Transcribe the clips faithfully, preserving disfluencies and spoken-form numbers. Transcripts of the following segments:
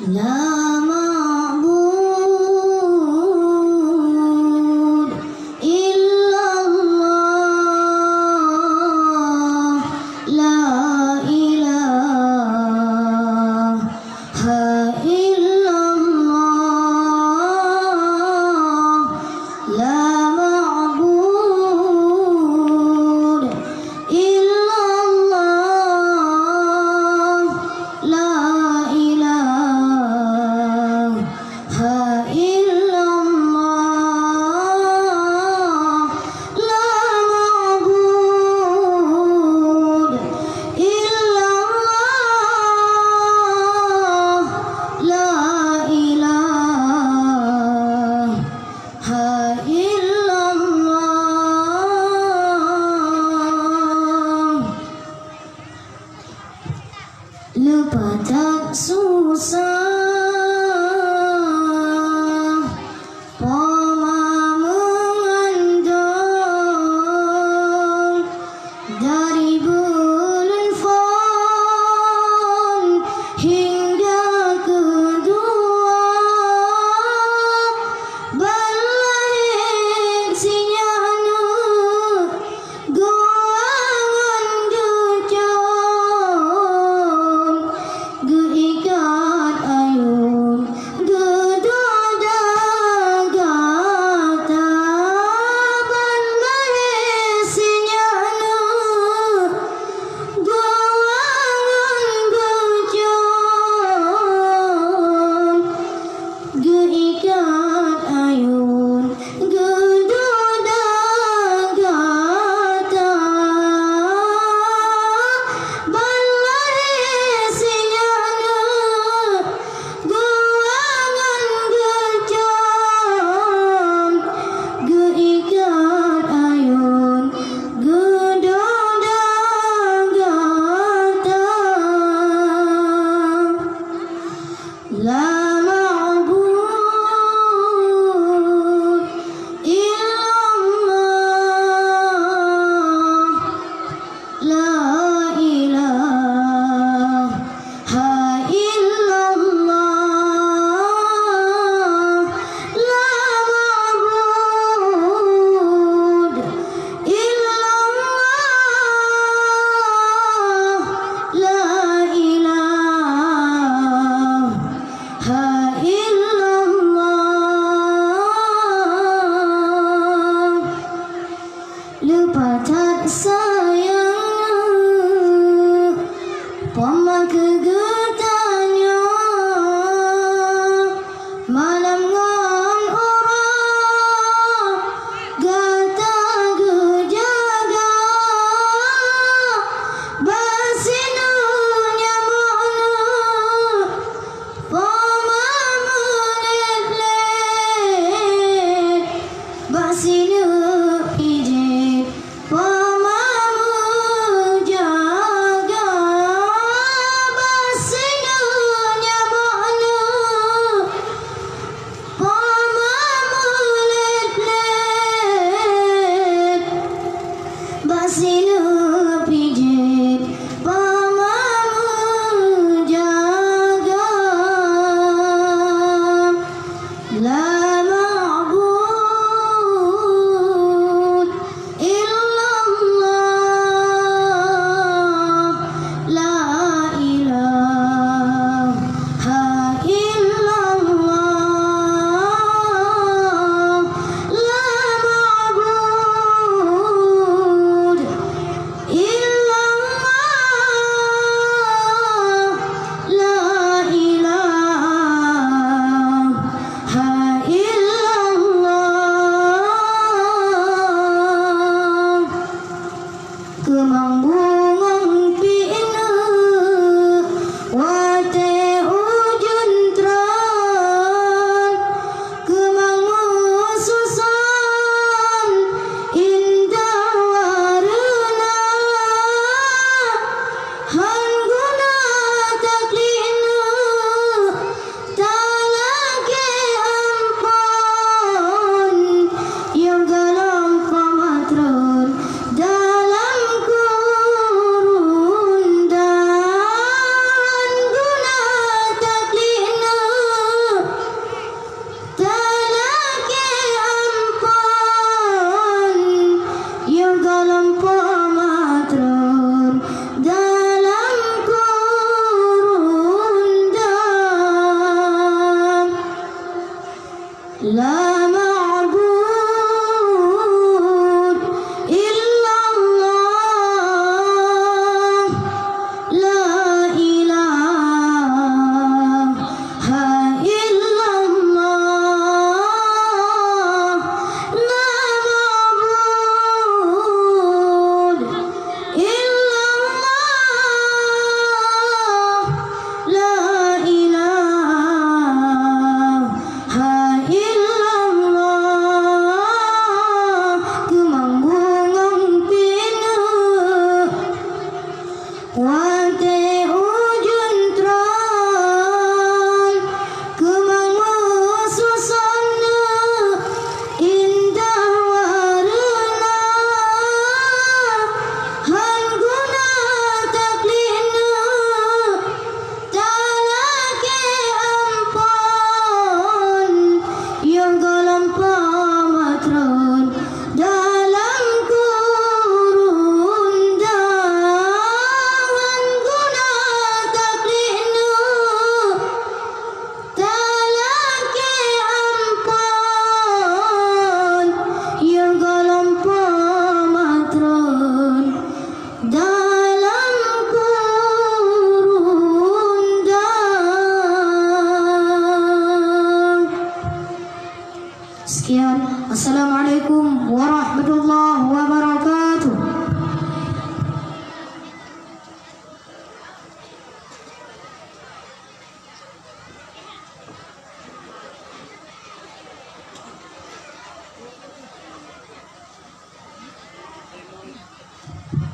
La ma'bud illallah, la ilaha illallah, la ma'bud illallah, la ilaha illallah, la ma'bud illallah, la ilaha illallah. Leupah that susah, poma meungandong dari buleuen phon hingga keudua, ban lahé si nyak aneuk geuangon geucom, geuikat ayun, geudoda gata, ban lahé si nyak aneuk geuangon geucom, geuikat ayun, geudoda gata, ban lahé si nyak aneuk geuangon geucom, geuikat ayun, geudoda gata. La ma'bud illallah, la ilaha illallah, la ma'bud illallah, la ilaha illallah. Leupah that sayang, poma keu geutanyoe, malam ngon uroe gata geujaga, bak sineuk nyang meuneuk poma meulet-let, bak sineuk pijét poma meujaga, bak sineuk nyang meuneuk poma meulet-let, bak sineuk pijét poma meujaga. La ma'bud illallah, la ilaha illallah, la ma'bud illallah, la ilaha illallah. Keumang bungong pineuk watée ujeuen tron, keumang meususon indah wareuna, hán guna taklikneuk talakée amphon, nyang galom peumatron dalam ku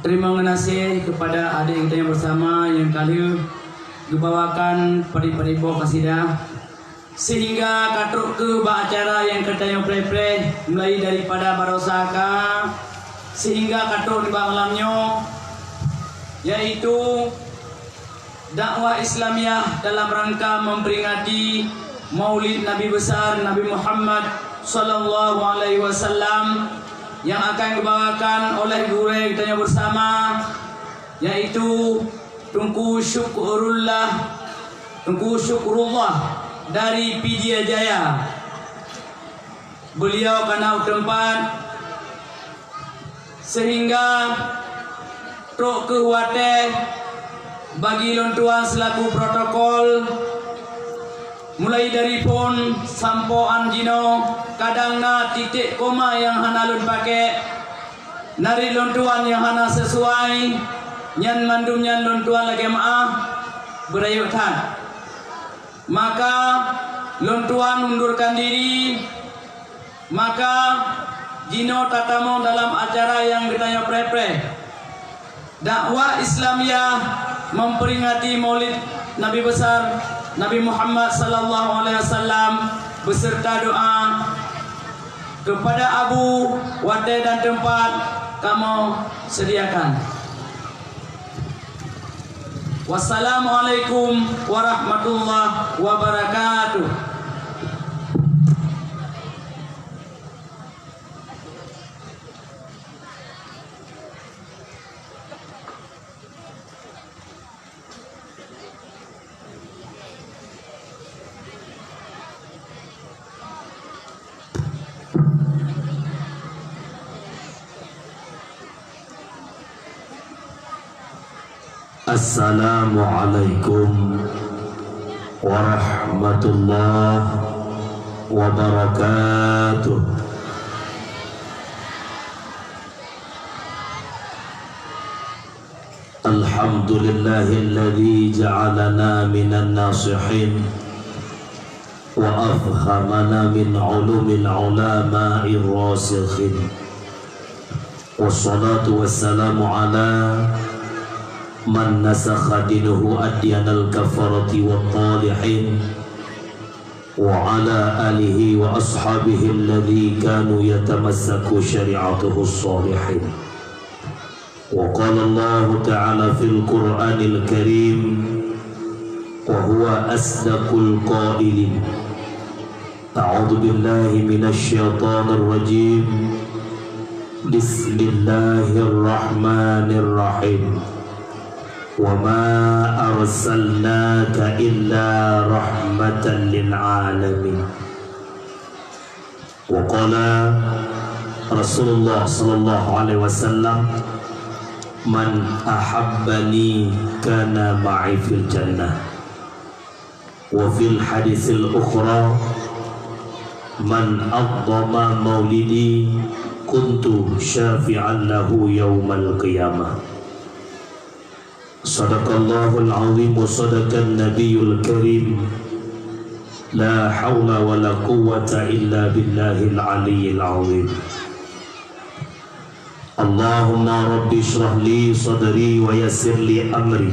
Terima kasih kepada adik kita yang bersama yang ka lheueh geubawakan padé-padé boh kasidah, sehingga ka trok keuh bak acara yang ka tanyoe preh-preh mulai daripada baroesa ka, sehingga ka trok nibak malam nyoe, yaitu dakwah Islamiyah dalam rangka memperingati Maulid Nabi Besar Nabi Muhammad sallallahu alaihi wasallam yang akan dibawakan oleh gurèe geutanyoe bersama, yaitu Teungku Syukrullah, Teungku Syukrullah dari Pidie Jaya. Beliau ka na u teumpat, sehingga trok keuh watèe bagi lôn tuan selaku protokol, mulai dari phon sampoe án jinoe, kadang na titik koma nyang hana lôn pakè, na rit lôn tuan nyang hana sesuai, nyan mandum nyan lôn tuan lakèe meu'ah, beurayeuk that. Maka lôn tuan undurkan diri, maka jinoe tatamong dalam acara nyang geutanyoe preh-preh. Dakwah Islamiyah memperingati Maulid Nabi Besar Nabi Muhammad sallallahu alaihi wasallam beserta doa kepada Abu, watèe dan teumpat kamoe sediakan. Wassalamualaikum warahmatullahi wabarakatuh. Assalamualaikum warahmatullahi wabarakatuh. Alhamdulillahilladzi ja'alana minan nasihin wa afhamana min ulumil ulama'ir rasikhin. Wassalatu wassalamu ala man nasakha dinahu adyanal kafarati wat talihin, wa ala alihi wa ashabihi alladzi kanu yatamassaku syari'atuhu shalihin. Wa qala Allahu ta'ala fil Qur'anil Karim, wa huwa asdaqul qailin. A'udzu billahi minasy syaithanir rajim. Bismillahirrahmanirrahim. Wa ma arsalnaka illa rahmatan lil alamin. Wa qala Rasulullah sallallahu alaihi wasallam, "Man ahabbani kana ma'i fil jannah." Wa fil hadisil ukhra, "Man 'azzama maulidi kuntu syafi'an lahu yaumal qiyamah." Sadaqallahul azim wa sadaqan nabiyul karim. La haula wa la quwwata illa billahil aliyyil azim. Allahumma rabbi shrah li sadri wa yassir li amri,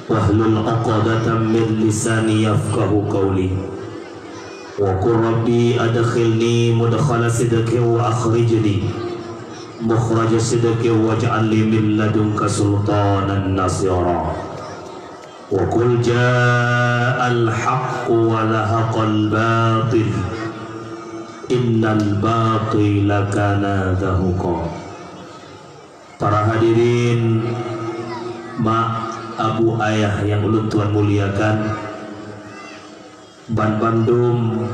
wahlul 'uqdatam min lisani yafqahu qawli. Wa qul rabbi adkhilni mudkhala sidqin wa akhrijni mukhraja sidqin waj'al li min ladunka sultanan nasira. Wa qul ja'al haqqu wa zahaqal batil, innal batila kana zahuqa. Para hadirin, mak, abu, ayah nyang ulôn tuan muliakan, banbandum,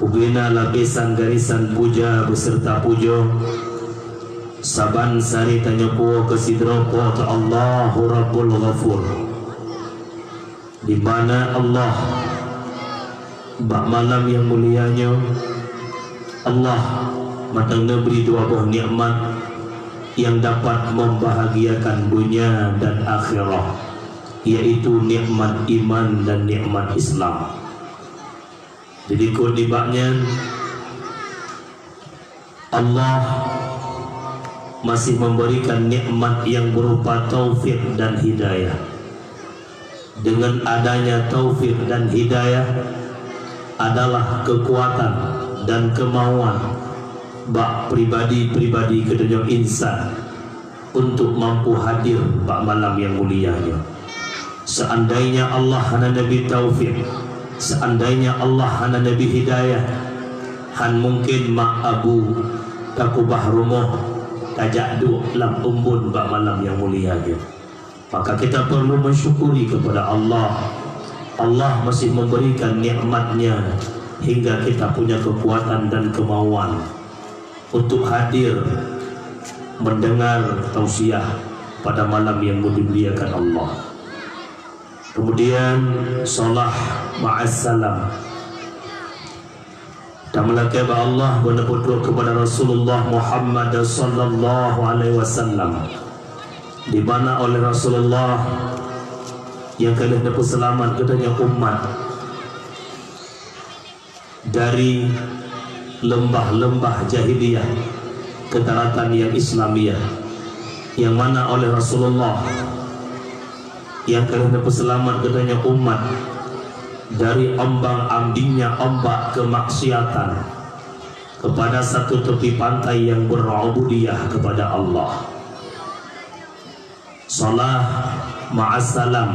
ubena lapisan garisan puja beserta pujoe, saban sari tanyoe puwoe keu sidroe Po teu Allahu Rabbul Ghafur. Di mana Allah, bak malam nyang mulia nyoe, Allah mantong neubri dua boh nikmat nyang dapat membahagiakan dunia dan akhirat, yaitu nikmat iman dan nikmat Islam. Dilikot nibak nyan, Allah masih memberikan nikmat yang berupa taufik dan hidayah. Dengan adanya taufik dan hidayah adalah kekuatan dan kemauan bak pribadi-pribadi geutanyoe insan untuk mampu hadir bak malam yang mulia nyoe. Seandainya Allah hana neubri taufik, seandainya Allah hana neubri hidayah, han mungkin mak abu takubah rumoh, tajak duek lam umbon bak malam yang mulia nyoe. Maka kita perlu mensyukuri kepada Allah. Allah masih memberikan nikmat-Nya hingga kita punya kekuatan dan kemauan untuk hadir mendengar tausiah pada malam yang dimuliakan Allah. Kemudian, salah ma'as salam. Tameulakée bak Allah, beuneuputrok kepada Rasulullah Muhammad sallallahu alaihi wasallam, di mana oleh Rasulullah nyang ka lheueh neupeuseulamat geutanyoe umat dari leumbah-leumbah jahiliyah ke daratan yang Islamiyah, yang mana oleh Rasulullah nyang ka lheueh neupeuseulamat geutanyoe umat dari ombang-ambingnya ombak kemaksiatan kepada satu tepi pantai yang berubudiyah kepada Allah. Salah ma'as salam.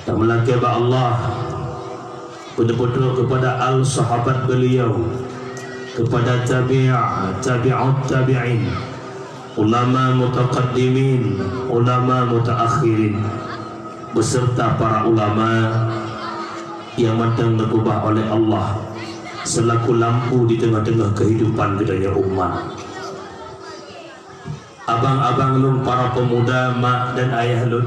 Tameulakée bak Allah, beuneuputrok kepada al sahabat beliau, kepada tabi', tabi'ut tabi'in, ulama mutaqaddimin, ulama mutaakhirin, beserta para ulama yang mantong neugubah oleh Allah selaku lampu di tengah-tengah kehidupan geutanyoe umat. Abang-abang lôn, para pemuda, mak dan ayah lôn,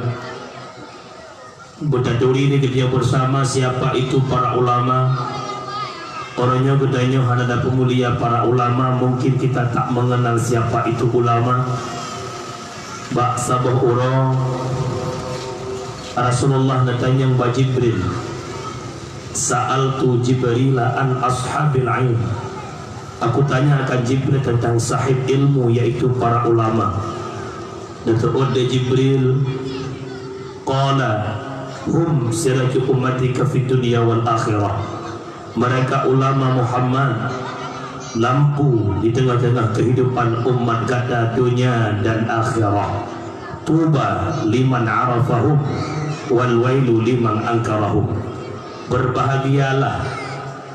beutaturi lé geutanyoe bersama siapa itu para ulama. Uroe nyoe geutanyoe hana tapeumulia para ulama, mungkin kita tak mengenal siapa itu ulama. Bak saboh uroe, Rasulullah neutanyong bak Jibril, "Sa'altu Jibrila an ashabil ilm." Aku tanyakan Jibril tentang sahib ilmu, yaitu para ulama. Neuseuôt lé Jibril, qala, "Hum siraju ummatika fid dunya wal akhirah." Mereka ulama Muhammad, lampu di tengah-tengah kehidupan umat gata dunia dan akhirat. Tuba liman arafahum, wal wailu liman angkarahum. Berbahagialah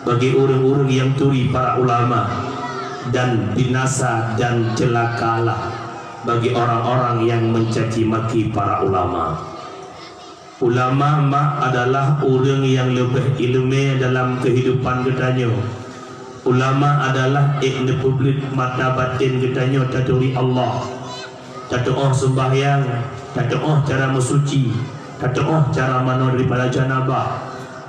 bagi ureuëng-ureuëng nyang turi para ulama, dan binasa dan celakalah bagi orang-orang yang mencaci maki para ulama. Ulama mak adalah ureuëng nyang leubeh iéleumé dalam keuhidupan geutanyoe. Ulama adalah ék neupeubleuet mata batén geutanyoe taturi Allah. Tatuoh seumbahyang, tatuoh cara meusuci, tatuoh cara manoe daripada janabah,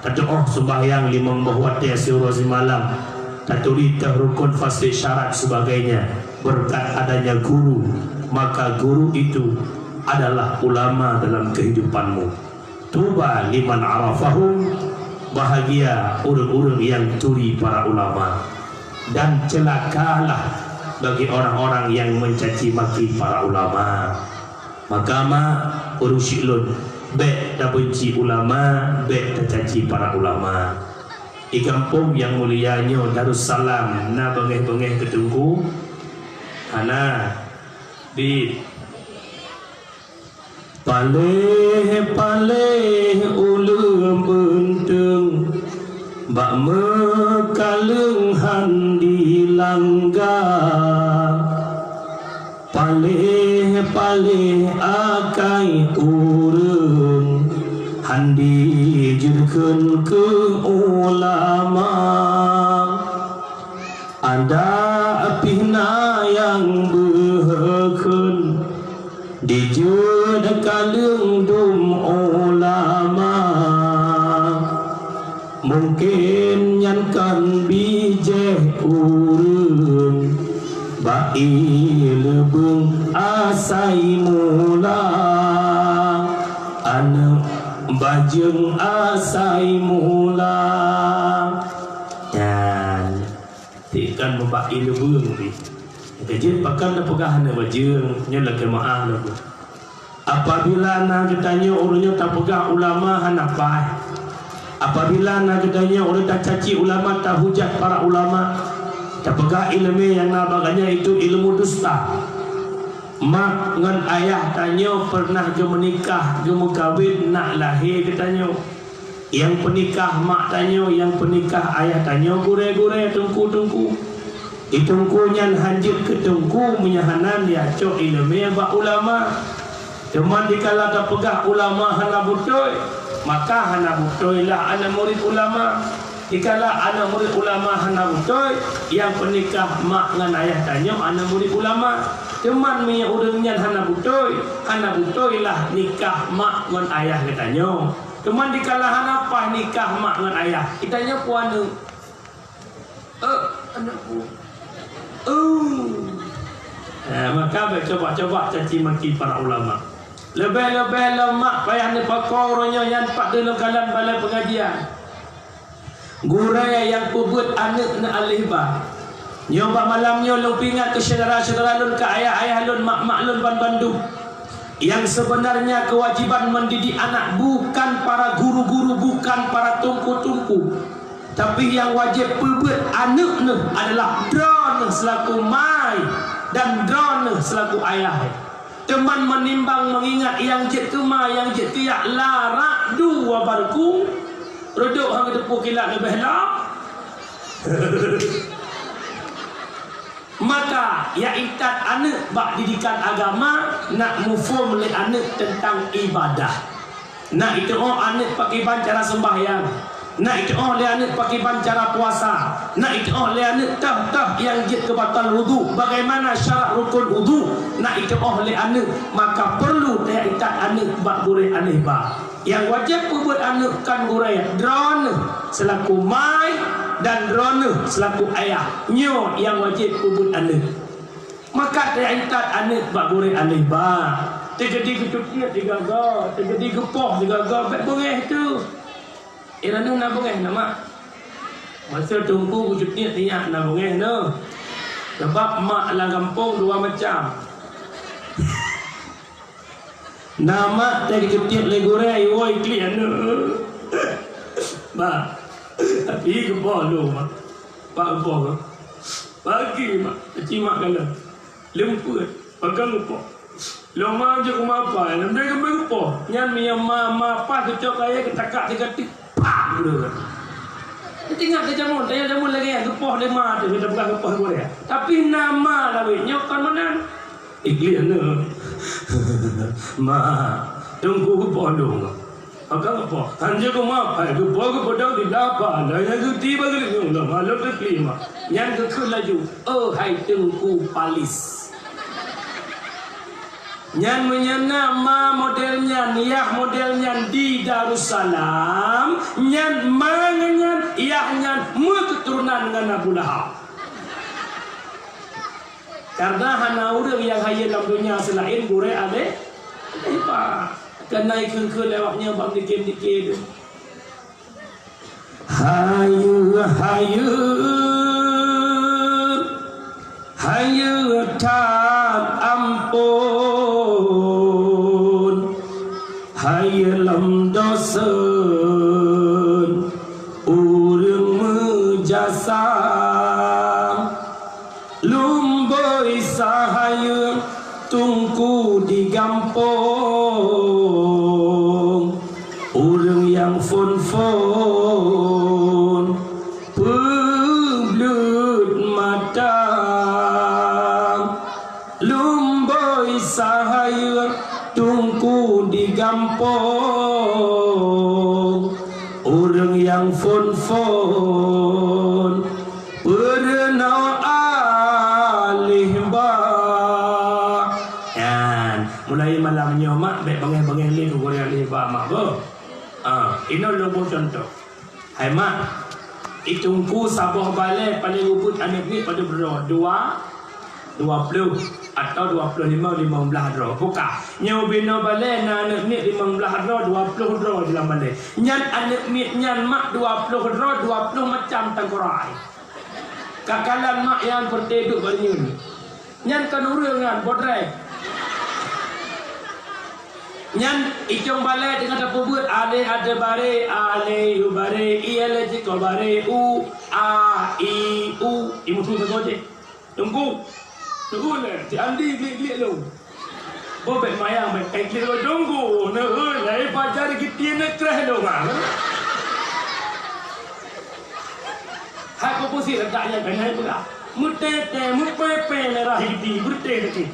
tatuoh seumbahyang limong boh watée siuroe simalam, taturi teuh rukon, fasek, syarat, sebagainya. Berkat adanya guru, maka guru itu adalah ulama dalam kehidupanmu. Tuba liman arafahum, bahagia ureuëng-ureuëng nyang turi para ulama, dan celakalah bagi orang-orang yang mencaci maki para ulama. Maka mak, ureuëng syik lôn, bék tabeunci ulama, bék tacaci para ulama. Di gampông nyang mulia nyoe Darussalam na beungéh-beungéh keu teungku? Hana. Bit. Paléh-paléh uleueng beunteueng bak meukaleueng han dilangga. Paléh-paléh akai ureuëng han dijeuet kheun keu ulama. Adak pih na nyang beuheukheun dijeuet kaleueng dum ulama. Mungken nyan kon bijéh ureuëng bak ié leubeueng asai mula, aneuëk bajeueng asai mula. Dan Tikan mubak ié leubeueng pih. Jeuet pakon tapeugah hana bajeueng, nyoe lakée meu'ah lom. Apabila na geutanyoe ureuëng nyoe tapeugah ulama hana paih, apabila na geutanyoe ureuëng tacaci ulama, tahujat para ulama, tapeugah iéleumé nyang na bak geutanyoe itu ilmu dusta. Mak ngon ayah tanyoe peureunah geumeunikah, geumeukawen, nak lahé geutanyoe. Nyang peunikah mak tanyoe, nyang peunikah ayah tanyoe gurée-gurée, teungku-teungku. Di teungku nyan hanjeuet keu teungku meunyoe hana jicok iéleumé bak ulama. Teuma dikala tapeugah ulama hana beutôi, maka hana beutoi lah aneuk murit ulama. Dikala aneuk murit ulama hana beutôi, nyang peunikah mak ngon ayah tanyoe aneuk murit ulama. Teuma meunyoe ureuëng nyan hana beutôi, hana beutoi lah nikah mak ngon ayah geutanyoe. Teuma dikala hana paih nikah mak ngon ayah, geutanyoe peue aneuk? Eh, aneuk peue? Eh. Eh, maka bék cuba-cuba caci maki para ulama. Leubeh-leubeh lom mak payah neupako uroe nyoe nyan pat deuh lom kalon balai peungajian. Gurée nyang peubeuet aneuk neualih ba. Nyoe bak malam nyoe lôn peuingat keu syedara-syedara lôn, keu ayah-ayah lôn, mak-mak lôn ban bandum. Nyang seubeunarnya keuwajéban mendidik anak bukan para guru-guru, bukan para teungku-teungku, tapi nyang wajéb peubeuet aneuk neuh adalah droeneuh seulaku mai dan droeneuh seulaku ayah. Teuma meunimbang meungingat nyang jeuet keu ma, nyang jeuet keu yah, larak dua barku, reudok han geuteupeue kilat leubeh lom. Maka, ya intat aneuk bak didikan agama, nak muphom lé aneuk teuntang ibadah. Nak iteu'oh aneuk pakriban cara seumbahyang. Nak iteu'oh lé aneuk pakriban cara puasa. Nak iteu'oh lé aneuk toh-toh nyang jeuet keu batal wudu, bagaimana syarat rukun wudu. Nak iteu'oh lé aneuk, maka peurlu taya intat aneuk bak gurée alih ba. Nyang wajéb peubeuet aneuk kon gurée, droeneuh seulaku mai dan droeneuh seulaku ayah. Nyoe nyang wajéb peubeuet aneuk. Maka taya intat aneuk bak gurée alih ba. Teukeudi geucutiet sigaga, teukeudi geupoh sigaga, bék beungéh teuh. Eh, droeneuh na beungéh na mak. Masa teungku geucutiet nyak na beungéh na. Sabab mak lam gampông dua macam. Na mak teukeudi geucutiet lé gurée, iwoe klik aneuk. Mak, tapi geupoh lôn mak. Pak geupoh lôn. Pagi mak, aci mak galak. Leumpeuet, pakon geupoh. Lôn ma jeuet keu ma apai, lôn deh geubri geupoh. Nyan meunyoe ma, ma apai geucok kayée geutakak sigoe teuk, pah! Geudeue. Teuingat lé jameun, teuingat jameun lagée nyan, geupoh lé ma teuh, geupeugah geupoh gurée. Tapi na ma lawét nyoe kon meunan. Iklik aneuk. Ma, teungku geupoh lôn. Maka geupoh, hanjeuet geumapai, geupoh geupeudong di lapa, dan nyang geuti bak geulinyueng lom, hana teuklima. Nyan geukheun laju, "Oh, hai Teungku Palis." Nyan meunyoe na ma model nyan, yah model nyan di Darussalam, nyan ma nyan, yah nyan meuketurunan ngon Abu Lahab. Karena hana ureuëng nyang hayeue lam donya seulaén gurée aleh, aleh ba. Keuhai kheun-kheun lé awak nyoe bak dikém-dikém tu. Hayeue, hayeue, hayeue that amphon. Hayeue lom dosen ureuëng meujasa. Lumboi sahayeue teungku di gampông, ureuëng nyang phon-phon peubleut mata. Lumboi sahayeue teungku di gampông, ureuëng nyang phon-phon peurunoe aleh ba. Nyan, mulai malam nyoe mak bék beungéh-beungéh lé keu gurée aleh ba mak beuh. Ah, inoe lôn boh cuntoh. Hai mak, i teungku saboh balée paleng ubit aneuk miet padub droe, dua, dua ploh atau dua ploh limong, limong blaih droe. Buka. Nyoe binoe balée na aneuk miet limong blaih droe, dua ploh droe di lam balée. Nyan aneuk miet nyan mak dua ploh droe, dua ploh macam tangkorai. Kakalon mak nyan peureute duek bak nyoe. Nyan kon ureueng nyan, bodrek. Nyan icong balai teungoh tapeubuet, alé ate baré, alé yu baré, ié lé ciko baré, u, a, i, u. Imeuteupeue sagoe jih. Teungku. Teungku lé, si Andi glik-glik lôn. Boh bèk mayang, bèk kai glik lôn. Teungku, neueu, lé pajar geutie neukreh lôn, ah. Hai peue-peue si ledak nyan, kan hai peugah. Meutètè, meupèpè merah geutie, beureutéh geutie.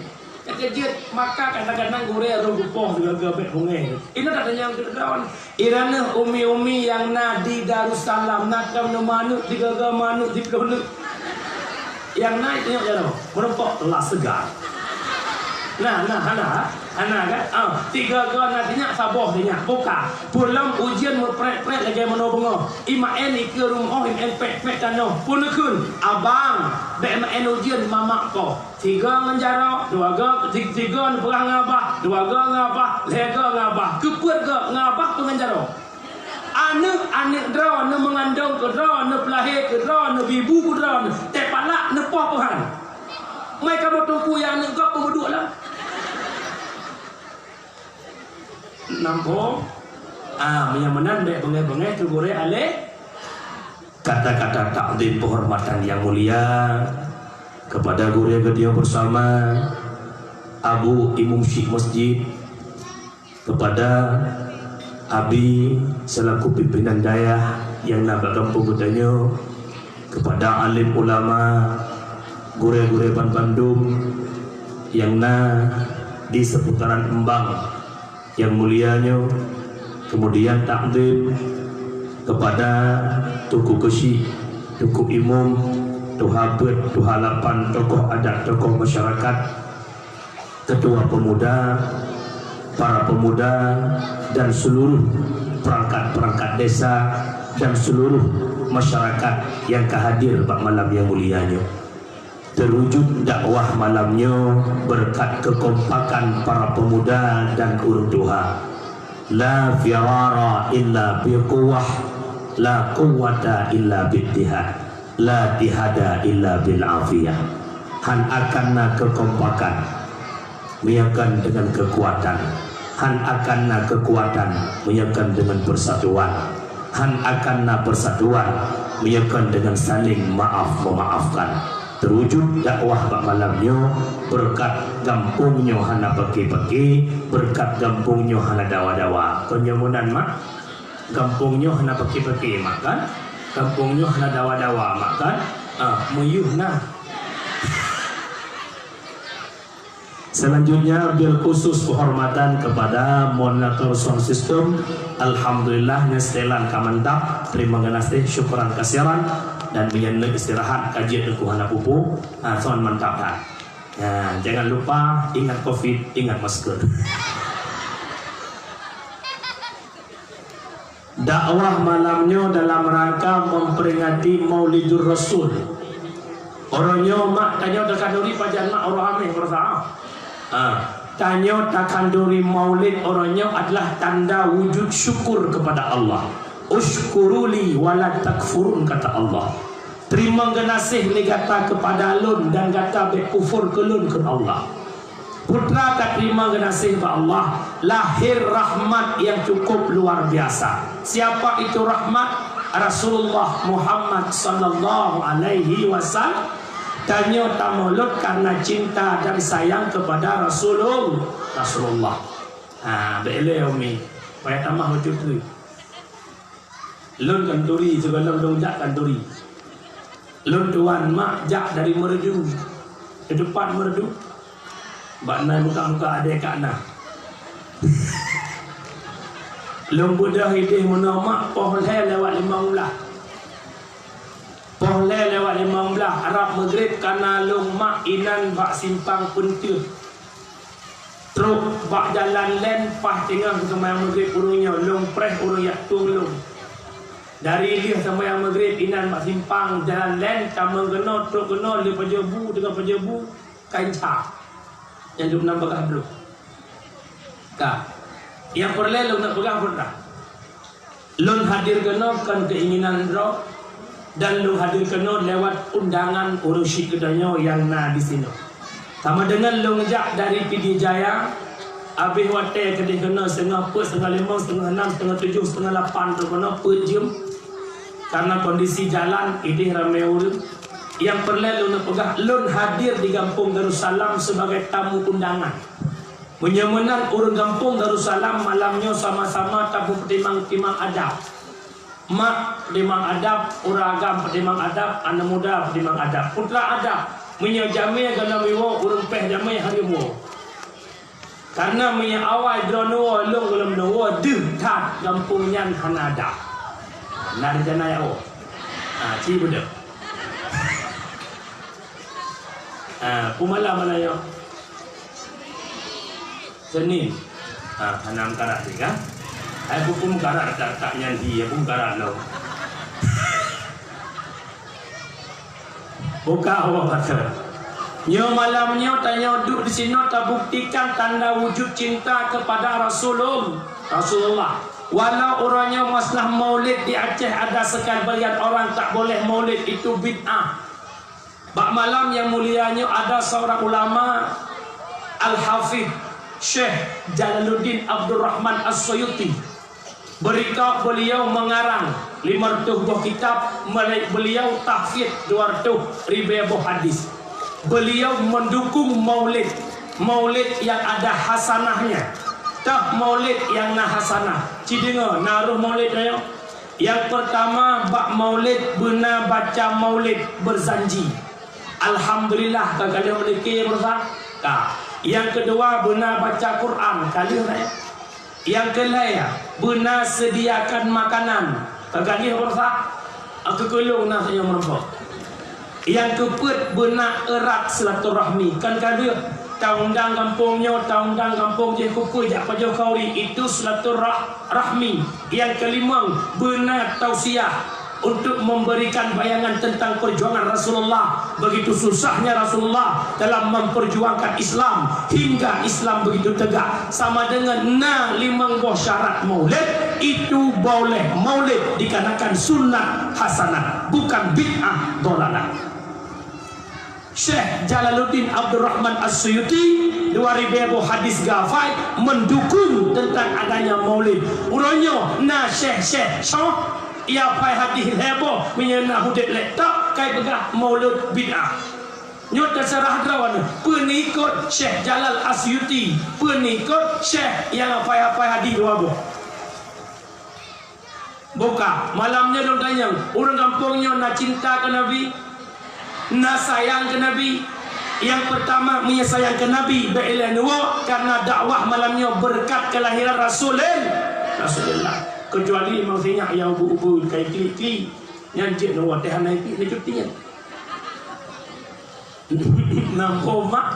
Teukeujot, maka kadang-kadang gurèe roh geupoh sigoe-goe bèk beungèh. Inoe tatanyong keu droen. Iraneuh umi-umi nyang na di Darussalam, na tom neumanök, sigoe-goe manök, siploh nök. Nyang na itanyong jaroe, meurumpok telah segar. Nah, nah, hana, hana kan? Ah, sigoe-goe na sinyak, saboh sinyak. Buka. Peue lom ujeuen meuprèt-prèt lagèe meunoe beungoh. Imeu'en ikeue rumoh, imeu'en pèt-pèt tanoh. Peue neukheun? Abang, bèk meu'en ujeuen mamak ko. Sigoe ngon jaroe, dua goe, si-, sigoe neupeugah ngon abah, dua goe ngon abah, lhèe goe ngon abah. Keu peuet goe ngon abah peue ngon jaroe? Aneuk-aneuk droe, neumeungandong keu droe, neupeulahé keu droe, neubi bu keu droe, teuh palak neupoh Tuhan. Mai kamoe teungku nyang aneuk gob peumeuduek lom. Nampak? Ah, meunyo meunan bèk beungèh-beungèh keu gurèe alé. Kata-kata takzim penghormatan yang mulia kepada gurèe geutanyoe bersama, Abu Imum Syik Masjid, kepada Abi selaku pimpinan dayah nyang na bak gampông geutanyoe, kepada alim ulama, gurèe-gurèe banmandum nyang na di seputaran Embang nyang mulia nyoe, kemudian takzim kepada Teungku Keuchik, Teungku Imum, Tuha Peuet, Tuha Lapan, tokoh adat, tokoh masyarakat, ketua pemuda, para pemuda, dan seluruh perangkat-perangkat desa dan seluruh masyarakat nyang ka hadir bak malam nyang mulia nyoe. Teurujut dakwah malam nyoe beureukat keukompakan para pemuda dan ureueng tuha. La firara illa bi quwwah, la quwwata illa bi ittihad. La tihada illa bil afiyah. Han akan na keukompakan meunyoe kon deungon keukuatan. Han akan na keukuatan meunyoe kon deungon peusatuan. Han akan na peusatuan meunyoe kon deungon saléng maaf meumaafkan. Teurujut dakwah bak malam nyoe beureukat gampông nyoe hana paki-paki, beureukat gampông nyoe hana dawa-dawa. Kon nyoe meunan, mak? Gampông nyoe hana paki-paki, mak, kan? Gampông nyoe hana dawa-dawa, mak, kan? Ah, meuyuh na. Selanjutnya, bil khusus penghormatan kepada monitor sound system. Alhamdulillah, nyan setelan ka mantap. Terima kasih, syukran kasiran. Dan meunyoe istirahat, ka jeuet teungku hana pupu. Ah, sound mantap that. Nah, jangan lupa ingat covid, ingat masker. Dakwah malam nyoe dalam rangka memperingati Maulidur Rasul. Uroe nyoe mak tanyoe takhanduri pajan mak uroe Hameh, uroe Sa-, ah. Ah, tanyoe takhanduri Maulid uroe nyoe adalah tanda wujud syukur kepada Allah. "Usykuruli wala takfurun," kata Allah. "Teurimong geunaséh lé gata keupada Lôn dan gata bék kufur keu Lôn," kheun Allah. Peue teuma ka teurimong geunaséh bak Allah, lahé rahmat nyang cukup luar biasa. Siapa itu rahmat? Rasulullah Muhammad sallallahu alaihi wasallam. Tanyoe tamulod karena cinta dan sayang kepada Rasulul-, Rasulullah. Ha, bék lé umi. Payah tamah bacut tu. Lôn khanduri, sigohlom lôn jak khanduri. Lôn tuan mak jak dari Meureudu. Teupat Meureudu. Bak na muka-muka adé kak na. Lôn beudôh idéh meunoe mak poh lhèe lewat limong blah. Poh lhèe lewat limong blah, rab Maghrib ka na lôn mak inan bak simpang Peunteuk. Trok bak jalan lén, paih teungoh seumayang Maghrib ureueng nyoe, lôn preh ureueng jak tueng lôn. Dari lheueh seumayang Maghrib inan bak simpang jalan lén, tamong keunoe, trok keunoe, lheueh pajoh bu, teungoh pajoh bu, ka insya. Nyang dum nam bagah droe. Ka. Nyang peureulèe lôn nak peugah peue dah. Lôn hadir keunoe kon keinginan droe, dan lôn hadir keunoe lewat undangan ureueng syik geutanyoe nyang na disinoe. Sama deungon lôn jak dari Pidie Jaya, abéh watèe keudéh keunoe, seutengah peuet, seutengah limong, seutengah nam, seutengah tujoh, seutengah lapan troh keunoe, peuet jeuem. Karena kondisi jalan idéh ramé ureueng. Nyang peureulèe lôn peugah, lôn hadir di Gampông Darussalam sebagai tamu undangan. Meunyoe meunan ureueng Gampông Darussalam malam nyoe sama-sama tapeutimang-timang adab. Mak peutimang adab, ureueng agam peutimang adab, aneuk muda peutimang adab. Putra adab, meunyoe jamé gohlom iwoe, ureueng péh jamé hareuem woe. Karena meunyoe awai droeneuh woe, lôn gohlom lôn woe, deuh that gampông nyan hana adab. Na rencana jak woe. Ha, ci beudôh. Ha, peue malam malam nyoe? Senin. Ha, hana meukarat lé, kan? Hai, peue meukarat, tak, tak nyan hi, peue meukarat lom. Buka Allah mata. Nyoe malam nyoe tanyoe duek di sinoe tabuktikan tanda wujud cinta kepada Rasulul-, Rasulullah. Walau uroe nyoe masalah maulid di Aceh ada sebagian orang tak boleh maulid, itu bid'ah. Bak malam nyang mulia nyoe ada seorang ulama, Al-Hafidh Syekh Jalaluddin Abdurrahman As-Suyuti. Berikau beliau mengarang lima ratus boh kitab, mulai beliau tahfidz dua ratus ribèe boh hadis. Beliau mendukung maulid, maulid yang ada hasanahnya. Toh maulid nyang na hasanah. Ci deungoe, na roh maulid nyoe. Nyang pertama, bak maulid beuna baca maulid berjanji. Alhamdulillah, ka ka lheueh meulike beurasa. Ka. Nyang keudua, beuna baca Quran, ka lheueh, eh. Nyang keulhèe, beuna sediakan makanan, ka ka lheueh beurasa. Aku kulung na nyang meurumpok. Nyang keupeuet, beuna erat silaturahmi. Kan ka deuh, taundang gampông nyoe, taundang gampông jih, kupeue jak pajoh khauri, itu silaturah-, rahmi. Nyang keulimong, beuna tausiah untuk memberikan bayangan tentang perjuangan Rasulullah. Begitu susahnya Rasulullah dalam memperjuangkan Islam hingga Islam begitu tegak. Sama dengan na limong boh syarat maulid, itu boleh maulid dikarenakan sunnah hasanah, bukan bid'ah dolalah. Syekh Jalaluddin Abdurrahman As-Suyuti, dua ribèe boh hadis geuhafai, mendukung tentang adanya maulid. Uroe nyoe na syekh-syekh soh, ya hafai hadis lhèe boh, meunyoe na udép lé, tak kai peugah maulid bid'ah. Nyoe teuseurah droeneuh, peunikot Syekh Jalal As-Suyuti, peunikot syekh nyang hafai-hafai hadis dua boh. Buka, malam nyoe lôn tanyong, ureueng gampông nyoe na cinta keu Nabi? Na sayang keu Nabi? Nyang peurtama, meunyoe sayang keu Nabi, bèk ilèe neuwoe, karena dakwah malam nyoe beureukat keulahiran Rasulul-, Rasulullah. Keucuali memang sinyak nyang ubeut-ubeut, kai klik-klik, nyan jeuet neuwoe, teuh hana iklik, neucuti nyan. Nampak mak?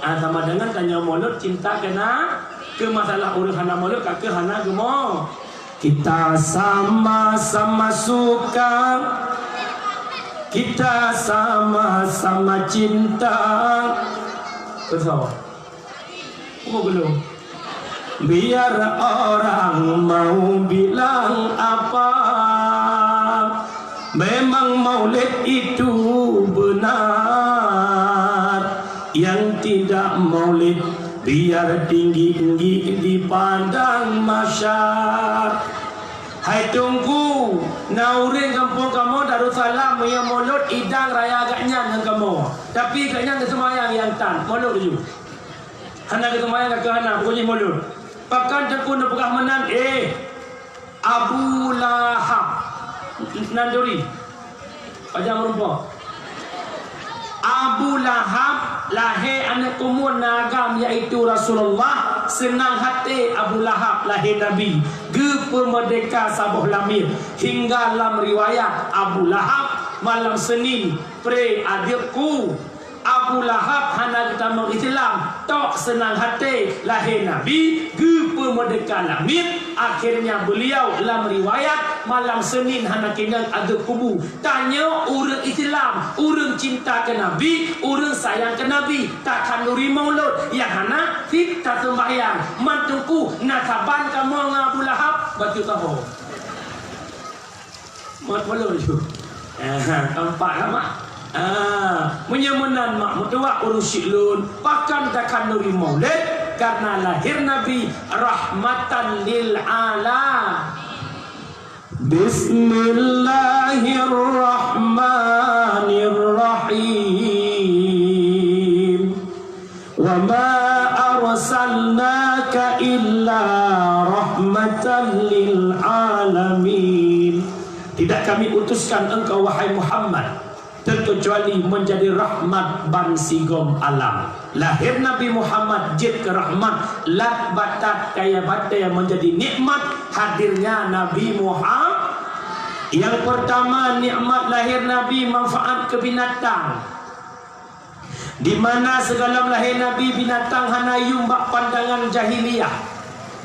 Ah, sama dengan tanya maulud, cinta keu na, keu masalah ureueng hana maulud, ka keu hana geumo. Kita sama-sama suka, kita sama-sama cinta. Betul. Apa belum? Biar orang mau bilang apa, memang maulid itu benar. Yang tidak maulid, biar tinggi-tinggi di padang mahsyar. Hai Teungku, na ureueng gampông kamoe Darussalam, meunyoe maulud idang raya gobnyan ngon kamoe. Tapi gobnyan geuseumayang nyang tan, maulud laju. Hana geuseumayang ka keuh hana, pokok jih maulud. Pakon Teungku neupeugah meunan, eh, Abu Lahab. Nan turi. Pajan meurumpok. Abu Lahab lahé aneuk keumuen na agam, yaitu Rasulullah. Seunang haté Abu Lahab lahé Nabi. Geupeumeurdéhka saboh lamiet. Hingga lam riwayat Abu Lahab malam Senin pré adeueb ku. Abu Lahab hana geutamong Islam, tok seunang haté lahé Nabi, geupeumeurdéhka lamiet. Akhirnya beliau lam riwayat malam Senin hana keunong adeueb kubu. Tanyoe ureueng Islam, ureueng cinta keu Nabi, ureueng sayang keu Nabi, takhanduri maulud, nyang hana fit taseumbahyang. Man Teungku, na saban kamoe ngon Abu Lahab? Bacut taho. Mat maulud laju. Eh, tampak kan, Mak? Ah, meunyoe meunan mak meutuwah ureuëng syiek lôn, pakon takhanuri Maulid, karena lahir Nabi rahmatan lil ala. Bismillahirrahmanirrahim. Wa ma arsalnaka illa rahmatan lil alamin. Tidak kami utuskan engkau, wahai Muhammad, terkecuali menjadi rahmat bansigom alam. Lahir Nabi Muhammad jeuet keu rahmat, lat batat kaya batée menjadi nikmat hadirnya Nabi Muhammad. Yang pertama, nikmat lahir Nabi manfaat keu binatang. Di mana sigohlom lahé Nabi, binatang hana yuem bak pandangan jahiliyah.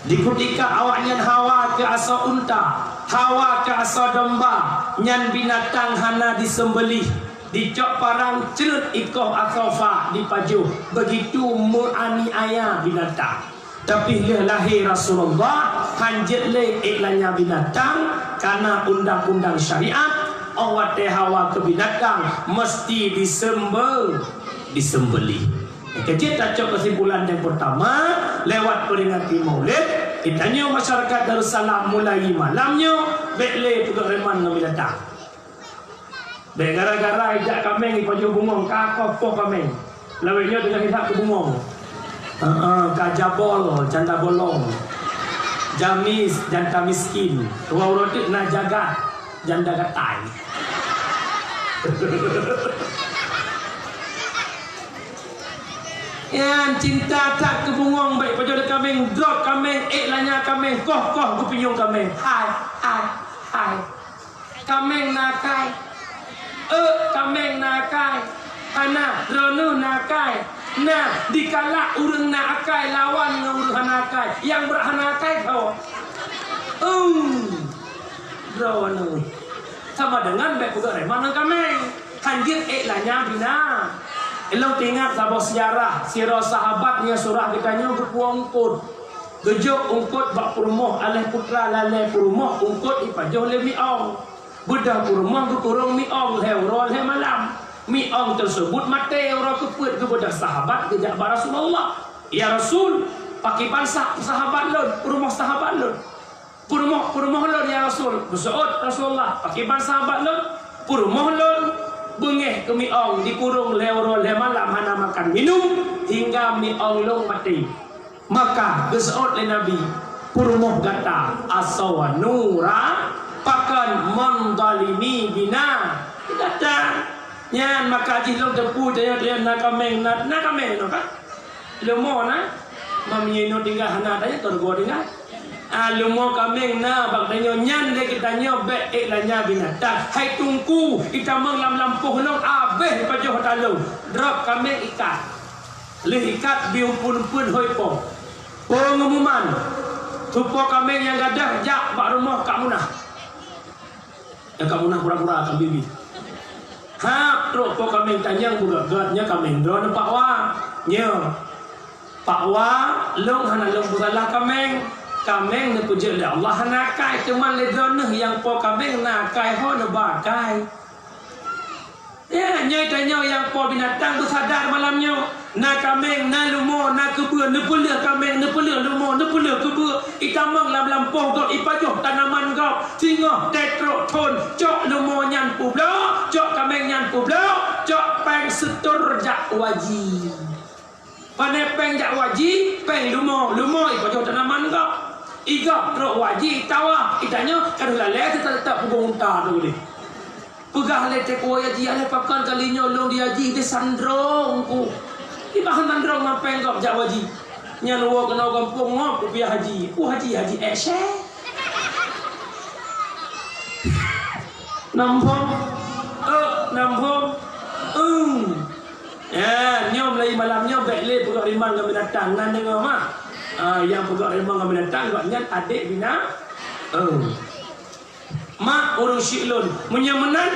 Di kutika awaknyan hawa keu asoe unta, hawa keu asoe domba, nyan binatang hana diseumbeulih, dicok parang creuet ikoh asoe fa dipajoh, beugitu meuaniaya binatang. Tapi lheueh lahé Rasulullah, hanjeuet lé ék lanya binatang, karena undang-undang syariat, óh watée hawa keu binatang, meuseuti diseumbe-, diseumbeulih. Keujeuet tacok keusimpulan nyang peurtama, lewat peuringati Maulid, geutanyoe masyarakat Darussalam mulai malam nyoe, bék lé peugét reman ngon binatang. Bék gara-gara ijak kaméng ipajoh bungong, ka koh poh kaméng. Lawét nyoe teungoh isap keu bungong. Heeh, ka jabol, janda bolong. Jamis, janda miskin. Dua uroe teuk na jagat, janda gatai. Nyan cinta that keu bungong, bék pajoh lé kaméng, drop kaméng, ék lanya kaméng, koh-koh geupinyueng kaméng. Hai, hai, hai. Kaméng na akai. Euk, kaméng na akai. Hana, droeneuh na akai. Na, dikalak ureuëng na akai lawan ngon ureuëng hana akai. Nyang brat hana akai soe? Eum, droeneuh. Sama dengan bék peugét reman ngon kaméng. Hanjeuet ék lanya bina. Ilôn teuingat saboh sejarah, sira sahabat nyang surah geutanyoe geupuwoe eungkôt. Geujok eungkôt bak peurumoh, aléh putra lalée peurumoh, eungkôt ipajoh lé miong. Beudôh peurumoh geukurong miong lhée uroe lhée malam. Miong teuseubut maté uroe keupeuet, geubeudôh sahabat geujak bak Rasulullah. "Ya Rasul, pakriban sa-, sahabat lôn, peurumoh sahabat lôn?" "Peurumoh, peurumoh lôn, ya Rasul." Beuseuôt Rasulullah, "Pakriban sahabat lôn?" "Peurumoh lôn beungéh keu miong, dikurong lhée uroe lhée malam hana makan minum, hingga miong lôn maté." Maka geuseuôt lé Nabi, "Peurumoh gata asoe nura, pakon mon zalimi bina." Gata nyan maka jih lôn teupeu tanyoe-tanyoe na kaméng, na, na kaméng nyoe ka? Leumo na, ma meunyoe inoe tinggai hana, tanyoe teureugô tinggai. Ah, leumo kaméng na bak tanyoe, nyan lé geutanyoe bék ék lanya binatang. Hai Teungku, itamong lam lampôh nyoe abéh pajoh talong. Drop kaméng ikat. Lheueh ikat bi umpun-umpun hôi po. Pengumuman. Tupo kaméng nyang gadôh jak bak rumoh Kak Munah. Nyang Kak Munah pura-pura ka bibi. Ha, trok po kaméng tanyong beugét-gét, nyoe kaméng droeneuh Pak Wa. Nyoe. Pak Wa, lôn hana lôn peusalah kaméng. Kaméng neupeujeuet lé Allah hana akai, teuma lé droeneuh nyang po kaméng na akai ho neuba akai. Ya, nyoe tanyoe nyang po binatang beusadar malam nyoe. Na kaméng, na leumo, na keubeue, neupeuleueh kaméng, neupeuleueh leumo, neupeuleueh keubeue. Itamong lam lampôh gob, ipajoh tanaman gob. Singoh teutrok thon, cok leumo nyan peubloe, cok kaméng nyan peubloe, cok péng seutor jak waji. Pane péng jak waji, péng leumo, leumo ipajoh tanaman gob. Igob trok waji, itawa, itanyoe ka lheueh lalée teutap-teutap pugong unta tu deh. Peugah lé teuk woe haji, "Alah pakon kali nyoe lôn di haji deh sandrong ku." Ibahan sandrong ngon péng gob jak waji. Nyan woe keunoe gampông ngon kupiah haji. Ku haji, haji ék syeh. Nam phom. Eh, nam phom. Eung. Ya, nyoe mulai malam nyoe bék lé peugét reman ngon binatang. Nyan deungoe mak. Ah, nyang peugét reman ngon binatang, gobnyan adék bina-, eung. Mak ureuëng syiek lôn, meunyoe meunan,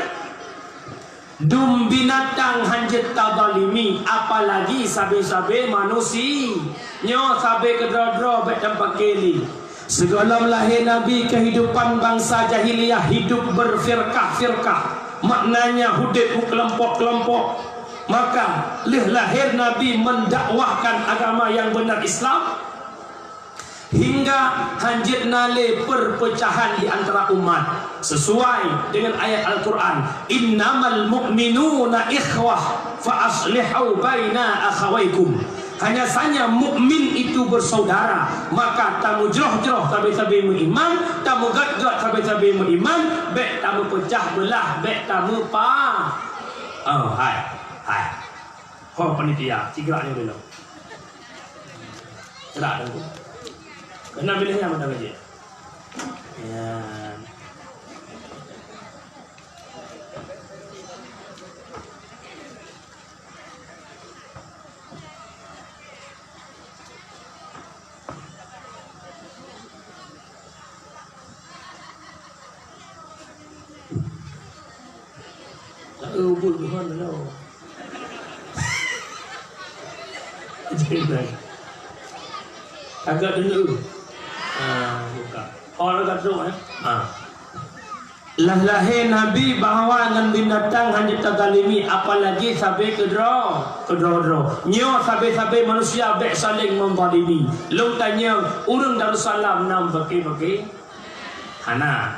dum binatang hanjeuet tazalimi, apalagi sabe-sabe manusia. Nyoe sabe keudroe-droe bék tapaké lé. Sigohlom lahé Nabi, kehidupan bangsa jahiliyah hidup berfirkah-firkah. Maknanya udeb meukelompok-kelompok. Maka lheueh lahé Nabi mendakwahkan agama nyang beunar Islam, hingga hanjeuet na lé perpecahan di antara umat. Sesuai dengan ayat Al-Quran, "Innamal mu'minuna ikhwah fa aslihu baina akhawaikum." Hanya saja mukmin itu bersaudara, maka tamujroh-jroh sabe-sabe meuiman, tamugét-gét sabe-sabe meuiman, bék tameupeucah beulah, bék tameupa-, oh, hai, hai. Ho panitia, sigerak nyoe dulu. Gerak dulu. Keunan biléh nyan mantong gaji. Nyan. Lalu ubul Tuhan lalu. Agak dulu. Ah, buka. Oh, agak dulu, eh. Ah. Lheueh lahé Nabi bahwa ngon binatang hana tazalimi, apalagi sabe keudroe, keudroe-droe. Nyoe sabe-sabe manusia bék saléng menzalimi. Lôn tanyong, ureuëng Darussalam na meupake-pake? Hana.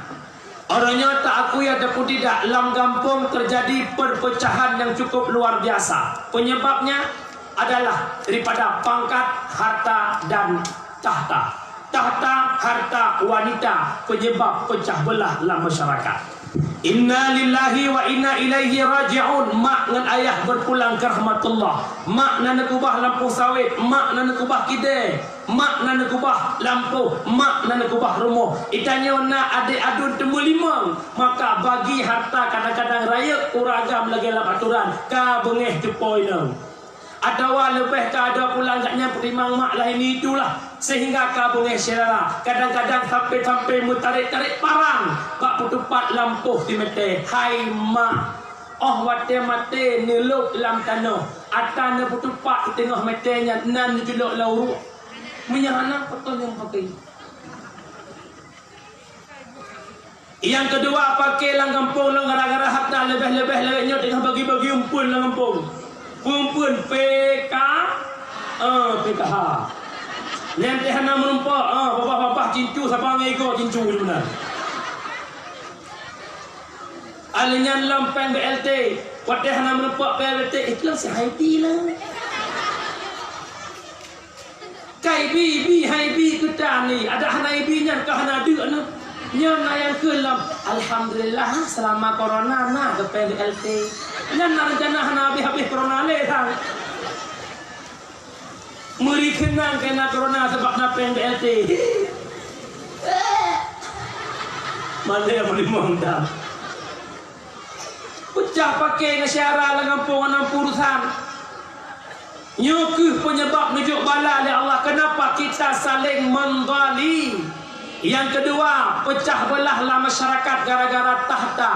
Uroe nyoe taakui ataupun tidak, lam gampông terjadi perpecahan yang cukup luar biasa. Penyebabnya adalah daripada pangkat, harta, dan tahta. Tahta, harta, wanita, penyebab pecah belah lam masyarakat. Inna lillahi wa inna ilaihi raji'un. Mak ngon ayah berpulang ke rahmatullah. Mak na neukubah lampôh sawét, mak na neukubah kidée, mak na neukubah lampôh, mak na neukubah rumoh. Geutanyoe na adék aduen teumeulimong, maka bagi harta kadang-kadang rayeuk ureuëng agam lagée lam atoran, ka beungéh teupo inong. Atawa leubeh ka ada pulang gobnyan peutimang mak laén itulah, sehingga ka beungéh syedara. Kadang-kadang sampai-sampai meutarek-tarek parang bak peutupat lampôh simeté. Hai mak, óh watée maté neulôb lam tanoh, atra neupeutupat di teungoh meté nyan, na neuculok lam uruek. Meunyoe hana, pakon nyang pakai? Nyang keudua, paké lam gampông lôn gara-gara harta leubeh-leubeh lagée nyoe teungoh bagi-bagi umpeuen lam gampông. Umpeuen P K, eh, P K H. Nyan teuh hana meurumpok, eh, babah-babah cincu, saba ngon igoe cincu di meunan. Alèh nyan lom péng B L T, watée hana meurumpok péng B L T, itu si Haiti lah. Kai bi, bi, hai bi keu tan ni. Adak hana ibi nyan ka hana deuk na. Nyan na nyang kheun lom. Alhamdulillah, selama corona na geupéng B L T. Nyan na rencana hana habéh-habéh corona lé sang. Meuri keunong keu na corona sabab na péng B L T. Mandé meulimong dah. Peucah paké ngon syedara lam gampông, hana urusan. Nyoe kheueh peunyeubab neujok bala lé Allah. Kenapa kita saling menzalimi? Nyang keudua, peucah beulah lam masyarakat gara-gara tahta.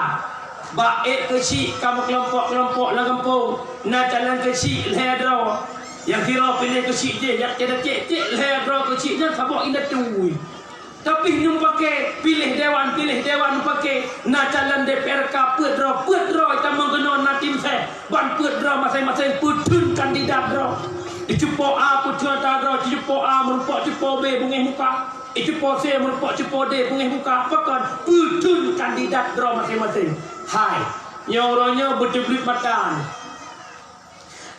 Bak ék keuchik ka meukelompok-kelompok lam gampông, na calon keuchik lhée droe. Nyang sidroe piléh keuchik jih, nyang keucék-cék lhée droe keuchik nyan saboh indatu. Tapi nyang paké, piléh dewan, piléh dewan paké, na calon D P R K peuet droe, peuet droe tamong keunoe na tim seh, ban peuet droe maséng-maséng peutheun kandidat droe. Di cupo A peutheun ata droe, di cupo A meurumpok cupo B beungéh muka, di cupo C meurumpok cupo D beungéh muka, pakon peutheun kandidat droe maséng-maséng. Hai, nyoe uroe nyoe beuteubleuet mata.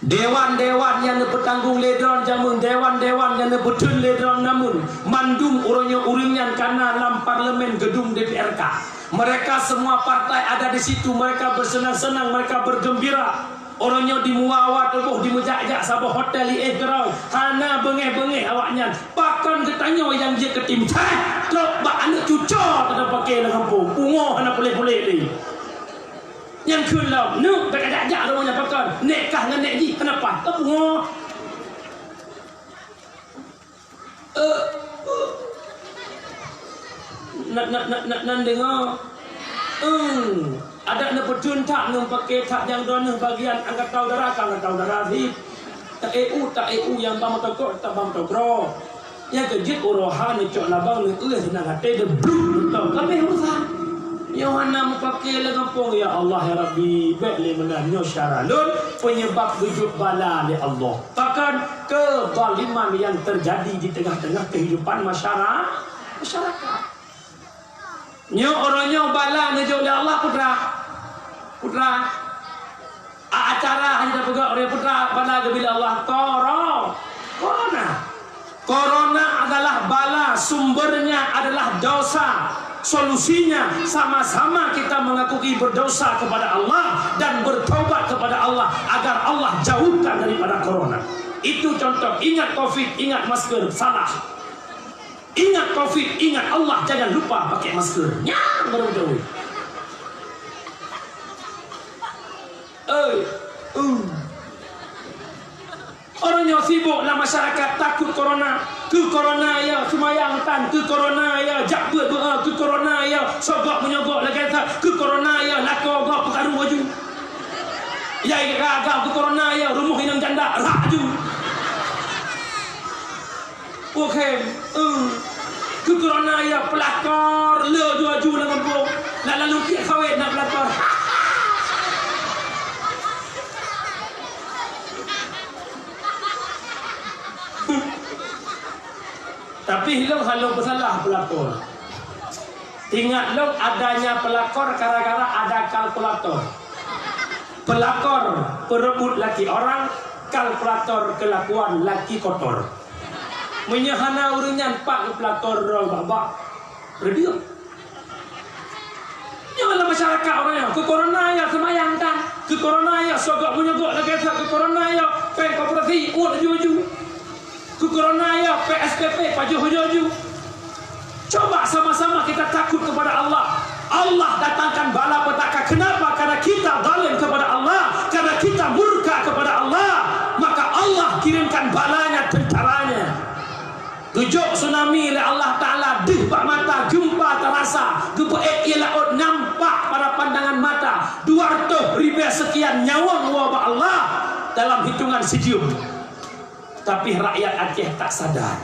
Dewan-dewan nyang neupeutanggong lé droe jameun, dewan-dewan nyang neupeutheun lé droe nameun, mandum uroe nyoe ureuëng nyan ka na lam parlemen gedung D P R K. Mereka semua partai ada di situ, mereka bersenang-senang, mereka bergembira. Uroe nyoe di Muawa tuboh di meujak-jak saboh hotel iéh keurôi, hana beungéh-beungéh awaknyan. Pakon geutanyoe nyang jeuet keu tim seh, trok bak aneuëk cucoe teuka paké lam gampông, pungo hana puléh-puléh lé. Nyang kheun lom, neuk bèk tajak-jak rumoh nyan pakon, nèk kah ngon nèk jih, kenapa? Ka pungo. Eh, na, na, na, na, nan deungoe. Eung, adak neupeutheun that, neupake that nyang droeneuh bagian angkatan udara ka angkatan udara sih. Tak E U, tak E U nyang ba meutokrok, tak ba meutokrok. Nyang keu jeuet uroe ha neucok labang neuéh sinan até deuh bluk beutôi. Ka abéh urusan. Nyoe hana meupaké lé gampông, ya Allah, ya Rabbi, bék lé meunan nyoe syedara lôn, peunyeubab geujok bala lé Allah. Bahkan keuzaliman nyang teujadi di teungoh-teungoh keuhidupan masyara-, masyarakat. Nyoe uroe nyoe bala neujok lé Allah, putra. Putra. A-, acara hana tapeugah, ureuëng putra bala geubri lé Allah. Koro-, korona. Korona adalah bala, sumbernya adalah dosa. Solusinya, sama-sama kita mengakui berdosa kepada Allah dan bertobat kepada Allah agar Allah jauhkan daripada korona. Itu contoh, ingat covid, ingat masker, salah. Ingat covid, ingat Allah, jangan lupa pakai masker. Nyan baru betul. Eh, uh. Orang nyoe sibuk lam masyarakat takut korona. Keu korona ya seumayang tan, keu korona ya jak beuet doa, keu korona ya sogok menyogok lagèe that, keu korona ya lakoe gob peukaru aju. Ya, ya, keu korona ya rumoh inong janda rak aju. Oke, eh. Keu korona ya peulakor le aju-aju lam gampông. Nak lalu tiek sawét nak peulakor. Tapi lôn hana peusalah peulakor. Ingat lôn adanya peulakor gara-gara ada kalkulator. Pelakor perebut laki orang, kalkulator kelakuan laki kotor. Meunyoe hana ureuëng nyan, pat geupelator droe bak-bak reudeueng. Nyoe lam masyarakat ureuëng nyoe, keu korona ya seumayang tan, keu korona ya sogok menyogok lagèe that, keu korona ya péng koperasi uet aju-aju, keu korona ya P S P P pajoh aju-aju. Coba sama-sama kita takut kepada Allah. Allah datangkan bala petaka. Kenapa? Karena kita zalim kepada Allah, karena kita murka kepada Allah, maka Allah kirimkan balanya, tentaranya. Geujok tsunami lé Allah Taala, deuh bak mata, gempa terasa, geupeuék ié laôt nampak pada pandangan mata, dua ratus ribèe sekian nyawöng woe bak Allah dalam hitungan sijeuem. Tapi rakyat Aceh tak sadar.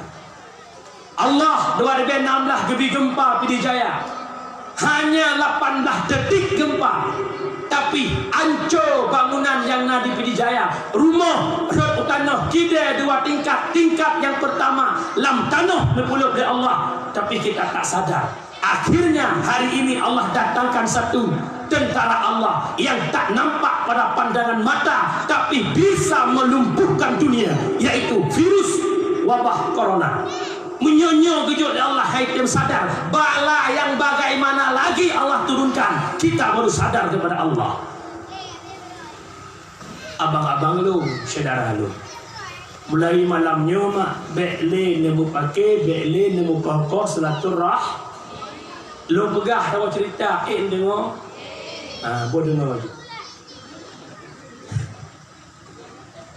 Allah dua ribu enam belas geubri gempa Pidie Jaya. Hanya lapan belas detik gempa, tapi anco bangunan nyang na di Pidie Jaya. Rumoh rhot u tanoh, kidée dua tingkat, tingkat nyang pertama lam tanoh neupulop lé Allah, tapi kita tak sadar. Akhirnya hari ini Allah datangkan satu tentara Allah yang tak nampak pada pandangan mata, tapi bisa melumpuhkan dunia, yaitu virus wabah corona. Meunyoe nyoe geujok lé Allah, hai tem sadar, bala nyang bagaimana lagi Allah turunkan, kita baru sadar kepada Allah. Abang-abang lôn, syedara lôn, mulai malam nyoe mak, bék lé neumeupaké, bék lé neumeukoh-koh silaturah-, lôn peugah saboh cerita, ék neudeungoe? Ah, boh deungoe ju.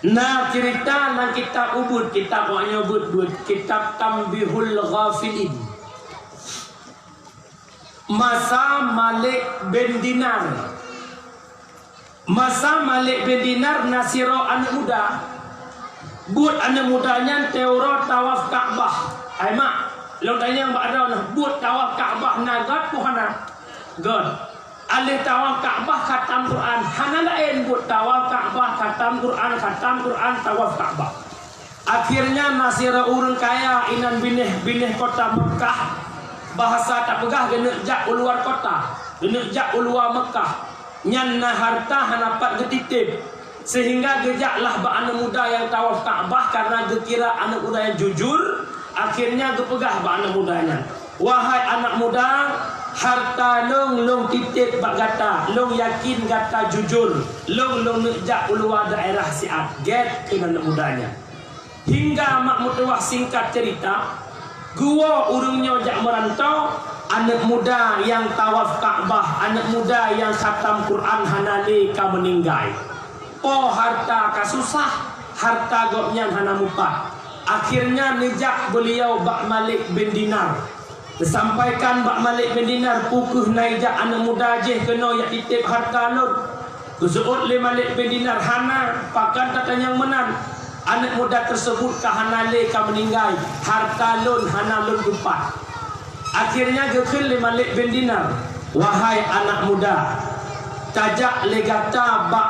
Na cerita lam kitab ubit, kitab awak nyoe beuet-beuet, kitab Tanbihul Ghafilin. Masa Malik bin Dinar. Masa Malik bin Dinar na sidroe aneuëk muda. Buet aneuëk muda nyan teuroe tawaf Ka'bah. Hai mak, lôn tanyong bak droeneuh, buet tawaf Ka'bah na göt peue hana? Göt. Alèh tawaf Ka'bah khatam Quran, hana laén buet tawaf Ka'bah, khatam Quran, khatam Quran, tawaf Ka'bah. Akhirnya na sidroe ureuëng kaya inan binéh-binéh kota Meukah, bahasa tapeugah geuneuk jak u luwa kota, geuneuk jak u luwa Meukah. Nyan na harta hana pat geutitép, sehingga geujaklah bak aneuëk muda nyang tawaf Ka'bah karena geukira aneuëk muda nyang jujur. Akhirnya geupeugah bak aneuëk muda nyan, "Wahai anak muda, harta lôn, lôn titép bak gata, lôn yakin gata jujur, lôn, lôn neuk jak u luwa daerah siat." Gét kheun aneuëk muda nyan. Hingga mak meutuwah, singkat cerita, geuwoe ureuëng nyoe jak meurantoe, aneuëk muda nyang tawaf Ka'bah, aneuëk muda nyang khatam Quran hana lé ka meuninggai. Po harta ka susah, harta gobnyan hana mupat. Akhirnya neujak beuliau bak Malik bin Dinar. Neusampaikan bak Malik bin Dinar, "Peu kheueh na ijak aneuëk muda jih keunoe jak titép harta lôn?" Geuseuôt lé Malik bin Dinar, "Hana, pakon tatanyong meunan? Aneuëk muda tersebut ka hana lé ka meuninggai, harta lôn hana lôn tupat." Akhirnya geukheun lé Malik bin Dinar, Wahai anak muda, tajak lé gata bak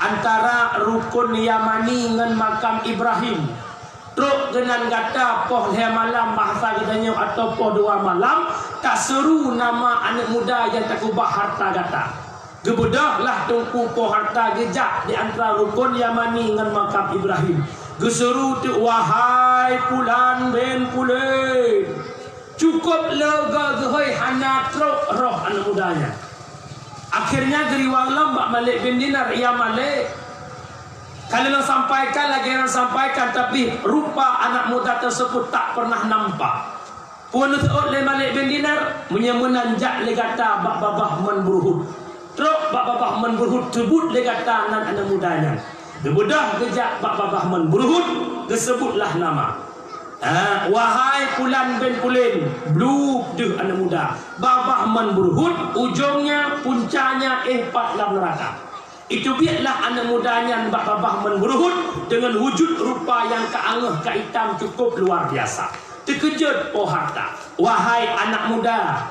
antara Rukon Yamani ngon makam Ibrahim. Trok keunan gata poh lhée malam, bahasa geutanyoe, atawa poh dua malam, taseuru nama aneuëk muda nyang takeubah harta gata. Geubeudôh lah Teungku poh harta geujak di antara Rukon Yamani ngon makam Ibrahim. Geuseuru teuk, "Wahai Pulan bin Pulen!" Cukôp leuga geuhôi hana trok roh aneuëk muda nyan. Akhirnya geuriwang lom bak Malik bin Dinar, "Ya Malik, ka lôn sampaikan lagée nyang sampaikan, tapi rupa anak muda tersebut tak pernah nampak." Peue neuseuôt lé Malik bin Dinar, "Meunyoe meunan jak lé gata bak Babah Mon Buruhut. Trok bak Babah Mon Buruhut, teubuet lé gata nan aneuëk muda nyan." Geubeudôh geujak bak Babah Mon Buruhut, geuseubutlah nama. "Ah, wahai Pulan bin Pulen," blueb deuh aneuëk muda, "Babah Mon Buruhut ujongnya, puncanya éh pat lam neuraka." Iteubietlah aneuëk muda nyan bak Babah Mon Buruhut deungon wujud rupa nyang ka angoh ka itam cukôp luar biasa. Teukeujot poh harta, "Wahai anak muda,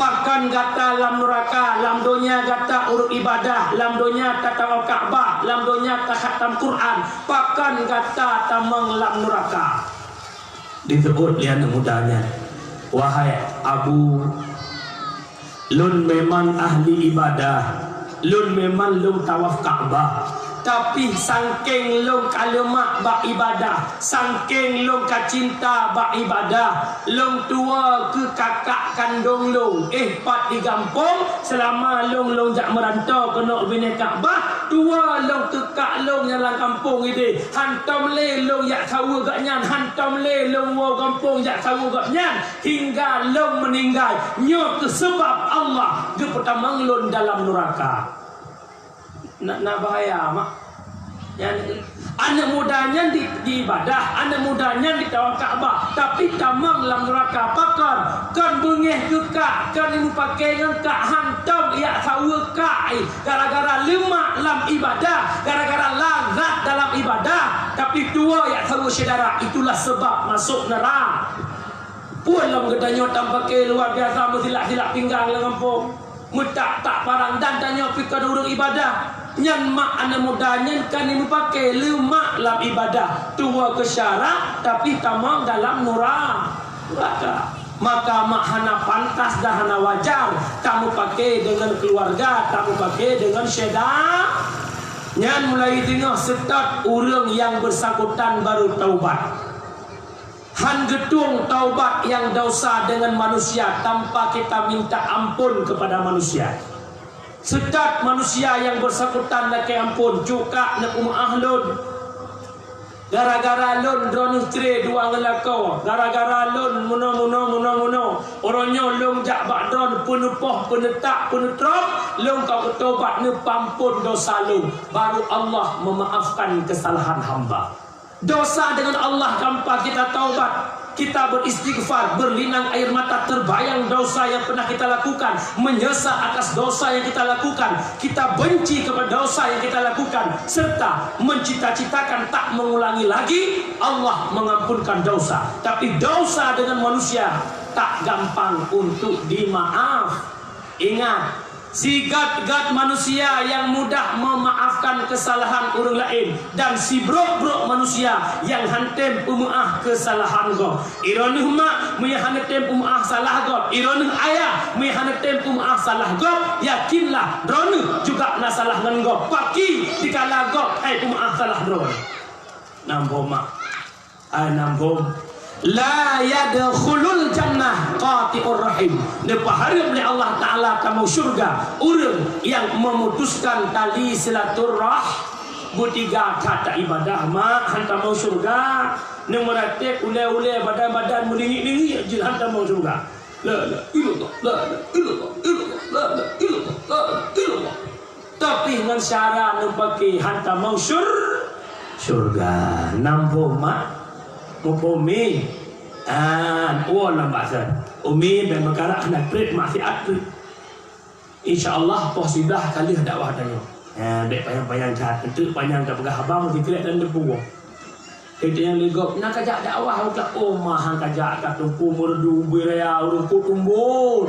pakon gata lam neuraka, lam donya gata ureuëng ibadah, lam donya tatawaf Ka'bah, lam donya takhatam Quran, pakon gata tamong lam neuraka?" Disebut lé aneuëk muda nyan, "Wahai Abu, lôn memang ahli ibadah, lôn memang lôn tawaf Ka'bah, tapi sangkeng lôn ka leumak bak ibadah, sangkeng lôn ka cinta bak ibadah, lôn tuwo keu kakak kandong lôn, éh pat di gampông, seulama lôn, lôn jak meuranto keunoe binéh Ka'bah, tuwo lôn keu kak lôn nyang lam gampông idéh, hantom lé lôn jak saweue gobnyan, hantom lé lôn woe gampông jak saweue gobnyan, hingga lôn meuninggai. Nyoe keuh seubab Allah geupeutamong lôn dalam neuraka." Na, na bahaya, mak. Nyan, aneuëk muda nyan di, di ibadah, aneuëk muda nyan di tawaf Ka'bah, tapi tamong lam neuraka. Pakon? Kon beungéh keu kak, kon imeupakè ngon kak, hantom jak saweue kak, eh, gara-gara leumak lam ibadah, gara-gara lazat dalam ibadah, tapi tuwo jak saweue syedara, itulah seubab masôk neura. Peue lom geutanyoe tameupakè luar biasa meusilak-silak pinggang lam gampông, meutak-tak parang dan tanyoe pih kon ureuëng ibadah. Nyan mak aneuëk muda nyan ka imeupakè leumak lam ibadah, tuwo keu syara, tapi tamong dalam nura-, neuraka. Maka mak hana pantas dan hana wajar tameupakè deungon keuluwarga, tameupakè deungon syeda-, nyan mulai teungoh seutôt ureuëng nyang beusangkutan baru taubat. Han geutueng taubat nyang desya deungon manusia tanpa kita minta ampôn keupada manusia. Seutôt manusia nyang beusangkutan lakée ampôn, "Cut kak, neupeumeuáh lôn. Gara-gara lôn droeneueh cre dua ngon lakoe, gara-gara lôn meunoe, meunoe, meunoe, meunoe. Uroe nyoe lôn jak bak droeneueh peuneupoh, peuneutak, peuneutrok, lôn ka beutaubat neupeuampôn desya lôn, baru Allah meumaafkan keusalahan hamba." Desya deungon Allah tanpa kita taubat, kita beristighfar, berlinang air mata, terbayang desya nyang pernah kita lakukan, menyesal atas desya nyang kita lakukan, kita benci kepada desya nyang kita lakukan, serta mencita-citakan tak mengulangi lagi, Allah mengampunkan desya. Tapi desya deungon manusia tak gampang untuk dimaaf. Ingat, sigét-gét manusia nyang mudah meumaafkan keusalahan ureuëng laén, dan sibrok-brok manusia nyang han tem peumeuáh keusalahan gob. Droeneueh mak, meunyoe hana tem peumeuáh salah gob, droeneueh ayah, meunyoe hana tem peumeuáh salah gob, yakinlah droeneueh juga na salah ngon gob. Paki dikala gob hai peumeuáh salah droeneueh. Nambô mak. Ai nambô, "La yadkhulul jannah qati'ur rahim." Neupeuhareuem lé Allah Taala tamong syeuruga ureuëng nyang memutuskan tali silaturah-, beutiga that ibadah mak han tamong syeuruga. Neumeuratéb ulée-ulée, badan-badan meulingik-lingik jeuet han tamong syeuruga. La ilaha illallah, la ilaha illallah, illallah, la ilaha illallah, la ilaha illallah. Tapi ngon syara neupakè han tamong syur-, syurga. Nambô mak, muphom mi. Ah, oh lam bahasa. Umi ben meukarak hana trép maksiat tu. Insya Allah poh siblah ka lheueh dakwah tanyoe. Ha, bèk panyang-panyang that. Enteuk panyang tapeugah haba meusikrek dan debu. Teuntèe nyang lé gob, na kajak dakwah u Teungku, oh, mah han kajak ka Teungku Meureudu ubé raya ureueng peuet umbon.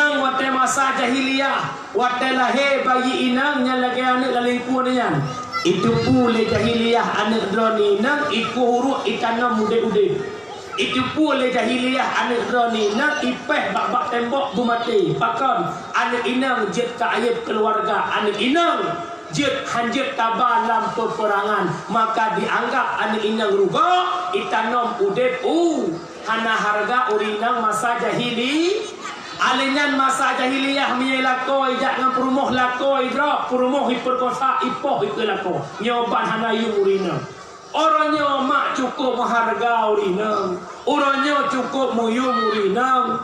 Inong watée masa jahiliyah, watée lahé bayi inong nyan lagée aneuëk lalingkue nyan. Iteupeue lé jahiliyah aneuëk droeneuh inong, ikueh uruek itanom udeb-udeb. Iteupeue lé jahiliyah aneuëk droeneuh inong, ipéh bak-bak tembok beumaté. Pakon? Aneuëk inong jeuet keu aéb keuluwarga. Aneuëk inong jeuet hanjeuet taba lam peupeurangan, maka dianggab aneuëk inong rugoe, itanom udeb u hana hareuga ureuëng inong masa jahili. Alèh nyan masa jahiliyah meunyoe lakoe ijak ngon peurumoh lakoe idrob, peurumoh ipeukosa, ipoh ikeue lakoe. Nyoe ban hana yuem ureuëng inong. Uroe nyoe mak cukôp meuhareuga ureuëng inong. Uroe nyoe cukôp meuyuem ureuëng inong.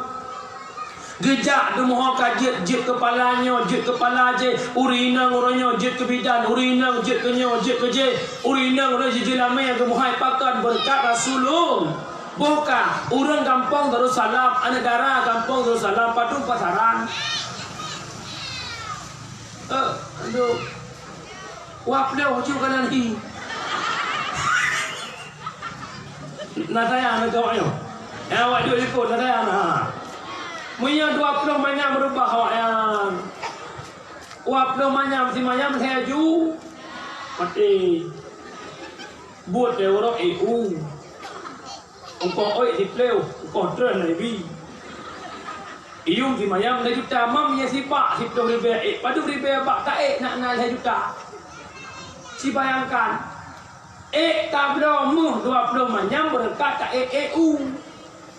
Geujak deungoe ka jeuet, jeuet keupala nyoe, jeuet keupala jéh, ureuëng inong uroe nyoe jeuet keu bidan, ureuëng inong jeuet keu nyoe, jeuet keu jéh, ureuëng inong uroe jeuet jeulamé geumeuhai pakon beureukat Rasulullah. Boh ka, ureuëng gampông Darussalam, aneuëk dara gampông Darussalam, padum pasaran. Eh, aduh. Wah, pleuh uju kanan hi. Na sayang na gawak nyoe. Eh, awak duek likot, na sayang na. Meunyoe dua ploh manyam reubah awak nyan. Dua ploh manyam, si manyam lhèe ju. Maté. Buet lé uroe, eh, u. Ukoh oi sipleuh, ukoh treun na ibi. Iyum si manyam lhèe juta, mam nyang sibak siplôh ribèe, ék padum ribèe bak ka ék nak na lhèe juta. Sibayangkan, ék tabloe meuh dua ploh manyam beureukat ka ék, ék u.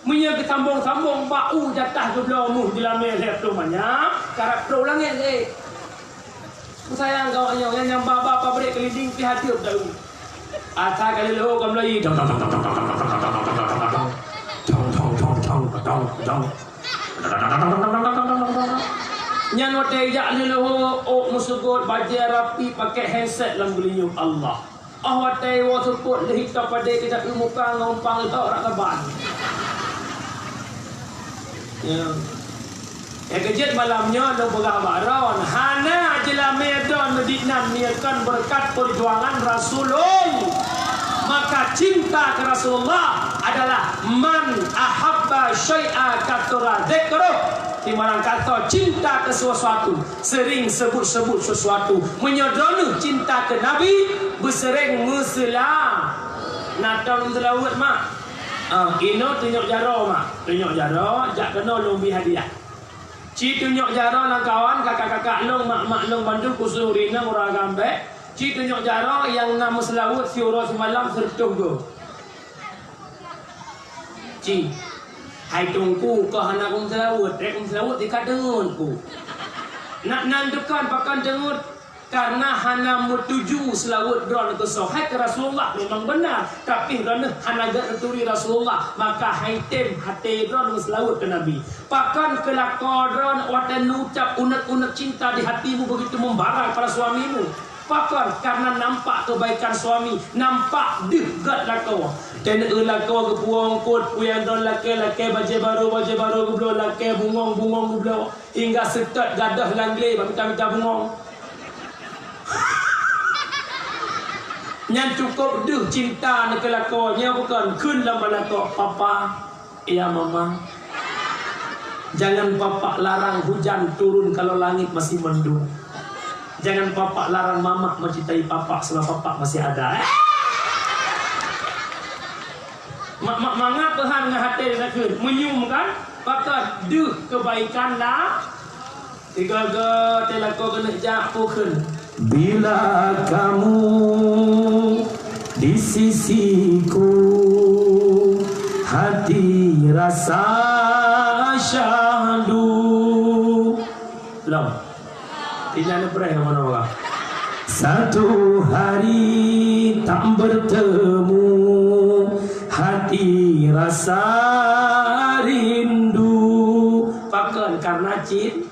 Meunyoe geusambong-sambong bak u jatah geubloe meuh jeulamé lhèe ploh manyam, karab ploh langét ék. Meusayang gawak nyoe, nyan nyang ba-ba pabrik keuliling pih ateueh tau. Asa kali lheueh ka mulai. Dong, dong, dong. Nyan watèe jak lheueh, ôk meusugot, bajèe rapi, pakèk handset lam geulinyueng Allah. Oh watèe woe seupôt lheueh ita padé kita muka ngon pang lhok rak saban. Ya. Nyang keujeuet malam nyoe lôn peugah bak droen, hana jeulamé droen meudit nan meunyoe kon beureukat peujuangan Rasulullah. Maka cinta keu Rasulullah adalah man ahabba syai'a katsura dzikruh. Timarang kata cinta keu sesuatu, sering sebut-sebut sesuatu. Meunyoe droeneuh cinta keu Nabi, beusereng meuseula-, na tom seulaweuet, mak. Ah, inoe tunyok jaroe, mak. Tunyok jaroe, jak keunoe lôn bi hadiah. Ci tunyok jaroe lam kawan, kakak-kakak lôn, mak-mak lôn bandum, khusus ureueng inong, ureueng agam bèk. Ci tunyok jaroe nyang na meuseulaweuet siuroe simalam seureutôh goe. Ci. Hai Teungku, kah hana kum seulaweuet, rek kum seulaweuet, tika deungon ku. Nak nan tukon pakon deungon. Karena hana meutuju seulaweuet droeneuh keu soe, hai keu Rasulullah memang beuna, tapi droeneuh hana geuneuturi Rasulullah, maka hai tem até droeneuh seulaweuet keu Nabi. Pakon keu lakoe droeneuh watèe neucap unek-unek cinta di hatimu begitu membara kepada suamimu? Pakon? Karena nampak kebaikan suami, nampak deuh gèt lakoe. Teuneuk lakoe geupuwoe eungkôt, puyang droeneuh lakèe-lakèe bajèe barô, bajèe barô geubloe, lakèe bungong, bungong geubloe. Hingga seutôt gadôh lam glé bak mita-mita bungong. Nyan cukôp deuh cinta neuh keu lakoe, nyoe bukon kheun lam bak lakoe, "Papa, ya Mama, jangan Papa larang hujan turun kalau langit masih mendung. Jangan Papa larang Mama mencintai Papa selama Papa masih ada." Eh! Mak-mak mangat Tuhan ngon até na kheun, meunyoe kan, pakon deuh kebaikan lah. Tiga-tiga teuh lakoe keuneuk jak pukon. Bila kamu di sisiku. Hati rasa syahdu. Lom. Tinggal lepreh mana orang. Satu hari tak bertemu, hati rasa rindu. Pakon karena cin-,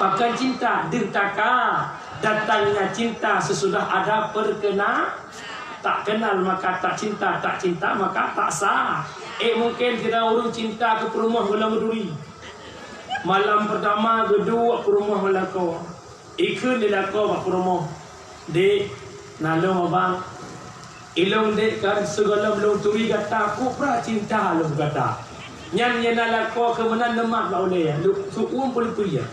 pakon cinta deuh taka. Datangnya cinta sesudah ada perkena-, tak kenal maka tak cinta, tak cinta maka tak sah. Eh, mungkin sidroe ureueng cinta keu peurumoh gohlom duri. Malam pertama geuduek peurumoh meulakoe. Ikheun lé lakoe bak peurumoh, "Dek, na lôn abang. Ilôn dek kan sigohlom lôn turi gata, kupra cinta lôn gata." Nyan nyang na lakoe keu meunan neumat bak ulèe, lu-, su'uem peuleupeue.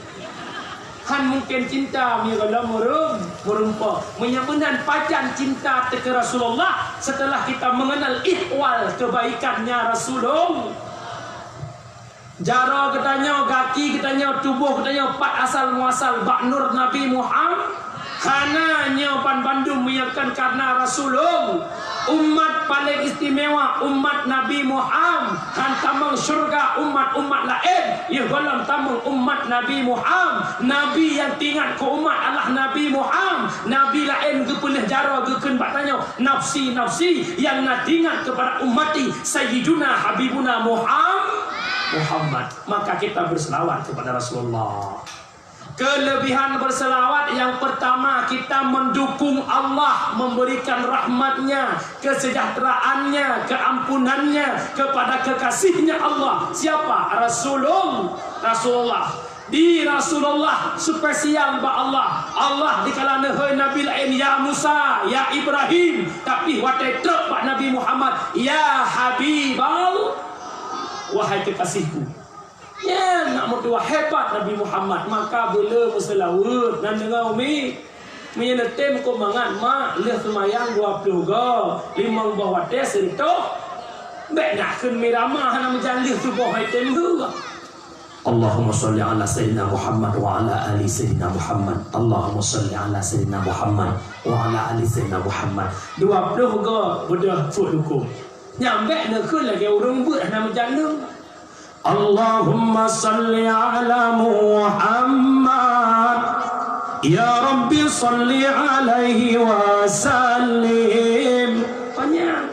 Han mungken cinta meunyoe gohlom meureum-, meurumpok. Meunyoe meunan pajan cinta teuh keu Rasulullah setelah kita mengenal ihwal kebaikannya Rasulullah. Jaroe geutanyoe, gaki geutanyoe, tuboh geutanyoe pat asal muasal bak nur Nabi Muham-, hana nyoe ban bandum meunyoe kon karena Rasulullah. Umat paleng istimewa, umat Nabi Muham-, han tamong syeuruga umat-umat laén, yoh gohlom tamong umat Nabi Muham-, Nabi nyang teuingat keu umat adalah Nabi Muham-, Nabi laén geupeuleueh jaroe geukheun bak tanyoe, "Nafsi, nafsi," nyang na teuingat kepada ummati, Sayyiduna Habibuna Muham-, Muhammad. Maka kita berselawat kepada Rasulullah. Kelebihan berselawat yang pertama, kita mendukung Allah, memberikan rahmatnya, kesejahteraannya, keampunannya kepada kekasihnya Allah. Siapa? Rasulul-, Rasulullah. Di Rasulullah spesial bak Allah. Allah dikala neuhôi nabi laén, "Ya Musa, ya Ibrahim," tapi watèe trok bak Nabi Muhammad, "Ya Habibal," wahai kekasihku. Nyan nak meutuah hebat Nabi Muhammad, maka beu le meuseulaweuet. Na deungö umi? Meunyoe neutem keu mangat mak, lheueh seumayang dua ploh goe, limong boh watèe sireutôh. Bèk nak kheun mirama hana meujan lheueh tuboh hai tem heueh. Allahumma shalli ala sayyidina Muhammad wa ala ali sayyidina Muhammad. Allahumma shalli ala sayyidina Muhammad wa ala ali sayyidina Muhammad. Dua ploh goe beudôh peuet rukuk. Nyan bèk neukheun lagèe ureueng beuet hana meujan lheueh. Allahumma shalli ala Muhammad. Ya Rabbi shalli alaihi wa sallim. Panyang.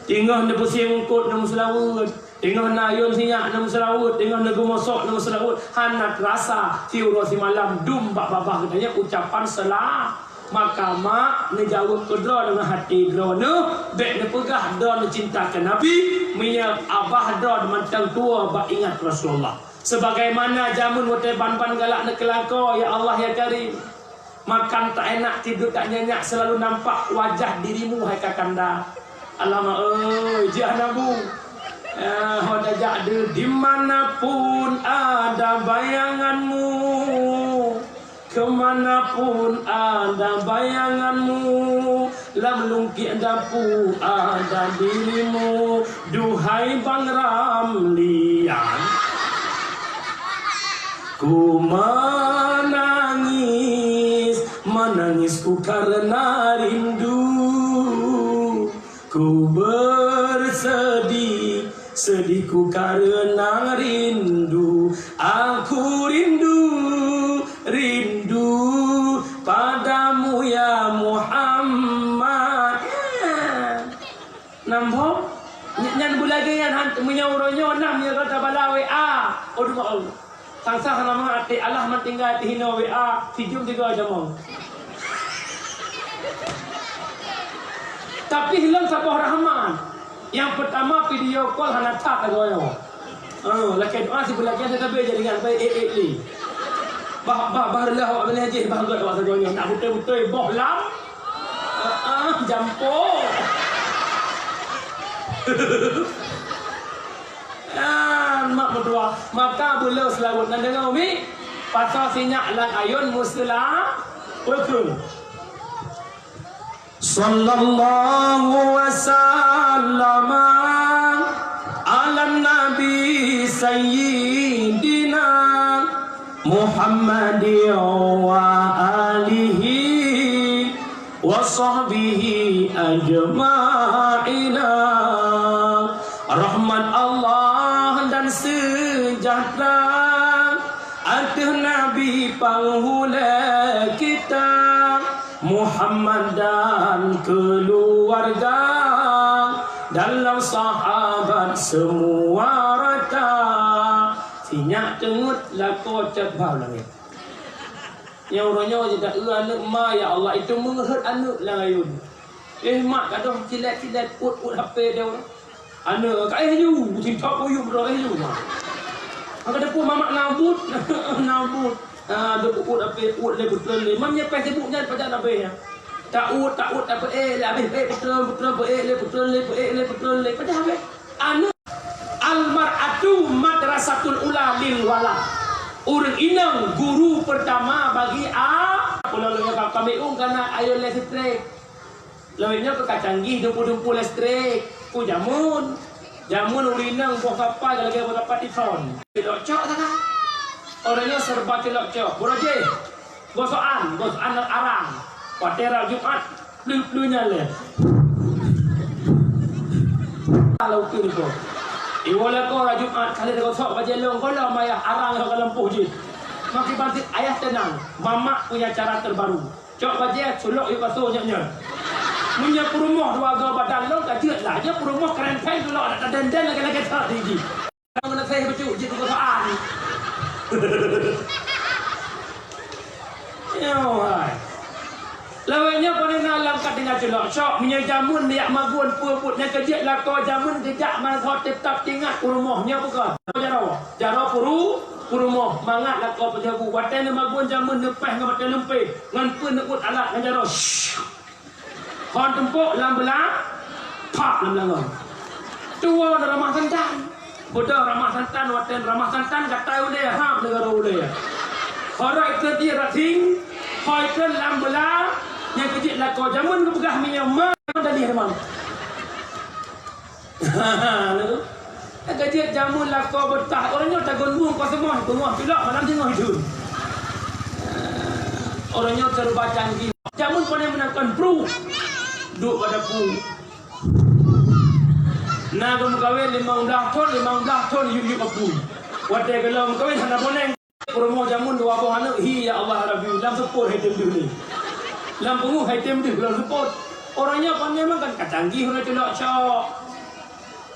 Teungoh neupeusie eungkôt neumeuseulaweuet. Teungoh neuyue sinyak neumeuseulaweuet. Teungoh neugeumosok neumeuseulaweuet. Hana teurasa siuroe simalam dum bak babah geutanyoe ucapan seula-, Maka mak neujaweueb keu droeneuh ngon até droeneuh, bèk neupeugah droeneuh cinta keu Nabi, meunyoe abah droeneuh mantong tuwoe bak ingat Rasulullah. Sebagaimana jameun watèe ban-ban galak neukeulangkoe, ya Allah, ya Karim. Makan tak enak, tidur tak nyenyak, selalu nampak wajah dirimu, hai Kakanda. Alamak, oi, jiah nabu. Ah, ho tajak deuh, di mana pun ada bayanganmu. Keu mana pun ada bayanganmu, lam lungkiek dapu ada dirimu, duhai Bang Ramlian. Ku menangis, menangis ku karena rindu. Ku bersedih, sedih ku karena rindu. Aku rindu, rindu padamu ya Muhammad. Nambah, ny-, nyan beulagèe nyan han-, meunyoe uroe nyoe nam ya kata bala W A. Aduh, Allah. Sang-sang hana mangat até Allah meutinggai teuhinoe W A, sijeuem tiga jamong. Tapi lôn saboh rahmat. Nyang peutama video call hana that lagoe nyoe. Ah, lakèe doa sibeulagian teutabé jaringan baik, eh, eh, eh. Bah, bah, bah, reulah awak beuleh jih, bah, gèt awak sagoe nyoe. Nak beutôi-beutôi boh lam. Ah, ah, jampo. Nyan mak meutuah, maka beu le seulaweuet. Na deungö, Umi? Pasoe sinyak lam ayôn meuseula-, beukeueng. Sallallahu wa sallama ala nabi sayyidina Muhammadin wa alihi wa sahbihi ajma'ina. Rahmat Allah Panghulée kita Muhammad dan keluarga, dalam sahabat semua rata. Sinyak teungeut lakoe cot bak langét. Nyang uroe nyoe jeuet taeu aneuëk ma, ya Allah, itu meungeuhot aneuëk lam ayun. Eh, mak gadoh cilek-cilek, uet-uet H P dia ureuëng. Aneuëk ka eh ju, cinta kuyup droe eh ju. Maka depan mamak nabut, nabut. Ah, depan uet H P, uet lé beutôi lé. Mam nyepeh sibuk nyan pajan habéh nyan. Taut, taut, tapeue lé habéh, eh, beutôi, beutôi, peue lé, beutôi lé, peue lé, beutôi lé. Pajan habéh. Aneuëk Al-mar'atu madrasatul ula lil walad. Ureuëng inong guru pertama bagi a-, Pulo lôn ka kami ung kana ayo lé strek. Lawét nyoe ka canggih dumpu-dumpu listrik. Ku jameun. Jameun ureuëng inong boh kapa lagée boh kapa tison. Cilok cok sana. Orang nyoe serba cilok cok. Boroje. Gosokan, gosokan arang. Watée rab Jumat, pleu-pleu nyan lé. Lalu tu niko. Iwoe lako rab Jumat, kali gosok bajée lông, gohlom ayah arang nyang ka lumpuh jih. Makin bansit ayah tenang, mamak punya cara terbaru. Cok bajée, sulok yue kasô nyan-nyan. Meunyoe peurumoh dua goe badan lông, ka jeuet lah. Nyoe peurumoh kerempeng tulok, ada tadenden lagée-lagée that di jih. Meunaseh bacut jeuet keukuasaan. Nyoe hai. Lawét nyoe pane na lam ka tinggai culok. Cok, meunyoe jameun yak magun peue buet nyang keujeuet lakoe jameun geujak mantong teutap teuingat peurumoh nyoe bukan. Jaroe, jaroe puru-, peurumoh, mangat lakoe peunyoe bu. Watée neumagun jameun neupeh ngon watée lumpeh, ngon peue neuuet alat ngon jaroe. Hon tumpok lam beulang, pap lam langong. Tuwo na ramah santan. Bodoh ramah santan, watée ramah santan gatai ulée, hab negara ulée. Horok ikeu di rating, hoi ikeu lam beulang, nyang keujeuet lakoe jameun geupeugah minyeuk ma, dalih teuma. Ha, ha, ha, lalu. Ka jeuet jameun lakoe beutah, ureuëng nyoe tagun bueng keu seumoh, beungoh culok malam singoh idun. Ureuëng nyoe serba canggih. Jameun pane meunan kon pru. Duek bak dapu. Na geumeukawen limong blaih thon, limong blaih thon yub-yub apui. Watée geulong meukawen hana boneng. Peurumoh jameun dua boh aneuëk, hi ya Allah Rabbi, lam seupôt hai tem deuh ni. Lam peungeuh hai tem deuh lam seupôt. Ureuëng nyoe pane meunan kan ka canggih ureuëng culok cok.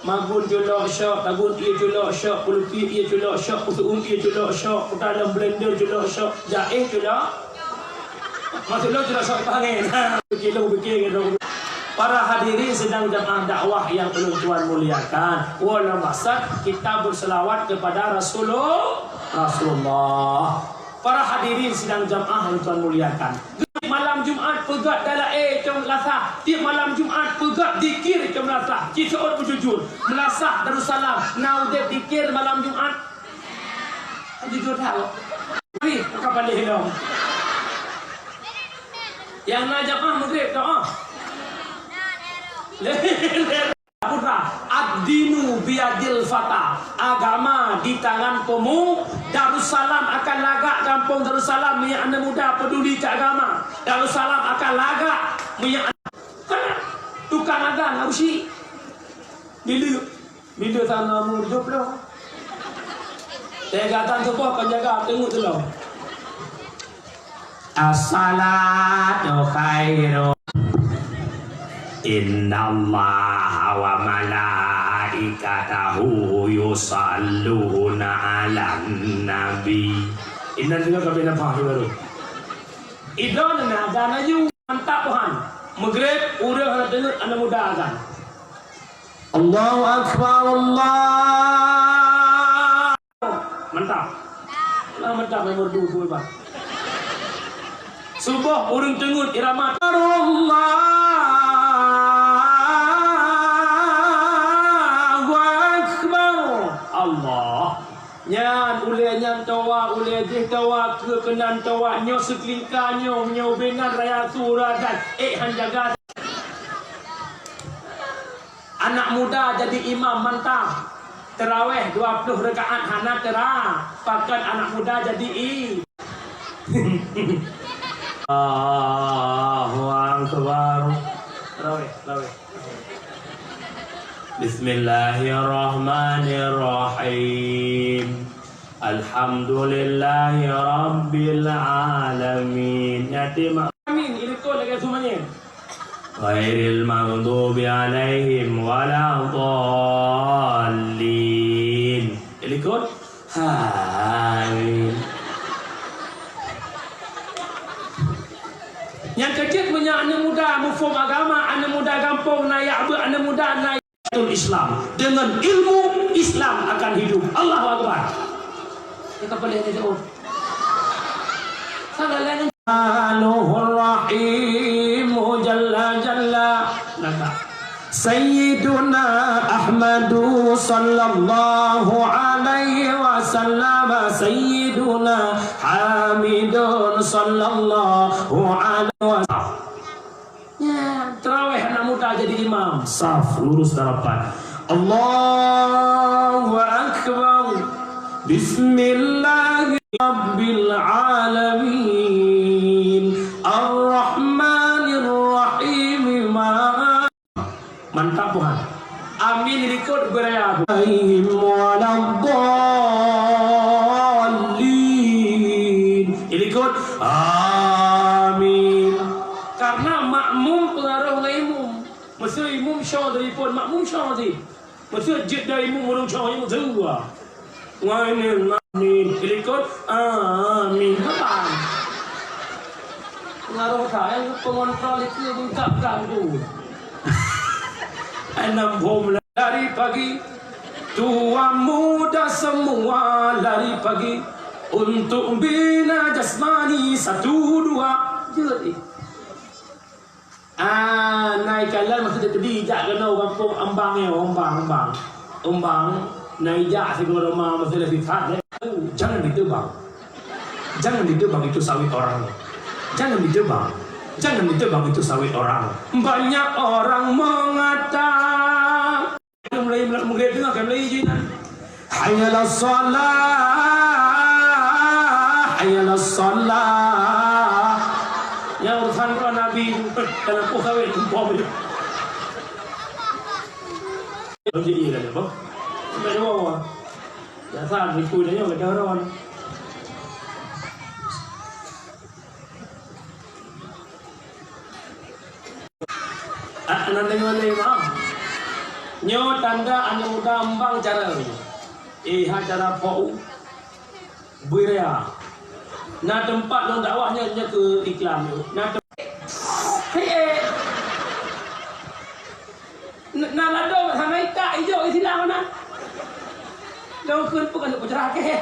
Magun culok syok, tagun ie culok syok, peuleupiek ie culok syok, peuseu'uem ie culok syok, peuta lam blender culok syok, jaéh culok. Maksud lôn culok syok ipangen. Kilo pikir gitu. Para hadirin sidang jamaah dakwah yang ulôn tuan muliakan. Walau maksud kita berselawat kepada Rasulullah. Rasulullah. Para hadirin sidang jamaah yang Tuhan muliakan. Tiep malam Jumat peugét dalae cong lasah. Tiep malam Jumat peugét dikir cong lasah. Ci seuôt beujujur. Meulasah Darussalam. Na udeb dikir malam Jumat. Jujur that. Tapi, bukan pandai hilang. Yang na jamaah Maghrib tu, ah. Putra, ad-dinu biyadil fata. Agama di tangan pemu-, Darussalam akan lagak, gampông Darussalam, meunyo aneuk muda peduli keu agama. Darussalam akan lagak, meunyo ane-, tukang azan, Abusyik. Bila, bila sana umur tujuh puluh. Teuga azan suboh, penjaga teungeut teuloh. As-salatu khairu. Innallaha wa malaikatahu yusalluna 'alan nabi. Inna juga kabeh nafah tu baru. Idon na azan laju. Mantap Tuhan. Maghrib, ureueng hana deungoe aneuk muda azan. Allahu Akbar, Allah. Mantap. Lah mantap, nomor dua, dua, Bang. Suboh ureueng teungeut irama. Allahu Akbar. Allah. Nyan, ulée nyan tawa, ulée jih tawa, keu keunan tawa, nyoe seukeulingka nyoe, nyoe binan raya sura dan ék han jaga. Anak muda jadi imam mantap. Tarawih dua puluh rakaat hana tera. Pakon anak muda jadi i-, Allahu Akbar. Tarawih, tarawih. Bismillahirrahmanirrahim. Alhamdulillahi Rabbil Alamin. Nyan teuma. Amin. Ilikot lagèe su manyét. Ghairil maghdubi alaihim waladdallin. Ilikot. Amin. Nyang keujeuet meunyoe aneuk muda muphom agama, aneuk muda gampông na jak beuet, aneuk muda na Islam. Dengan ilmu, Islam akan hidup. Allahu Akbar. Dia kapal yang jauh. Salah lain. Rahmanuhur Rahim, jalla, jalla. Nampak? Sayyiduna Ahmadu sallallahu alaihi wasallam, Sayyiduna Hamidun sallallahu alaihi wasallam. Ya, tarawih anak muda jadi imam. Saf lurus dan rapat. Allahu Akbar. Bismillahirrabbilalamin. Arrahmanirrahim. Ma-, mantap, Tuhan. Amin, ilikot beuraya. Alaihim waladdallin. Ilikot. Amin. Karena makmum pengaruh ngon imum. Meuseu imum syoe dari phon, makmum syoe di. Meuseu jeuet dari imum ureueng syoe, imum seuwa. Ngon amin, ilikot. Amin. Bukan. Pengaruh saya, pengontrol itu bengkak-bengkak tu. Enam hom dari pagi, tua muda semua lari pagi untuk bina jasmani satu dua. Jeuet. Ah, na ikalon masa tadi jak keunoe gampông Embang nyoe, Embang, Embang. Embang, na ijak sigoe roma masa lagi that. Jangan ditebang. Jangan ditebang itu sawit orang. Jangan ditebang. Jangan ditebang itu sawit orang. Banyak orang mengata-, mulai mulai Maghrib tengah kan mulai je nah. Hayya 'alas shalah, hayya 'alas shalah. Nyang urusan droe Nabi, dalam poh kawin, poh je. Jadi iya dah apa? Sampai dua orang. Biasa, nipu dia, kata orang. Ah, nan deungoe lé, ma. Nyoe tanda aneuk muda Embang cara nyoe. Eh, ha cara P U. Buya. Na teumpat lôn dakwah nyoe, nyoe keu iklan nyoe. Na tem-, hei, eh. Na, na ladôm hana itak ijok isilang na. Dong kheun peue ka peucrah kèe.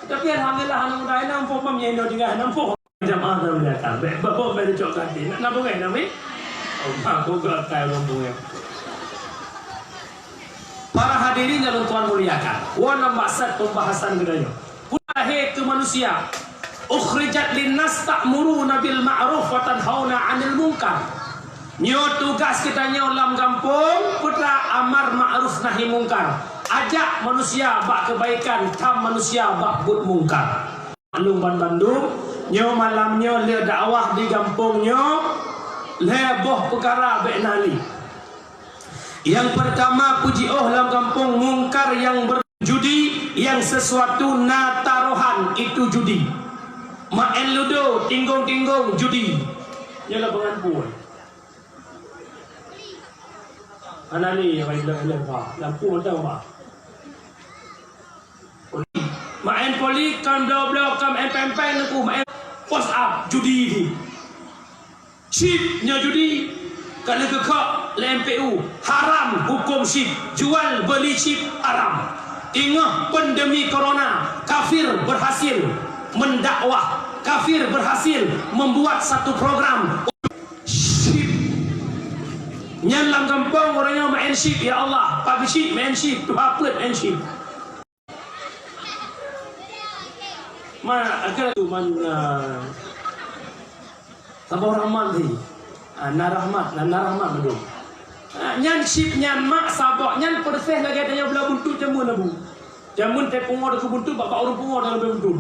Tapi alhamdulillah, hana mudah inong pom bam nyang inong tinggai hana pom. Jamaah dalam belakang. Bèk, bèk, bèk, bèk dicok kaki. Nak, nak bungeng, nak, Mi? Oh, mak, kau gerak kai orang bungeng. Para hadirin yang Tuhan muliakan. Wan maksud pembahasan kita nyoe. Lahé keu manusia. Ukhrijat linnas ta'muruna bil ma'ruf wa tanhauna 'anil munkar. Nyoe tugas geutanyoe lam gampông, peue ta amar ma'ruf nahi mungkar. Ajak manusia bak keubaikan, tham manusia bak buet mungkar. Maklum banmandum, nyoe malam nyoe le dakwah di gampông nyoe, lhèe boh peukara bèk na lé. Nyang peurtama, peujiôh lam gampông mungkar nyang ber-, judi, nyang sesuatu na tarohan, itu judi. Maén ludo, tinggong-tinggong, judi. Nyoe lam peungan pun. Hana lé nyang laén-laén, bah. Lam pun mantong, bah. Maén poli, kam bloe-bloe, kam empeng-empeng, neuk maén post up, judi di. Chip nyoe judi, ka lheueh geukheun lé M P U, haram huköm chip, jual beli chip haram. Teungoh pandemi corona, kafir berhasil mendakwah, kafir berhasil membuat satu program chip. Nyan lam gampông ureueng nyoe maén chip, ya Allah, pagi chip maén chip, tuha peuet maén chip. Ma, akhé tu man, ah, saboh rahmat tadi. Ah, na rahmat, na, na rahmat mandum. Ah, nyan chip nyan mak saboh nyan persis lagèe tanyoe bloe buntut jameun abu. Jameun teupungo teuku buntut, bak, bak ureueng pungo dalam buntut.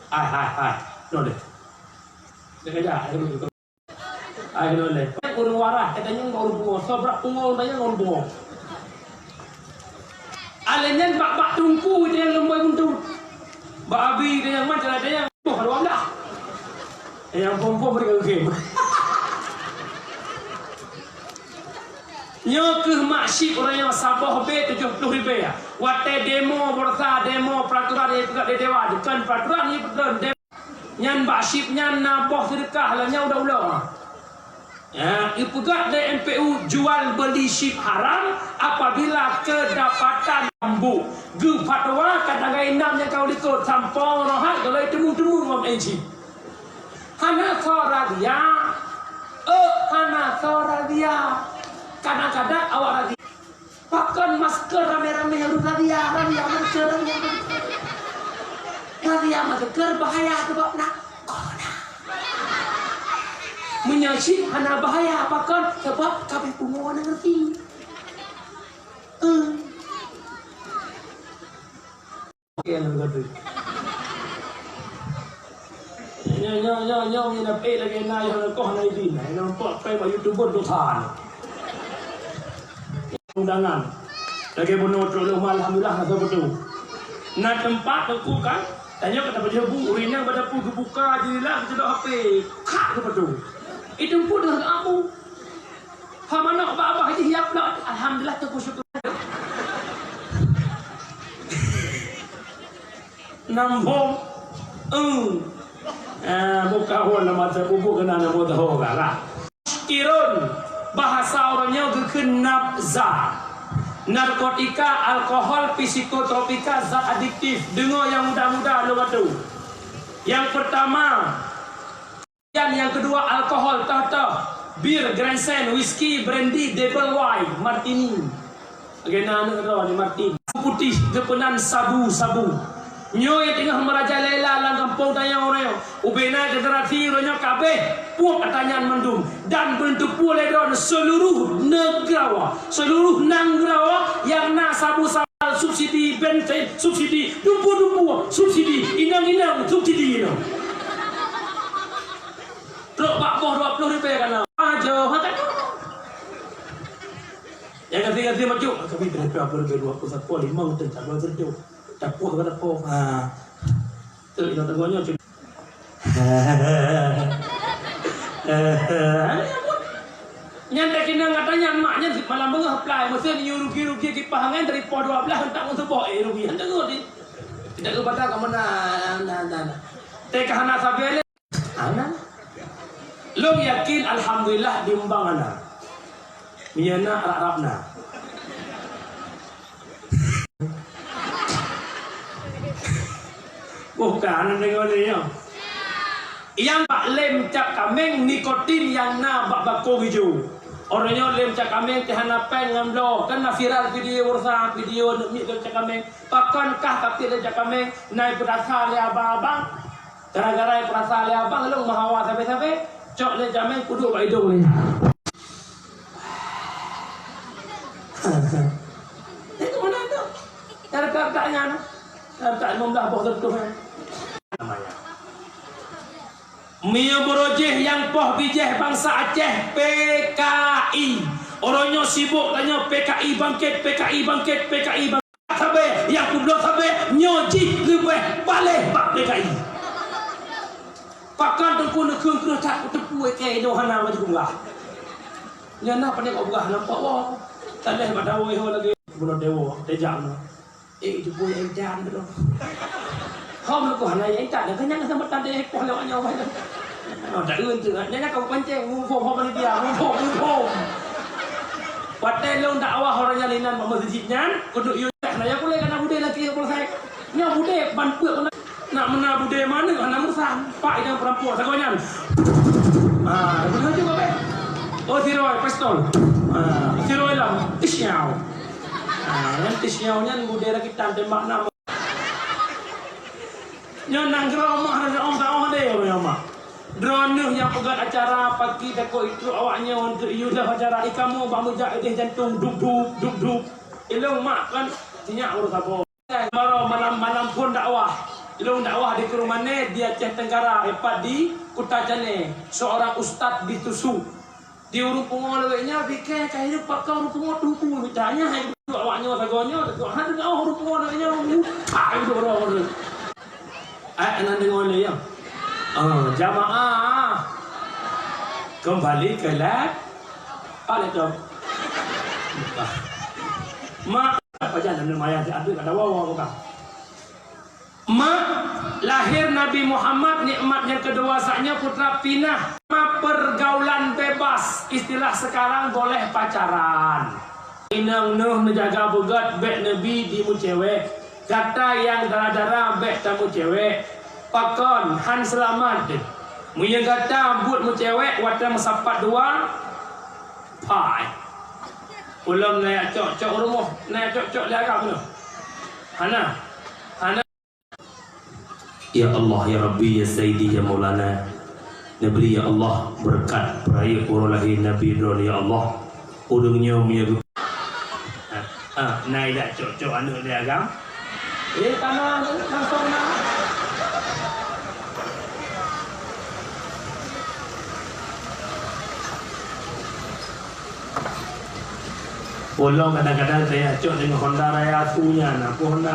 Hai, hai, hai. Nyoe deh. Sengaja, hai, betul. Ai, keunoe lé. Ureueng waras, ka tanyong bak ureueng pungo. Soe brat pungo, tanyong ureueng pungo. Laén nyan bak-bak teungku teuh nyang leumbôi buntut. Bak abi teuh nyang macam ada nyang boh dua belah. Nyang pom-pom mereka game. Nyoe keuh mak syik ureuëng nyang saboh B tujoh ploh ribèe. Watèe demo bursa, demo peraturan nyang peugah lé dewan, bukan peraturan nyang peugah demo. Nyan bak syik nyan na boh seudeukah lam nyan udah ulông. Ya, ipeugah lé M P U jual beli syik haram apabila kedapatan lambu. Geufatwa ka tanggai nam nyang ka u likot sampoe rohat goloi teumu-teumu ngon N G. Hana soe razia. Eh, hana soe razia. Kadang-kadang awak razia. Pakon masker ramé-ramé harôh razia, razia masker, razia masker. Razia masker bahaya sabab na corona. Meunyoe syik hana bahaya, pakon? Sabab kabeh pungo na ngerti. Eh. Oke, yang kata. Nyo, nyo, nyo, nyo, nyo, nyo, eh, lagi na, yang koh na idin. Yang nampak pai bak YouTuber dosa. Undangan. Lagi bunoe trok lé, alhamdulillah, na beutôi. Na teumpat teungku kan? Tanyoe kata baju bu, ureueng nyang pada pu geubuka jendela, geucedok H P. Kak, beutôi. Itu pun dengan aku. Ha manok babah jih ya pula. Alhamdulillah, teungku syukur. Nambong. Eng. Ah, buka hon nama saya bubuk kena nama tahu lah. Kirun. Bahasa orang nyoe geukheun nabza. Narkotika, alkohol, psikotropika, zat adiktif. Dengar yang muda-muda lewat tu. Yang pertama, Dan yang kedua, alkohol, teuh-teuh, bir, Grandstand, whisky, brandy, double wine, martini. Lagèe na aneuk droe ni, martini. Putih, geupeunan sabu-sabu. Nyoe nyang teungoh meurajalela lam gampông tanyoe uroe nyoe. Ubena generasi uroe nyoe kabeh puek ata nyan mandum. Dan beuteupeue lé droe seluruh neugarawa, seluruh nanggroe nyang na sabu-sabu. Subsidi bensin, subsidi dumpeue-dumpeue, subsidi inong-inong, subsidi inong. Trok bak boh dua ploh ribèe ka na. Ajo, ha ka na. Nyang gasien-gasien majuk, kami berapa puluh ribèe, dua puluh satu, lima, betul, tak boleh kerja. Tak puas kata po. Ha. Tu inong tengok nyoe. Nyan dak keuneuk gata nyan mak nyan malam beungoh apply meusén yue rugi-rugi kipah angén dari poh dua belas tak meusuboh, eh, rugi han deungoe di. Tidak ke patah kamu na, na, na, na. Teka hana sabe lé. Ana. Lôn yakin alhamdulillah diumbang ana. Mie na arab-arab na. Bukan deungon nyoe. Nyang bak lem cap kaméng nikotin nyang na bak bakong ijo. Uroe nyoe lem cap kaméng teuh hana péng ngon bloe. Kan na viral video ureueng, video aneuk miet lem cap kaméng. Pakon kah ka piet lem cap kaméng, na ipeudasa lé abang-abang. Gara-gara ipeudasa lé abang lôn meuhawa sabe-sabe, cok lem cap kaméng kuduek bak idong lé. Itu mana tu? Cara tak nyan. Cara tak limong belas boh tentu kan. Namanya. Mie beurojeh nyang poh bijéh bansa Aceh P K I. Uroe nyoe sibok tanyoe P K I bangkit, P K I bangkit, P K I bangkit. Sabe, nyang peubloe sabe, nyoe jih leubeh baleh bak P K I. Pakon teungku neukheun kreueh that kuteupue keu inong hana maju beurah. Nyan na pandai kok beurah nampak woe. Tadeh bak dawai ho lagèe bunoe dewo, tejak na. Eh, itu pun yang intan tu. Hom lu hana yang intan, kan nyang sama tadeh poh lewat nyawa. Oh, tak urun tu. Nyan ka pancing, muphom ho panitia, muphom, muphom. Watèe lôn dakwah uroe nyan inan bak meuseujid nyan, keuneuk yue nyan, nyan pulai kana budé laki pulai. Nyan budé ban peuet. Nak meunan budé manök hana meusan, pak idang perampok sagoe nyan. Ah, beuna juga beh. Oh, siroi pistol. Ah, siroi lam. Tisyau. Ah, nyan tisyau nyan budé rakitan tembak nam. Nyoe nanggroe mah hana ong taoh deh, nyoe mah. Droeneuh nyang peugöt acara paki takot itrok awak nyoe untuk yue dah acara ikamu bak meujak ideh jantung dub dub dub dub. Ilong mak kan sinyak urus saboh. Baroe malam-malam phon dakwah. Lôn dakwah di Krueng Mané, di Aceh Tenggara, tepat di Kuta Canè. Seorang ustaz di Tusu. Di ureuëng pungo lawét nyan, pike ka hidup pakai ureuëng pungo tubu mita nyan, hai duduk awak nyoe sagoe nyoe, duduk han deungoe ureuëng pungo lawét nyan, mutak duduk ureuëng. Eh, hana deungoe lé, ya. Ah, jamaah. Kembali ke la-, ah, laptop. Mak, apa jalan lumayan, ada kat dawa, bukan? Mak, lahir Nabi Muhammad, nikmat nyang keudua saat nyoe putra pinah. Pergaulan bebas, istilah sekarang boleh pacaran. Inong neuh neujaga beugét, bék neubi dimeucewek. Gata nyang dara-dara bék tameucewek. Pakon, han seulamat deh. Meunyoe gata buet meucewek watée meusapat dua, pai. Ulôn na jak cok-cok rumoh, na jak cok-cok lé agam tu. Hana. Hana. Ya Allah, ya Rabbi, ya Sayyidi, ya Maulana. Neubri, ya Allah, beureukat peurayeuk uroe lahé Nabi Droeneuh, ya Allah. Ureuëng nyoe meunyoe geu-, ah, ah, na jak cok-cok aneuëk lé agam. Eh, ka na, langsung na. Ulôn kadang-kadang tajak cok deungon Honda Raya su nyan, apa Honda?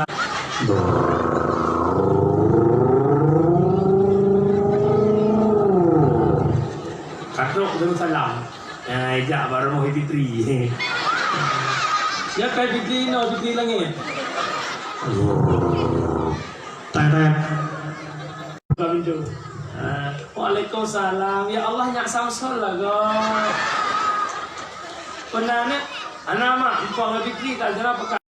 Ka trok Darussalam. Ya, jak bak rumoh Fitri. Ya, kai Fitri inoe, Fitri Langit. Tet, tet. Buka pintu. Ah, waalaikumsalam. Ya Allah, nyak Samsul lah, go. Pernah, nak? Anak mak, empok ngon Fitri tak gerak pekat.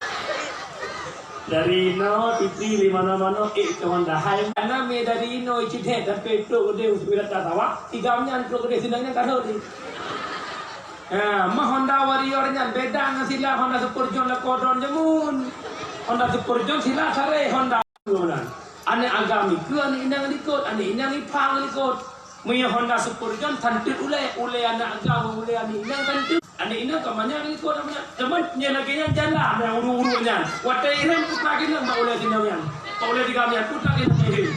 Dari inoe, Fitri, lima manoe, eh, kawan dah. Hai, anak mi dari inoe, icit he, sampai trok gede, usui rata sawah. Tiga menyan, trok gede, sinang nyan, kahut ni. Ha, mah Honda Warrior nyan beda ngon sila Honda Super John lakoe droen jameun. Honda Super John sila sare Honda nyan. Aneuk agam ikot, aneuk inong ikot, aneuk inong ipang ikot. Meunyoe Honda Super John tanteut ulèe, ulèe aneuk agam, ulèe aneuk inong tanteut. Aneuk inong ka manyang ikot, teuma nyan lagèe nyan jalan nyang ureueng-ureueng nyan. Watèe irem putra ginong bak ulèe sinong nyan. Bak ulèe tigam nyan putra ginong irem.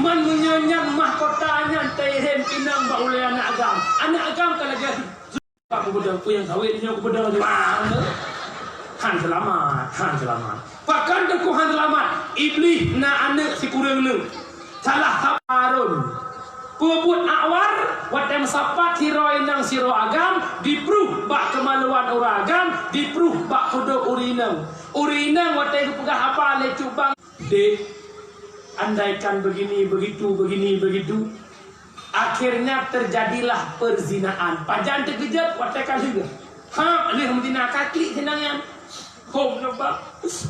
Man meunyoe nyan mahkota nyan tairem inong bak ulèe aneuk agam. Aneuk agam ka lagèe bak kupeudong, peue nyang kawin nyoe kupeudong nyoe. Han seulamat, han seulamat. Pakon teungku han seulamat? Iblih na aneuk sikureueng neuk. Salah satu Harun. Peubuet awar, watèe meusapat sidroe inong sidroe agam, dipruh bak keumaluan ureueng agam, dipruh bak kudok ureueng inong. Ureueng inong watèe geupeugah haba lé cut bang, "Dek, andaikan begini, begitu, begini, begitu." Akhirnya terjadilah perzinaan. Pajan teukeujot watèe ka lheueh. Ha, lheueh meuzina ka klik sinong nyan. Hom neuba,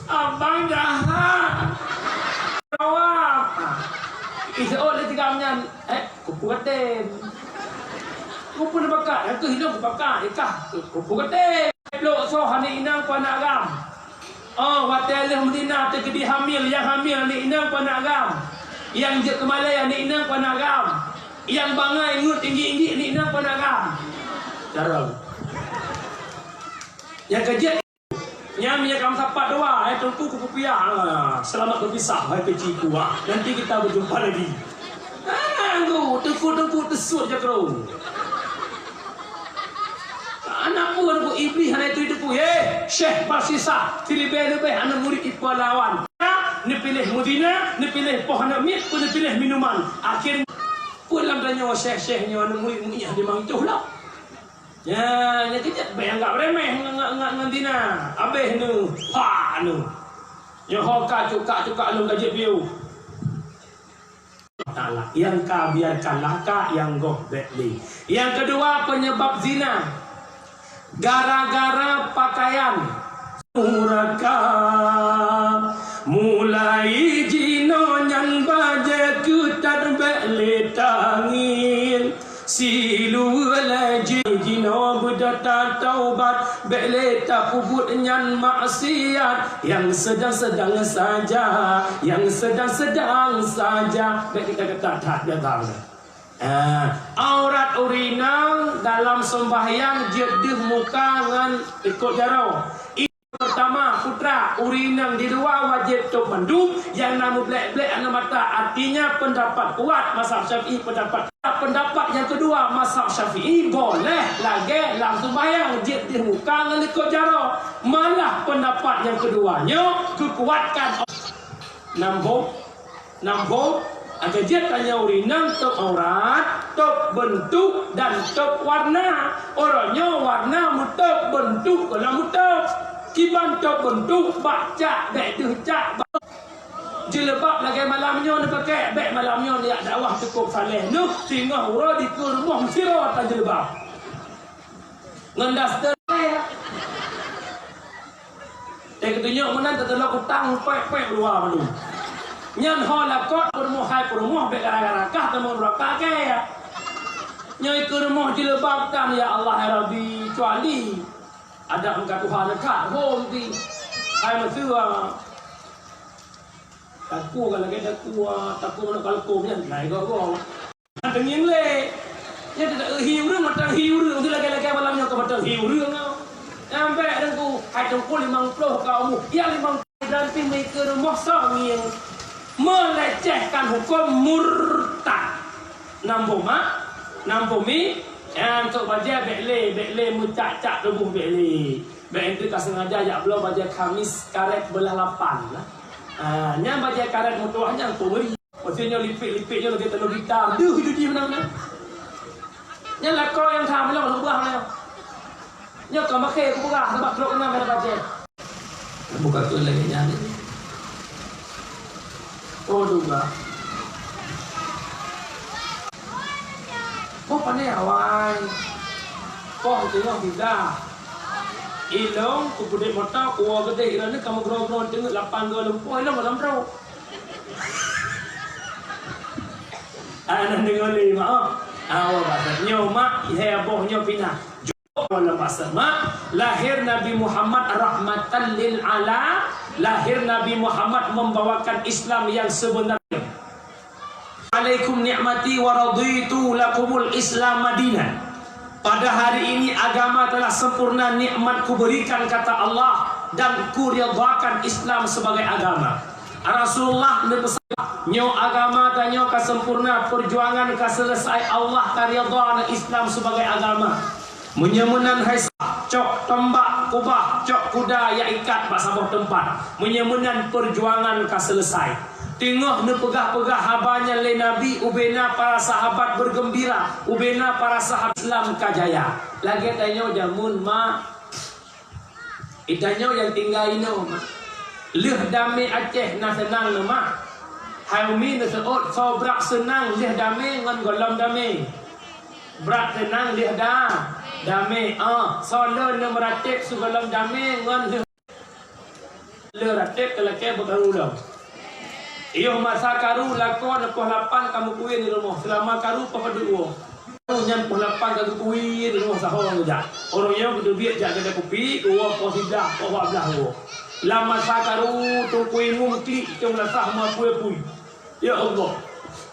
abang jahat. Awak. Ih, oh, lé tigam nyan. Eh, kupu katem. Kupu neubakat, yang tu hilang kupakat. Ikah, kupu katem. Blok soh aneuk inong ku aneuk agam. Oh, watèe lheueh meuzina teukeudi hamil, nyang hamil aneuk inong ku aneuk agam. Nyang jeuet keumalèe aneuk inong ku aneuk agam. Nyang bangai ngut inggik-inggik aneuk inong ku aneuk agam. Carông. Nyang keujeuet Nyan meunyo kamoe sapat dua, eh, Teungku kupiah, ah, selamat berpisah, wahai peci ku, ah. Nanti kita berjumpa lagi. Ah, tu, teungku-teungku teusut jakrong. Aneuk buah Teungku Iblih hana itu Teungku, eh, Syekh Basisah, siribèe leubèh aneuk murit ipa lawan. Neupiléh muzina, neupiléh poh aneuk miet, pun neupiléh minuman. Akhirnya, pun lam tanyoe syekh-syekh nyoe aneuk murit muiah di mangcoh lah. Nyan, nyan keuh nyan bèk anggap remeh ngon, ngon, ngon, ngon zina. Abéh nu, pa nu. Nyoe ho ka cukak-cukak lôn ka jeuet piôh. Taala, nyang ka biarkanlah ka, nyang goh bèk lé. Nyang keudua, penyebab zina. Gara-gara pakaian. Nuraka. Mulai jinoe nyan bajèe keutat bèk lé tangieng. Siluweue lé jih jinoe beudôh tataubat, bèk lé tapeubuet nyan maksiat. Nyang seudang-seudang saja, nyang seudang-seudang saja. Bèk kita keutat that datang. Ah, aurat ureueng inong dalam sembahyang jeuet deuh muka ngon ikot jaroe. Pertama, putra, ureueng inong di luwa wajéb tôb mandum, nyang na meublek-blek aneuk mata, artinya pendapat kuat mazhab Syafi'i, pendapat Pendapat nyang keudua, mazhab Syafi'i, boleh lagèe lam seumbahyang jeuet di muka ngon likot jaroe. Malah pendapat nyang keudua nyoe geukuatkan. Nambông, nambông, akhé jeuet tanyoe ureueng inong tôb aurat, tôb beuntuk dan tôb warna. Uroe nyoe warna meutôb, beuntuk gohlom meutôb. Kiban tôb beuntuk, bak cak, bèk deuh cak, bak Jilbab lagèe malam nyoe neupakè, bèk malam nyoe neujak dakwah cukôp saleh. Neuh, singoh uroe dikeue rumoh meusidroe ata jilbab. Ngon daster. Eh, keutunyok meunan teuteulok utang pèk-pèk luwa bandum. Nyan ho lakot peurumoh hai peurumoh bèk gara-gara kah tamong nuraka kèe. Nyoe ikeue rumoh jilbab tan, ya Allah, ya Rabbi, kecuali Adak meuka tuha neukat hom pih. Hai meuseue. Takue ka lagèe takue, takue manok kalkôm nyan, lai goh-goh. Teungieng lé. Nyan teudak hi ureueng, mantong hi ureueng, tu lagèe-lagèe malam nyoe ka mantong hi ureueng. Nyan bèk Teungku, hai Teungku limong ploh ka umu. Ya limong ploh dan pih meuikeue rumoh soe ngieng. Melecehkan huköm murtad. Nambông mak, nambông mi, nyan cok bajèe bèk lé, bèk lé meucak-cak tuboh bèk lé. Bèk enteuk ka sengaja jak bloe bajèe kamis karèt beulah lapan lah. Ah, nyan bajèe karèt meutuwah nyan keu ngeuri. Maksudnya lipek-lipek nyoe lagèe tanoh gitar. Deuh itu jih meunan nyan. Nyan lakoe nyang tham lom ubah nyan. Nyoe ka makhé kupeugah sabab trok keunan kata bajèe. Buka tu lagi nyan. Oh, duga. Boh pane awai. Boh teungoh geuga. Ilong kupeudeh mata kuwa geudeh iran ni kamu gro-gro teungoh lapan dua lumpoh ilong dalam bro. Anak dengar lima. Awak kata nyomak, hai boh nyoh pinah. Wala masa mak, lahir Nabi Muhammad rahmatan lil ala, lahir Nabi Muhammad membawakan Islam yang sebenarnya. Alaikum ni'mati wa raditu lakumul Islam madina. Pada hari ini agama telah sempurna nikmat kuberikan kata Allah dan kuridhakan Islam sebagai agama. Rasulullah neupesan, nyoe agama tanyoe ka sempurna, perjuangan ka selesai, Allah ka ridha ngon Islam sebagai agama. Meunyoe meunan hai sa-, cok tombak kubah, cok kuda ya ikat bak saboh teumpat. Meunyoe meunan perjuangan ka selesai. Teungoh neupeugah-peugah haba nyan lé Nabi, ubena para sahabat bergembira, ubena para sahabat Islam ka jaya. Lagèe tanyoe jameun ma Itanyoe nyang tinggai inoe, mak. Lheueh damé Aceh na seunang neu, mak. Hai umi neuseuôt soe brat seunang lheueh damé ngon gohlom damé. Brat seunang lheueh da-, damé, ah. Soe le neumeuratéb sigohlom damé ngon lheueh le ratéb teulakèe beukaru lom. Yoh masa karu lakoe neupoh lapan ka meukuyen di rumoh, seulama karu poh padub woe. Karu nyan poh lapan ka geukuyen di rumoh saho geujak. Ureueng nyoe geuteubiet jak keude kupi, geuwoe poh siblaih, poh dua blaih woe. Lam masa karu Teungku Imum klik cong lasah meupui-pui. Ya Allah,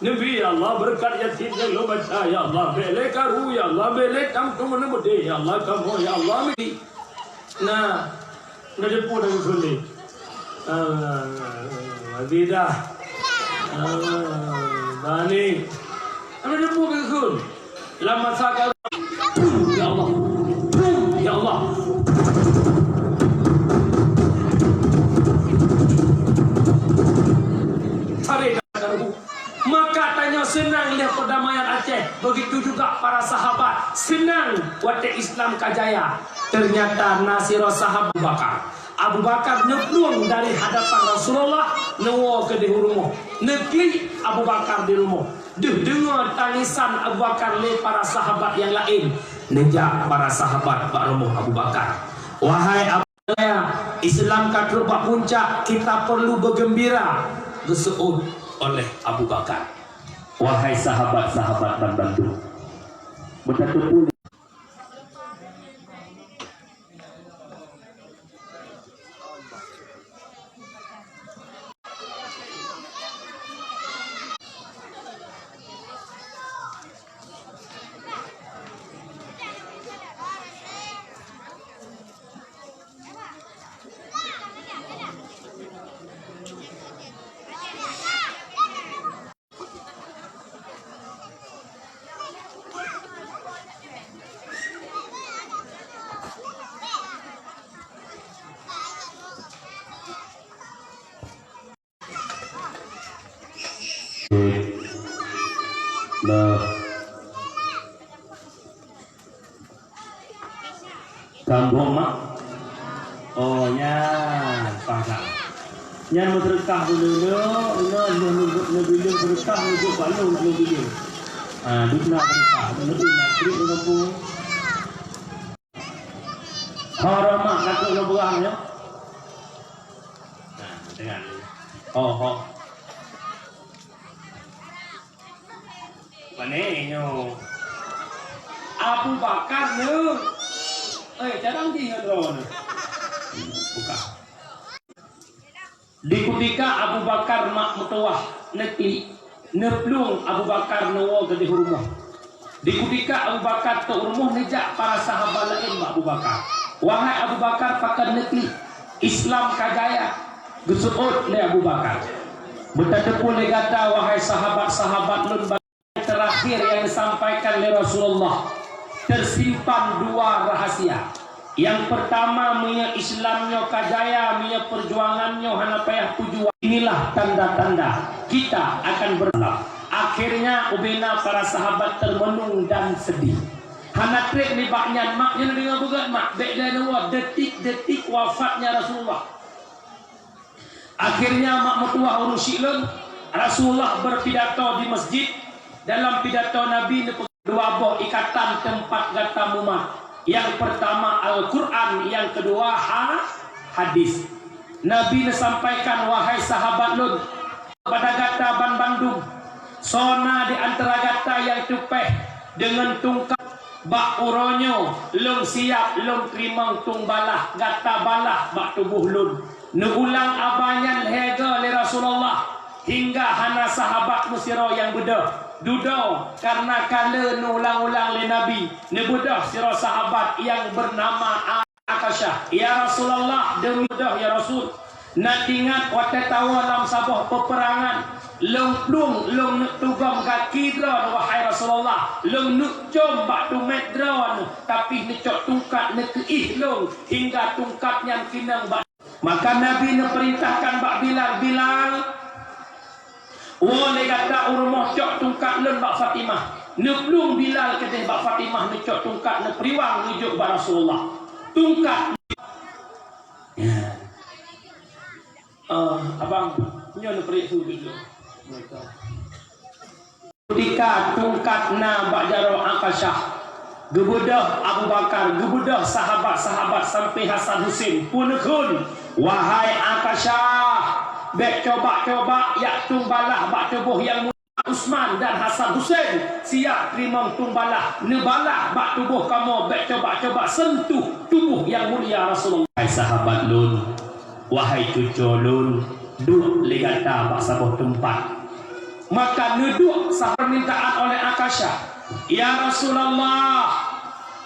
neubi ya Allah beureukat Yasin nyang lôn baca ya Allah, bèk lé karu ya Allah, bèk lé tam tu meuneubeudeh ya Allah, kamoe ya Allah, meuki. Nah, Neudeungoe dari Sule. Ah, Azidah. Ah, Bani. Neudeungoe dari Sule. Lam masa ka-, ya Allah. Ya Allah. Tarik. Maka tanyoe seunang lé perdamaian Aceh, begitu juga para sahabat seunang watèe Islam ka jaya. Ternyata na sidroe sahabat Abu Bakar. Abu Bakar neuplueng dari hadapan Rasulullah, neuwoe keudeh u rumoh. Neuklik Abu Bakar di rumoh. Deuh deungoe tangisan Abu Bakar lé para sahabat nyang laén, neujak para sahabat bak rumoh Abu Bakar. Wahai Abu Islam ka trok bak puncak, kita perlu bergembira, geuseuôt oleh Abu Bakar. Wahai sahabat-sahabat ban bandum, beutateupeu Nah. Sambung, Mak. Oh, nyan, paham. Nyan meuseudeukah dulu, dulu, dulu, dulu, dulu, seudeukah, dulu, baru, dulu, dulu. Ha, dulu, seudeukah, dulu, dulu, dulu, dulu. Horeumat takot lôn peugah nyoe. Nah, dengar. Oh, oh. Pane nyoe? Abu Bakar nyoe. Eh, cadang jih ngon droeneuh. Buka. Di kutika Abu Bakar mak meutuwah neuklik, neuplueng Abu Bakar neuwoe keudeh u rumoh. Di kutika Abu Bakar trok u rumoh, neujak para sahabat laén bak Abu Bakar, "Wahai Abu Bakar, pakon neuklik? Islam ka jaya," geuseuôt lé Abu Bakar. Beutateupeue lé gata, wahai sahabat-sahabat lôn, teurakhir nyang disampaikan lé Rasulullah, teusimpan dua rahasia. Nyang peurtama, meunyoe Islam nyoe ka jaya, meunyoe peurjuangan nyoe hana payah peujuang, inilah tanda-tanda kita akan ber-, akhirnya ubena para sahabat teumeunung dan seudih. Hana treb nibak nyan, mak nyoe neudeungoe beugét, mak, bék lé neuwoe, detik-detik wafatnya Rasulullah. Akhirnya mak meutuwah ureuëng syiek lôn, Rasulullah berpidato di masjid. Dalam pidato Nabi neupeugah dua boh ikatan teumpat gata mumat. Nyang peurtama Al-Quran, nyang keudua ha-, hadis. Nabi neusampaikan, "Wahai sahabat lôn, bak gata banmandum, soe na di antara gata nyang teupéh deungon tungkat, bak uroe nyoe lôn siap lôn teurimong tueng balaih gata balaih bak tuboh lôn." Neuulang aba nyan lhée goe lé Rasulullah, hingga hana sahabat meusidroe nyang beudôh. Dudoe, kareuna ka lheueh neuulang-ulang lé Nabi, neubeudôh sidroe sahabat nyang beunama Akasyah. "Ya Rasulullah," deuh, "ya Rasul, na teuingat watée tawoe lam saboh peuperangan, lôn plueng, lôn neuk tugom gaki droeneuh, wahai Rasulullah, lôn neuk com bak tumét droeneuh, tapi neucok tungkat neukeuih lôn hingga tungkat nyan keunong bak." Maka Nabi neupeurintahkan bak Bilal, "Bilal, woe lé gata u rumoh, cok tungkat lôn bak Fatimah." Neuplueng Bilal keudeh bak Fatimah, neucok tungkat, neupeuriwang, neujok bak Rasulullah. Tungkat. Ya. Ah, abang, nyoe neupeuriek su dulu. Kutika tungkat na bak jaroe Akasyah, geubeudôh Abu Bakar, geubeudôh sahabat-sahabat sampoe Hasan Husein, peue neukheun, "Wahai Akasyah, bék coba-coba jak tueng balaih bak tuboh nyang mulia Utsman dan Hasan Husein, siap teurimong tueng balaih, neubalaih bak tuboh kamoe, bék coba-coba sentuh tuboh nyang mulia Rasulullah." Hai sahabat lôn, wahai cucoe lôn, duek lé gata bak saboh teumpat. Maka neuduek saboh permintaan oleh Akasyah, "Ya Rasulullah,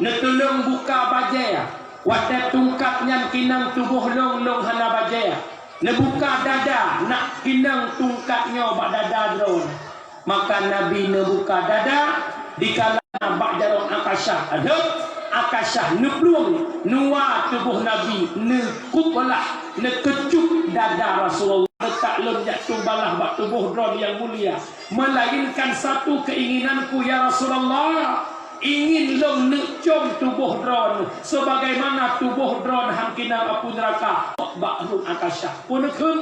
neutulông buka bajée, watée tungkat nyan keunong tuboh lôn, lôn hana bajée. Neubuka dada, nak keunong tungkat nyoe bak dada droeneuh." Maka Nabi neubuka dada, dikala bak jaroe Akasyah rhot, Akasyah neuplueng, neuwa tuboh Nabi, neukublah, neukeucup dada Rasulullah. "Leutak lôn jak tueng balaih bak tuboh droeneuh nyang mulia, meulainkan satu keinginanku, ya Rasulullah, ingin lôn neuk com tuboh droeneuh sebagaimana tuboh droeneuh han keunong apui neuraka." Bak rhot Akasyah, peue neukheun?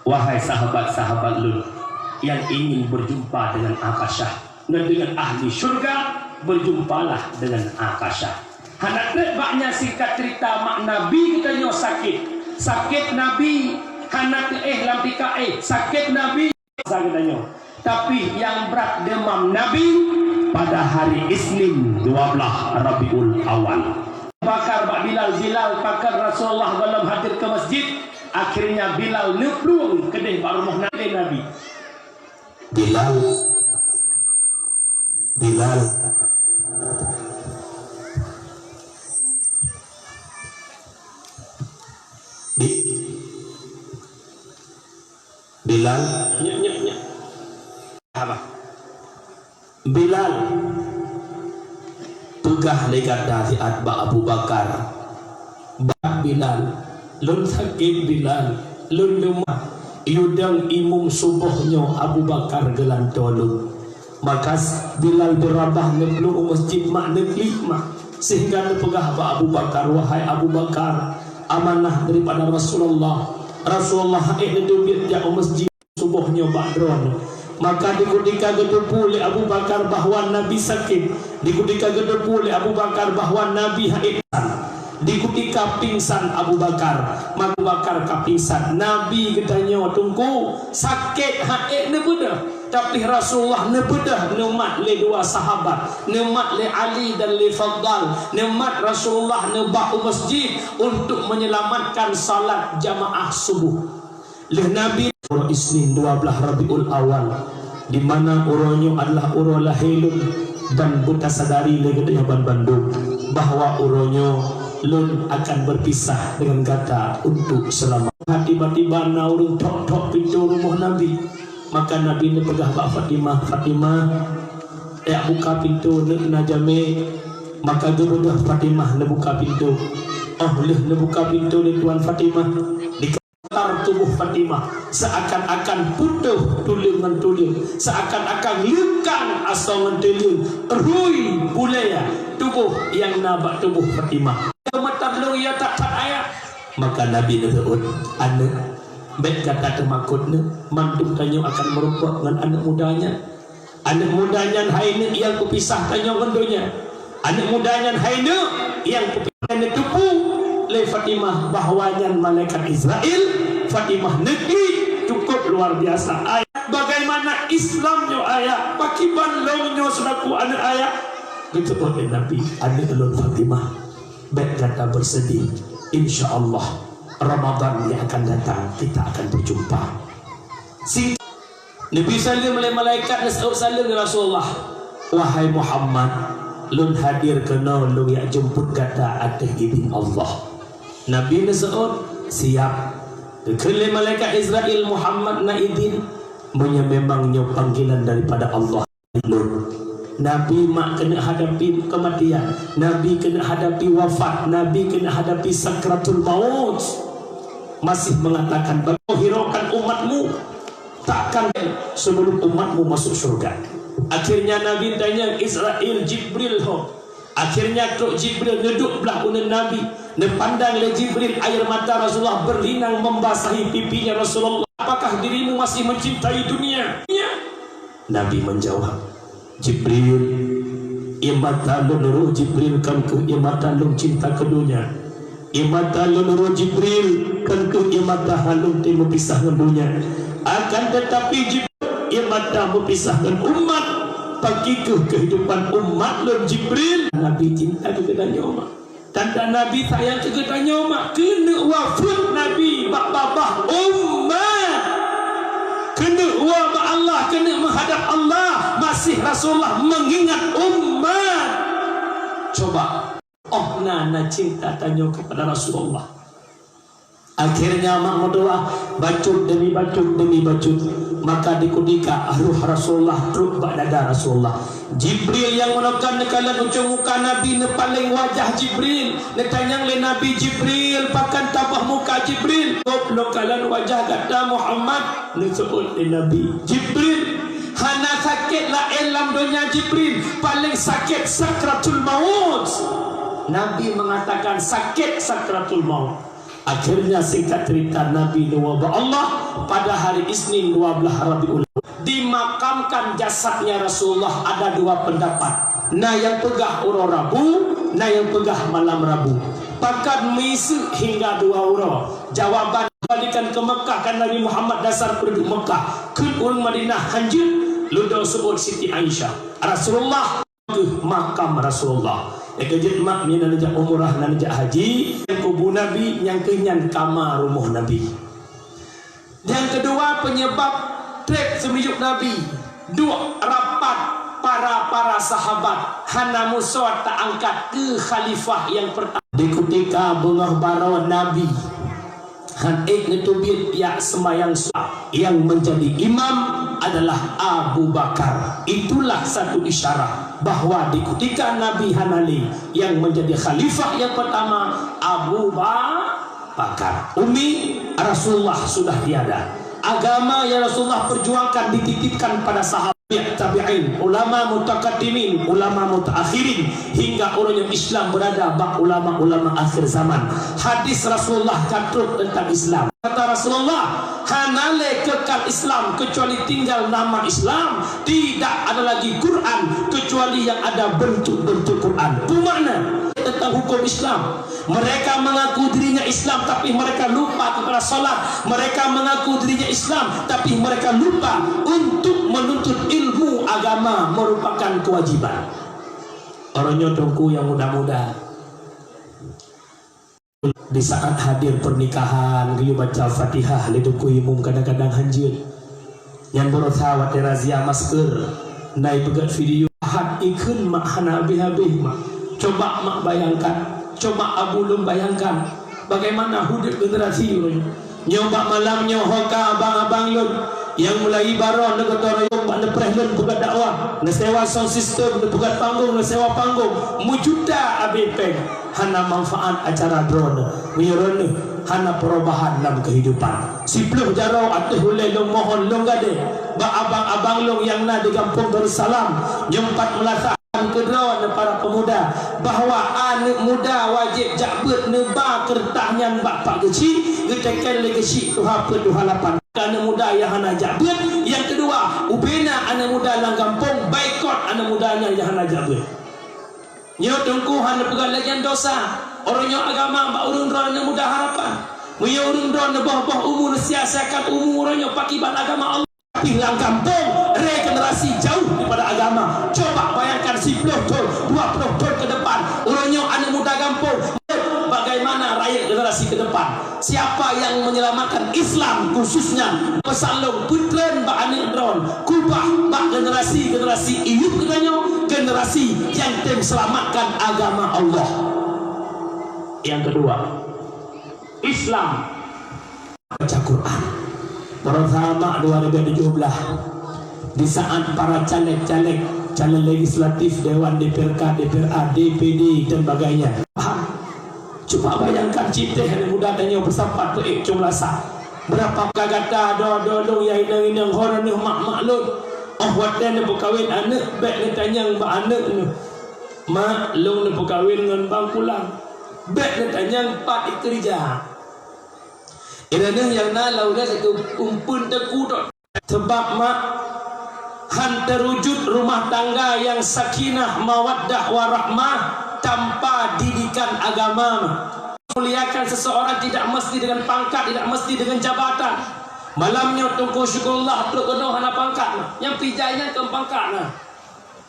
Wahai sahabat-sahabat lôn nyang ingin berjumpa dengan Akasyah, ngon dengan ahli syurga, berjumpalah dengan Akasyah. Hana treb bak nyan, singkat cerita, mak Nabi geutanyoe sakét. Sakét Nabi hana teuéh lam tika éh, sakét Nabi sa geutanyoe. Tapi nyang brat deumam Nabi pada hari Isnin dua belas Rabiul Awal. Pakon bak Bilal, "Bilal, pakon Rasulullah gohlom hadir keu masjid?" Akhirnya Bilal neuplueng keudeh bak rumoh Nabi. Bilal, Bilal, Bi-, Bilal, nyak, nyak, nyak. Apa? Bilal, peugah lé gata siat bak Abu Bakar, "Bak Bilal, lôn sakét Bilal, lôn leumah, yue dong imum suboh nyoe Abu Bakar geulantoe lôn." Maka Bilal bin Rabah neuplueng u masjid mak neuklik mak, sehingga neupeugah bak Abu Bakar, "Wahai Abu Bakar, amanah daripada Rasulullah. Rasulullah hana neuteubiet jak u masjid suboh nyoe bak droeneuh." Maka di kutika geuteupeue lé Abu Bakar bahwa Nabi sakét, di kutika geuteupeue lé Abu Bakar bahwa Nabi hana Di kutika pingsan Abu Bakar, maka Abu Bakar ka pingsan. Nabi geutanyoe teungku sakét hana neubeudôh, tapi Rasulullah neubeudôh, neumat lé dua sahabat, neumat lé Ali dan lé Fadal, neumat Rasulullah neubah u masjid untuk menyelamatkan salat jamaah subuh. Lheueh Nabi, uroe Isnin dua blaih Rabiul Awal, di mana uroe nyoe adalah uroe lahé lôn, dan beutasadari lé geutanyoe banmandum bahwa uroe nyoe lôn akan berpisah dengan gata untuk seulama. Tiba-tiba na ureuëng thok-thok pintoe rumoh Nabi. Maka Nabi neupeugah bak Fatimah, "Fatimah, jak buka pintoe, neuk na jamé." Maka geubeudôh Fatimah neubuka pintoe. Óh lheueh neubuka pintoe lé tuan Fatimah, di Tar tuboh Fatimah seakan-akan putôh tuleueng ngon tuleueng, seakan-akan leukang asoe ngon tuleueng, rui bulée tuboh nyang na bak tuboh Fatimah. Mata lôn ya that-that ayah. Maka Nabi neuseuôt, "Aneuëk, bék gata teumakot neuh, mandum tanyoe akan meurumpok ngon aneuëk muda nyan." Aneuëk muda nyan hai neuk nyang peupisah tanyoe ngon donya. Aneuëk muda nyan hai neuk nyang peupisah, neuteupeue lé Fatimah bahwa nyan malaikat Israel. Fatimah neuklik cukup luar biasa. Ayah, bagaimana Islam nyoe ayah? Pakiban lôn nyoe seulaku aneuëk ayah? Geuteupeue lé Nabi, aneuëk lôn Fatimah. Bék gata bersedih. Insya Allah, Ramadan yang akan datang kita akan berjumpa. Sing-, Nabi saleuem lé malaikat, neuseuôt saleuem lé Rasulullah, "Wahai Muhammad, lôn hadir keunoe lôn jak jemput gata ateueh idin Allah." Nabi neuseuôt, "Siap." Geukheun lé malaikat Israel, "Muhammad na idin, meunyoe memang nyoe panggilan daripada Allah." Nabi mak keuneuk hadapi keumatian, Nabi keuneuk hadapi wafat, Nabi keuneuk hadapi sakratul maut. Masih mengatakan, "Bagi hirokan umatmu, takkan sebelum umatmu masuk syurga." Akhirnya Nabi tanyong Israel, Jibril ho. Akhirnya trok Jibril neuduek blah uneuen Nabi. Neupandang lé Jibril air mata Rasulullah berlinang membasahi pipinya Rasulullah. "Apakah dirimu masih mencintai dunia?" Nabi menjawab, "Jibril, ie mata lôn roh Jibril kon keuh ie mata lôn cinta keu donya. Ie mata lôn roh Jibril kon keuh ie mata han lôn tém meupisah ngon donya. Akan tetapi Jibril, ie mata meupisah ngon umat, pakri keuh keuhidupan umat lôn Jibril." Nabi cinta keu geutanyoe mak. Tanda Nabi sayang keu geutanyoe mak, keuneuk wafeuet Nabi bak babah umat. Keuneuk woe bak Allah, keuneuk meuhadab Allah, masih Rasulullah mengingat umat. Coba, óh na, na cinta tanyoe kepada Rasulullah. Akhirnya mak meudoa, bacut demi bacut demi bacut. Maka di kutika roh Rasulullah trok bak dada Rasulullah. Jibril nyang meunoe ka neukalon ujong muka Nabi, neupaleng wajah Jibril. Neutanyong lé Nabi, "Jibril, pakon tabah muka Jibril?" "Kop neukalon wajah gata Muhammad," neuseuôt lé Nabi. "Jibril, hana sakét laén lam donya Jibril, paleng sakét sakratul maut." Nabi mengatakan sakét sakratul maut. Akhirnya, singkat cerita, Nabi neuwoe bak Allah pada hari Isnin dua blaih Rabiul. Dimakamkan jasadnya Rasulullah ada dua pendapat. Na nyang peugah uroe Rabu, na nyang peugah malam Rabu. Pakon meuiseuk hingga dua uroe? Jawaban, kembalikan ke Mekah kan Nabi Muhammad dasar penduduk Mekah. Kheun ureuëng Madinah hanjeuet, lôn dong seuôt Siti Aisyah. Rasulullah keuh makam Rasulullah. Nyang keujeuet mak, meunyoe na neujak umrah, na neujak haji, kubu Nabi, nyang keuh nyan kama rumoh Nabi. Nyang keudua, penyebab treb seumiyueb Nabi, duek rapat para-para sahabat hana musoe ta-angkat keu khalifah nyang peurtama. Di kutika beungoh baroe Nabi han ék neuteubiet jak seumayang su-, nyang menjadi imam adalah Abu Bakar. Itulah satu isyarat bahwa di kutika Nabi hana lé, nyang menjadi khalifah nyang peurtama Abu Ba-, Bakar. Umi, Rasulullah sudah tiada. Agama yang Rasulullah perjuangkan dititipkan pada sahabat. tabi'in, ulama mutakaddimin, ulama mutaakhirin, hingga uroe nyoe Islam berada bak ulama-ulama akhir zaman. Hadis Rasulullah ka trok tentang Islam. Kata Rasulullah, "Hana lé kekal Islam kecuali tinggal nama Islam, tidak ada lagi Quran kecuali yang ada bentuk-bentuk Quran." Peue makna tentang hukum Islam? Mereka mengaku dirinya Islam, tapi mereka lupa kepada salat. Mereka mengaku dirinya Islam, tapi mereka lupa untuk menuntut ilmu agama merupakan kewajiban. Uroe nyoe teungku nyang muda-muda, di saat hadir pernikahan, geuyue baca Fatihah lé teungku imum kadang-kadang hanjeuet. Nyan beurasa watée razia masker, na ipeugét video. Hat ikheun mak hana habéh-habéh mak. Coba mak bayangkan, coba abu lôn bayangkan, bagaimana udeb generasi ureuëng nyoe. Bak malam nyoe ho ka abang-abang lôn nyang mulai baroe neugotong rayeuk bak neupreh lôn peugah dakwah, neusewa sound system, neupeugét panggong, neusewa panggong, meujuta abéh péng. Hana manfaat acara droeneuh, meunyoe droeneuh hana perubahan lam keuhidupan. Siploh jaroe ateueh ulée lôn mohon lôn gadée bak abang-abang lôn nyang na di Gampông Darussalam, nyoe pat meulasa keu droeneuh para pemuda, bahwa aneuëk muda wajéb jak beuet neuba keureutah nyan bak pak geuchik, geuteken lé geuchik tuha peuet tuha lapan. Aneuëk muda nyang hana jak beuet, nyang keudua, ubena aneuëk muda lam gampông baikot aneuëk muda nyan nyang hana jak beuet. Nyoe teungku hana peugah lagée nyan dosa. Uroe nyoe agama bak ureuëng droe aneuëk muda harapan. Meunyoe ureuëng droe neuboh-boh umu, neusia-siakan umu uroe nyoe pakiban agama Allah. Tapi lam gampông regenerasi jauh daripada agama. Coba bayangkan siploh thon, dua ploh thon ke depan. Uroe nyoe aneuëk muda gampông, bagaimana rayeuk generasi ke depan? Siapa yang menyelamatkan Islam khususnya? Peusan lôn peutreun bak aneuëk droen, kubah bak generasi-generasi iyup geutanyoe, generasi nyang tem selamatkan agama Allah. Nyang keudua, Islam baca Quran. Baroe sama dua ribu tujuh belas, di saat para caleg-caleg, calon legislatif, dewan D P R K, D P R A, D P D dan sebagainya. Paham? Cuba bayangkan cit teh aneuk muda tanyoe peusapat peuék cong lasa. Beurapa ka gata do-do lôn nyang inong-inong ho neuh mak-mak lôn. Oh watée neupeukawen aneuk bék neutanyong bak aneuk neuh, "Mak, lôn neupeukawen ngon bang pulang." Bék neutanyong pat ikeurija. Ireuleuh nyang na lam ulée satu umpeun teungku tok. Sebab mak, han teurujut rumah tangga nyang sakinah, mawaddah, warahmah tanpa didikan agama. Muliakan seseorang tidak mesti dengan pangkat, tidak mesti dengan jabatan. Malam nyoe Teungku Syukurullah trok keunoe hana pangkat, mak. Nyang pijai nyan kon pangkat na.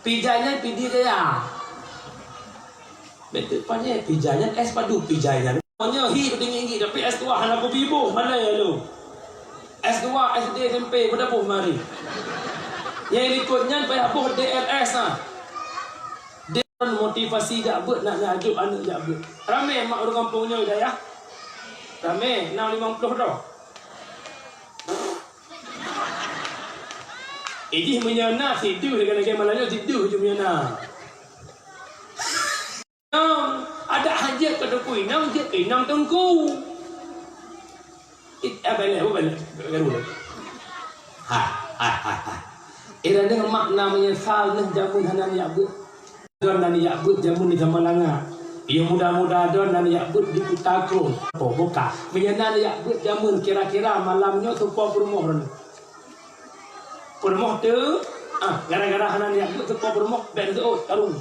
Pijai nyan Pidie Jaya. Betul panyai pijai nyan, es padu pijai nyan. Nyoe hi tinggi-tinggi, tapi es tuah hana kubi boh, mana ya lo? Es dua, S D, S M P, beudaboh mari. Nyang likot nyan payah boh D R S na. Dia motivasi jak beuet, nak, nak ajok aneuk jak beuet. Ramé mak ureueng gampông nyoe, Dayah. Ramé, enam limong ploh droe. Idih meunyoe na, sideuh lagèe-lagèe malam nyoe, sideuh ju meunyoe na. Inong, adak hajat keu teungku inong, jeuet keu inong teungku. It, ah, balek, oh, balek. Baru lah. Hai, hai, hai, hai. Eh, dah dengar makna menyesal neh jameun hana neujak beuet. Droe na neujak beuet jameun di zaman langa. Nyang muda-muda droe na neujak beuet di Kuta Krueng. Oh, buka. Meunyoe na neujak beuet jameun kira-kira malam nyoe soe po peurumoh droe. Peurumoh teu, ah, gara-gara hana neujak beuet soe po peurumoh, bèk neuseuôt, tarung.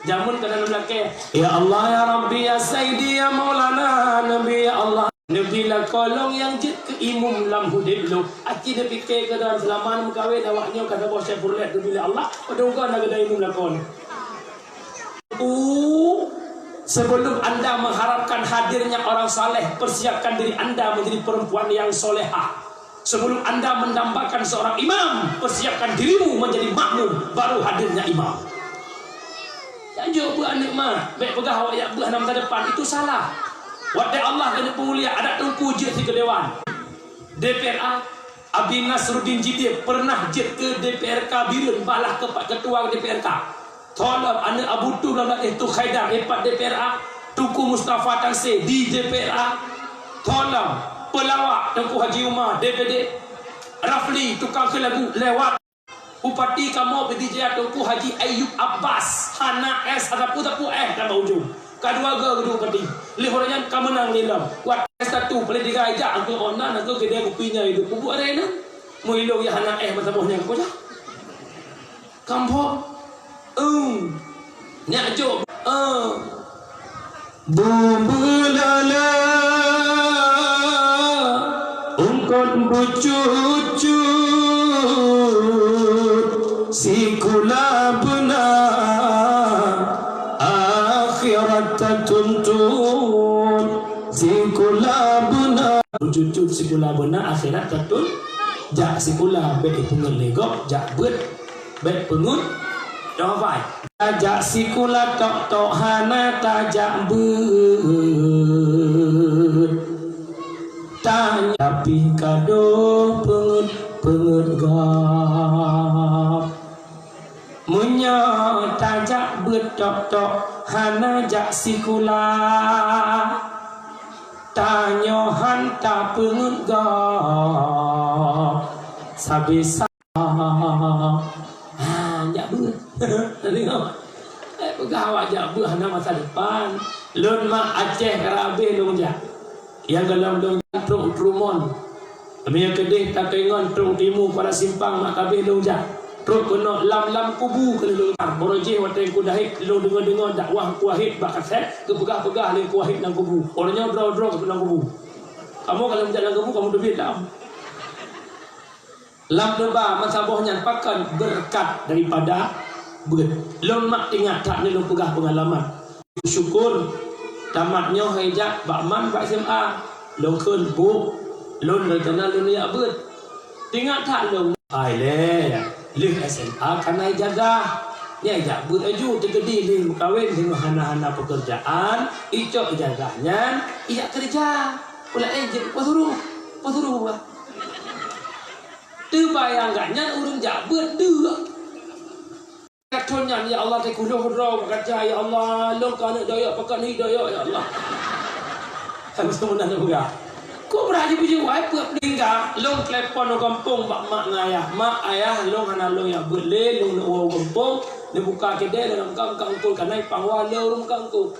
Jameun ka na lam lakèe. Ya Allah, ya Rabbi, ya Sayyidi, ya Maulana, Nabi, ya Allah. Nabi lakoe lôn nyang jeuet keu imum lam udép lôn. Aci neupike keu dalam seulaman meukawen awak nyoe ka saboh Chevrolet neubi lé Allah, padum kon na geuda imum lakoe. U, sebelum Anda mengharapkan hadirnya orang saleh, persiapkan diri Anda menjadi perempuan yang solehah. Sebelum Anda mendambakan seorang imam, persiapkan dirimu menjadi makmum, baru hadirnya imam. Jangan jok beuet aneuk ma, bèk peugah awak jak beuet hana masa depan, itu salah. Watèe Allah keuneuk peumulia, adak teungku jeuet si keu dewan. D P R A, Abi Nasruddin Jidid pernah jeuet keu D P R K Bireuen, balah keu pat keutua D P R K. Tolong aneuk Abu Tu lam daerah tu Khaidar, eh, pat D P R A, Teungku Mustafa Tansé di D P R A. Tolong peulawak Teungku Haji Umar, D P D. Rafli, tukang kheun lagu, lewat. Bupati kamoe Pidie Jaya Teungku Haji Ayub Abbas, hana éh, sasapeue-sapeue éh, ka bak ujong. Ka dua goe geuduek bupati. Lheueh uroe nyan ka meunang lé lom. Watèe S satu, paléng tiga ijak, angkeu online, angkeu keudè kupi nyan iduek. Peubuet aré nyan. Meulilong nyang hana éh masa boh nyan ka kujak. Kampong. Eung. Nyak jok. Eung. Bumbeulala, eungkot beucut-cut, sikula beuna, akhirat tatuntut, sikula beuna. Beucut-cut sikula beuna, akhirat tatun-, jak sikula bèk ipeungeut lé gob, jak beuet. Bèk peungeut, dong hafai. Tajak sikula tok-tok hana tajak beuet. Tanya tapi ka dong peungeut-peungeut gob. Meunyoe tajak beuet tok-tok hana jak sikula, tanyoe han tapeungeut gob. Sabe sa- Ha, jak beuet. Tengok. Eh, peugah awak jak beuet hana masa depan. Lôn mak Aceh ka habéh lôn jak. Nyang golom lôn jak trok Trumon. Meunyoe keudeh takeungon trok timu Kuala Simpang mak ka habéh lôn jak. Trok keunoe lam-lam kubu keuneuk lôn jak. Baroe jih watèe Teungku Dahib lôn deungoe-deungoe dakwah Teungku Wahid bak kaset, geupeugah-peugah lé Teungku Wahid lam kubu. Uroe nyoe droe-droe keuneuk lam kubu. Kamoe ka lheueh jak lam kubu, kamoe teubiet lam. Lam teuba masa boh nyan pakon beureukat daripada beuet. Lôn mak teuingat that lôn peugah peungalaman. Syukur, tamat nyoe hai jak bak man bak S M A. Lôn kheun, "Bu, lôn rencana lôn jak beuet." Teuingat that lôn, "Hai lé, lheueh S M A ka na ijazah. Nyan jak beuet laju, teukeudi lheueh meukawen deungon hana-hana peukeurjaan, icok ijazah nyan, ijak keureuja." Pula eh jeuet pasuruh, pasuruh bah. Teubayang gobnyan ureueng jak beuet deuk. Ka thon nyan, "Ya Allah, teukuloh droe bak kaca, ya Allah, lôn ka aneuk doyok, pakon hi doyok, ya Allah." Langsung meunan peugah. Kok brat jipeujeuet wai peuet peulingga, lôn telepon u gampông bak mak ngon ayah. "Mak, ayah, lôn hana lôn jak beuet lé, lôn neuk woe u gampông, neubuka keudè, lôn buka-buka eungkôt, ka na ipang wa lôn buka eungkôt."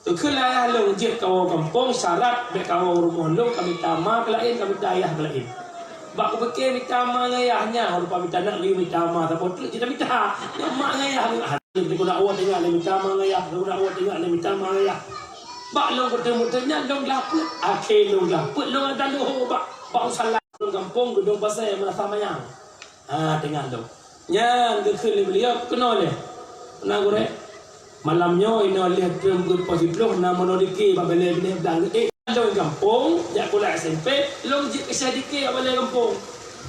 Teukheun lé ayah lôn jeuet kawoe gampông, syarat bèk kawoe rumoh lôn, kamita ma keulaén, kamita ayah keulaén. Bak kupike mita ma ngon ayah nyan, rupa mita aneuk lagi mita ma, saboh treuk jeuet tamita. Nyoe mak ngon ayah, aneuk teuh keuneuk woe teuingat lé mita ma ngon ayah, teuh keuneuk woe teuingat lé mita ma ngon ayah. Bak lôn kuteumeung nyan lôn glah peuet, akhé lôn glah peuet lôn ata lôn bak, bak u salam lôn gampông Geudong Pasè Meunasah Manyang. Ha, teuingat lôn. Nyan geukheun lé beuliau, keunoe lé. Na gurèe. Malam nyoe inoe lheueh trön beuet poh siplôh na meunoe dike bak balèe binéh blang. Eh, lôn gampông, jak sikula S M P, lôn jeuet keu syèh dike bak balèe gampông.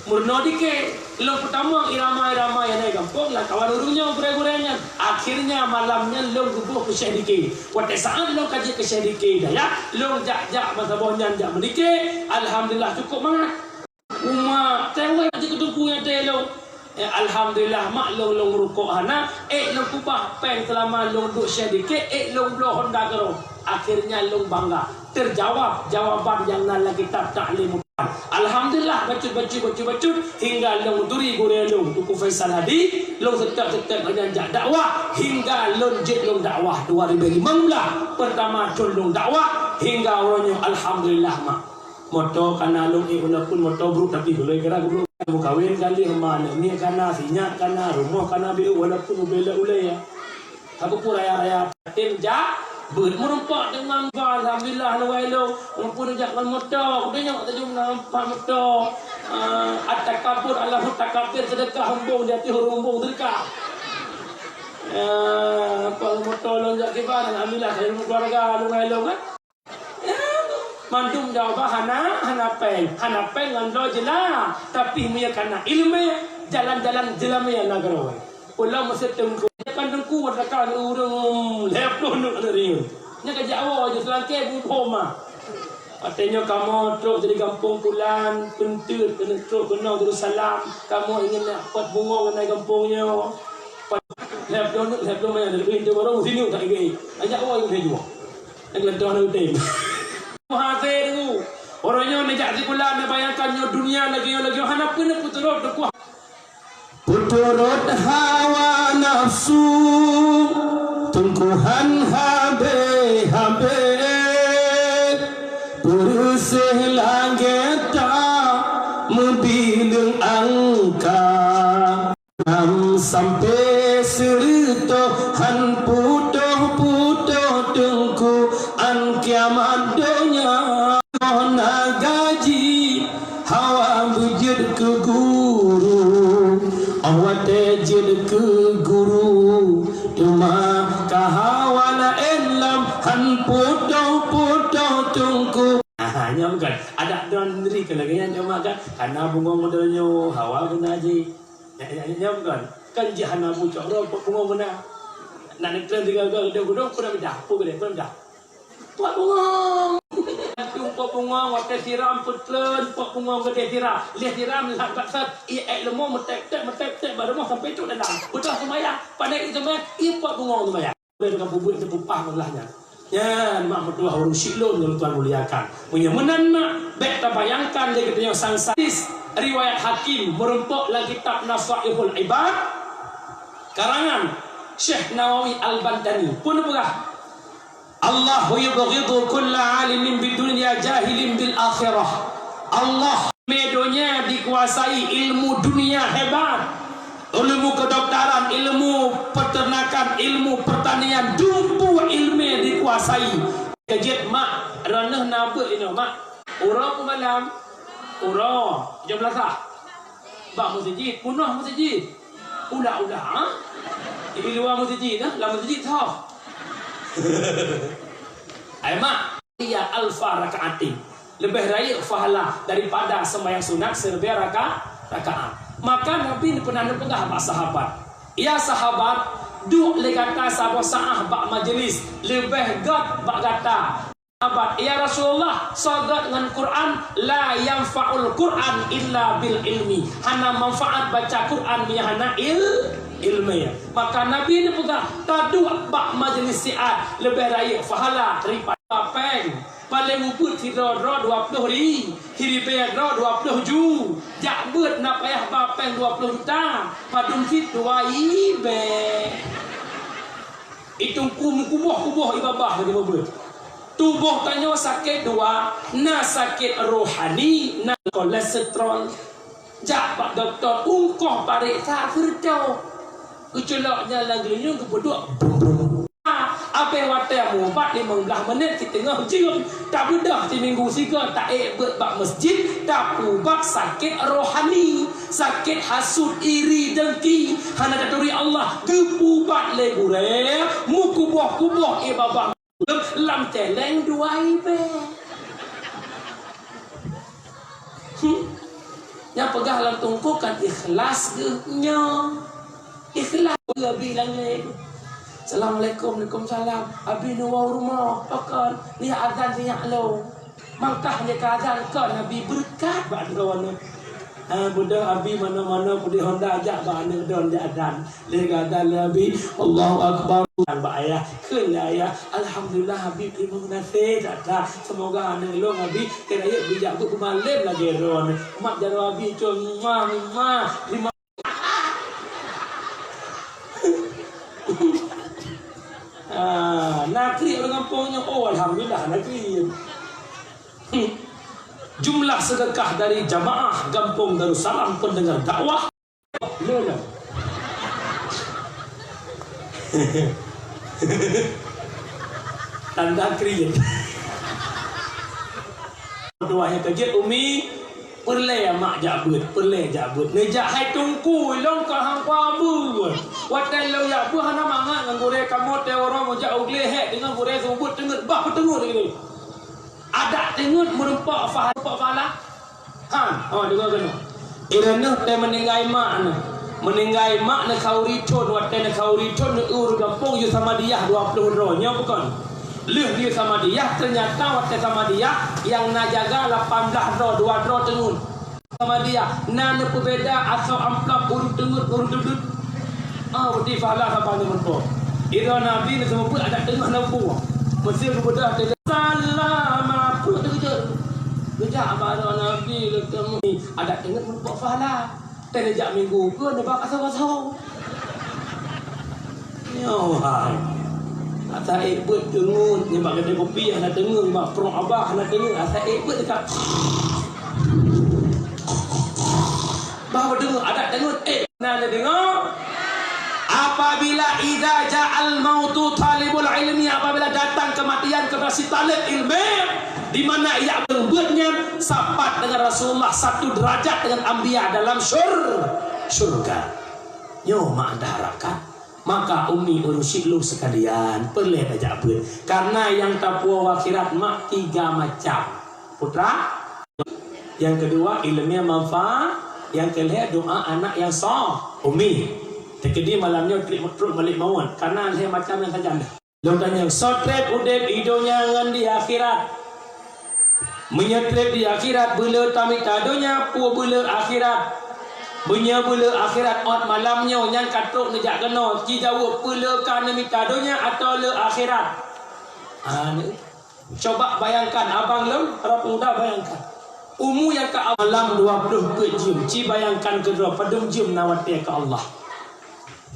Meurunoe dike, lôn peutamong irama-irama nyang na gampông, lam kawan ureueng nyoe gurèe-gurèe nyan. Akhirnya malam nyan lôn geuboh keu syèh dike. Watèe saát lôn ka jeuet keu syèh dike dayah, lôn jak-jak masa boh nyan jak meudike, alhamdulillah cukôp mangat. Umat teuwèh jeuet keu teungku nyang teuh lôn. Eh, alhamdulillah, mak lôn, lôn rukok hana, ék lôn keubah péng seulama lôn duek syèh dike, ék lôn bloe honda keudroe. Akhirnya lôn bangga. Teujawab jawaban nyang na lam kitab Ta'lim Mutan. Alhamdulillah, bacut, bacut, bacut, bacut, hingga lôn turi gurèe lôn, Teungku Faisal Hadi, lôn seutôt-seutôt gobnyan jak dakwah, hingga lôn jeuet lôn dakwah dua ribèe limong blah. Peurtama thôn lôn dakwah, hingga uroe nyoe, alhamdulillah, mak. Moto ka na lôn ék, walaupun moto brôk, tapi beuloi geura brôk. Meukawen ka lheueh, ma aneuk miet ka na, si nyak ka na, rumoh ka na, biôh walaupun ubé lé ulèe. Ka peue raya-raya tem jak beuet, meurumpok deungon ba, alhamdulillah, lôn wai lôn. Walaupun jak ngon moto, kudeungö tajak na empat moto. Ah, at-takabur, Allahu takabir, seudeukah eumbông di ateueh ureueng eumbông seudeukah. Ah, pat moto lôn jak kiban, alhamdulillah, saya keluarga lôn wai lôn kan. Mandum jawaban hana, hana péng. Hana péng ngon bloe jeulaih. Tapi meunyo kana ileumèe, jalan-jalan jeulameue nanggroe. Ulôn meuseutôt teungku. Kan teungku watèe ka ureueng lhèe ploh neuk aneuk riyeuen. Nyan ka jak woe jih seulangké beuphom ma. Watèe nyoe kamoe trok dari gampông Pulan, Peunteut, keuneuk trok keunoe Darussalam. Kamoe ingat nak pot bungong keunan gampông nyoe. Pot lhèe ploh neuk, lhèe ploh manyang dari pintoe barô sineuk tak igèe. Ajak woe lhèe juah. Nyang geulantoh na udeb. Muhasé teungku. Uroe nyoe neujak sikula, neubayangkan nyoe dunia lagèe nyoe, lagèe nyoe, hana peue neupeuturot teukuah. Peuturot hawa nafsu, teungku han habéh-habéh. Peureuséh lagèe ta meubileueng angka. Nam sampoe seureutoh han putôh-putôh teungku, an kiamat donya. Oh na gaji hawa beujeuet keu guru, oh watèe jeuet keu guru, teuma ka hawa laén lom han putôh-putôh teungku. Aha, nyan kan. Adak droeneuh kan lagèe nyan, teuma kan. Kana bungong donya hawa beuna jih. Nyan, nyan, nyan bukan. Kan jih hana bucok roh, pot bungong beuna. Nak neutreun tiga-tiga gedong-gedong, peue na meudah? Peue geudeh, peue na meudah? Pot bungong. Tueng pot bungong, watèe siram, peutreun, pot bungong geudeh siram. Lheuh siram, lhah that-that, ié ék leumo, meutek-tek, meutek-tek, bak rumoh sampoe trok dalam. Beudôh seumayang, pandai ié seumayang, ié pot bungong seumayang. Boleh teuka peubuet teupupah ngon lah nyan. Nyan mak meutuah ureueng syik lôn nyang tuan muliakan. Meunyoe meunan mak, bèk tabayangkan lé geutanyoe sang sadis. Riwayat Hakim meureumpok lam kitab Nafaihul Ibad, karangan Syekh Nawawi Al-Bantani. Peue neupeugah, "Allahu yubghidu kulla alimin bid dunya jahilin bil akhirah." Allah, ilmu donya dikuasai, ilmu dunia hebat. Ilmu kedokteran, ilmu peternakan, ilmu pertanian, dumpeue ilmu dikuasai. Keujeuet mak, droeneuh na beuet inoe mak. Uroe peumalam, uroe jam belasan. Bak meuseujid, peunoh meuseujid. Ulah-ulah, ha? Di luwa meuseujid, ha? Lam meuseujid soh. Ai mak, ya alfa rakaatin. Leubeh rayeuk pahala daripada sembahyang sunat sireubèe raka-, rakaat. Maka Nabi pernah neupeugah bak sahabat, "Ya sahabat, duek lé gata saboh saát bak majeulis, leubeh gèt bak gata." Sahabat, "Ya Rasulullah, soe gèt ngon Quran?" "La yanfa'ul Quran illa bil ilmi." Hana manfaat baca Quran meunyo hana il-, ilmu. Maka Nabi neupeugah, taduek bak majeulis siat leubeh rayeuk pahala daripada péng. Paléng ubit sidroe-droe dua ploh ri-, siribèe droe dua ploh ju. Jak beuet na payah ba péng dua ploh juta, padum cit dua ribèe. Itong ku meukuboh-kuboh ié babah lagèe beuet. Tuboh tanyoe sakét dua, na sakét rohani, na kolesterol. Jak bak dokto, ungkoh paréksa sireutoh. Geuculok nyan lam geulinyueng geupeuduek brum-brum. Abéh watèe meuubat limong blaih menit siteungoh jeuem, tabeudôh siminggu sigoe, taék beuet bak meuseujid, tapeuubat sakét rohani, sakét hasut, iri, dengki, hana taturi Allah, geupeuubat lé gurèe, meukuboh-kuboh ié babah lam cèlèng dua ribèe. Hmm. Nyang peugah lam teungku kan ikhlas geuh nyoe. Ikhlas geuh abi langèt. Assalamualaikum, waalaikumsalam. Abi neuwoe u rumoh, pakon? Nyak azan sinyak lôn. Mangkah lé ka azan kon abi beureukat bak droeneuh. Ha, beudôh abi manoe-manoe peudeh honda jak bak aneuk droeneuh jak azan. Lé ka azan lé abi, Allahu Akbar. Bak ayah, kheun lé ayah, "Alhamdulillah abi, teurimong geunaséh that-that. Seumoga aneuk lôn abi keu rayeuk bijak beuet beumalém lagèe droeneuh." Mat jaroe abi cong, "Ma, ma, teurimong." Ah, na kriet ureueng gampông nyoe. Oh, alhamdulillah, na kriet. Hmm. Jumlah sedekah dari jamaah Gampông Darussalam pendengar dakwah. Leuh. Tanda kriet. Doa nyang keujeuet, Umi, peureulèe mak jak beuet, peureulèe jak beuet. Neujak hai teungku, ilôn ka hangpa beuet. Watèe lôn jak beuet hana mangat ngon gurèe kamoe, teuh uroe meujak u glé hèk deungon gurèe seumeubeuet teungeut, bah peuteungeut lagèe nyoe. Adak teungeut meureumpok pahala, meureumpok pahala. Han, oh, deungö keunoe. Ireuneuh teuh meuninggai mak neuh. Meuninggai mak neuh khauri thon, watèe neuh khauri thon, neueu ureueng gampông yue Samadiyah dua ploh droe. Nyoe bukon? Lheueh yue Samadiyah, teunyata watèe Samadiyah nyang na jaga lapan blah droe, dua droe teungeut. Samadiyah, na neupeubeda asoe amplop ureueng teungeut ngon ureueng deudeut. Ah, beuti pahala saban nyoe meureumpok. Ireuneuh Nabi neuseumeubeuet adak teungoh na buet. Meusé geubeudôh teuh, salam, peue teuh geujak. Geujak. Adat teungeut meuneumpok pahala. Teuh neujak minggu keu neuba kasoe-kasoe. Nyoe hai. Asa ék beuet teungeut, nibak keudè kupi hana teungeut, nibak prong abah hana teungeut, asa ék beuet dekat. Bah beudeueng adat teungeut, ék na neudeungoe. Apabila idza ja'al mautu talibul ilmi, apabila datang kematian kepada si talib ilmu, di mana ia beubeuet nyan sapat dengan Rasulullah satu derajat dengan anbiya dalam syur-, syurga. Nyoe mak anda harapkan. Maka umi ureueng syik lôn sekalian, peureulèe tajak beuet. Karena nyang tapuwoe u akhirat mak tiga macam. Putra, yang kedua, ilmu yang manfaat. Yang kelhèe, doa anak yang so-, umi. Teukeudi malam nyoe trép trok malaikat maut, karena lhèe macam nyang sajan. Lôn tanyong, soe trép udép i donya ngon di akhirat? Meunyoe trép di akhirat, beuleu tamita donya, peue beuleu akhirat? Meunyoe beuleu akhirat, ôt malam nyoe nyang ka trok neujak keunoe, jijaweueb, peue le ka neumita donya atawa le akhirat? Ah, ni. Coba bayangkan, abang lôn, para pemuda, bayangkan. Umu nyang ka malam dua ploh peuet jeuem, ci bayangkan keudroe padum jeuem na watèe keu Allah.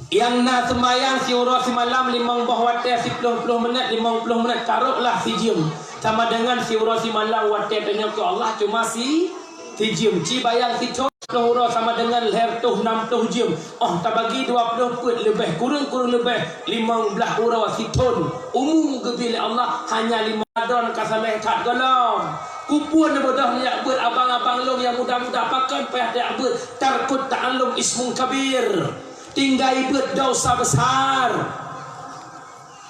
Nyang na seumbahyang siuroe simalam limong boh watèe siploh ploh minèt, limong ploh minèt, taroklah sijeuem. Sama dengan siuroe simalam watèe tanyoe keu Allah cuma si sijeuem. Ci bayang sithon ploh uroe sama dengan lhèe reutôh nam ploh jeuem. Óh tabagi dua ploh peuet leubeh kureueng, kureueng leubeh limong blaih uroe sithon. Umu geubri lé Allah hanya lima droe ka saléh that gohlom. Keupeue neubeudôh neujak beuet abang-abang lôn nyang muda-muda, pakon payah tajak beuet? Tarkut ta'allum ismun kabir. Tinggai beuet dosa besar.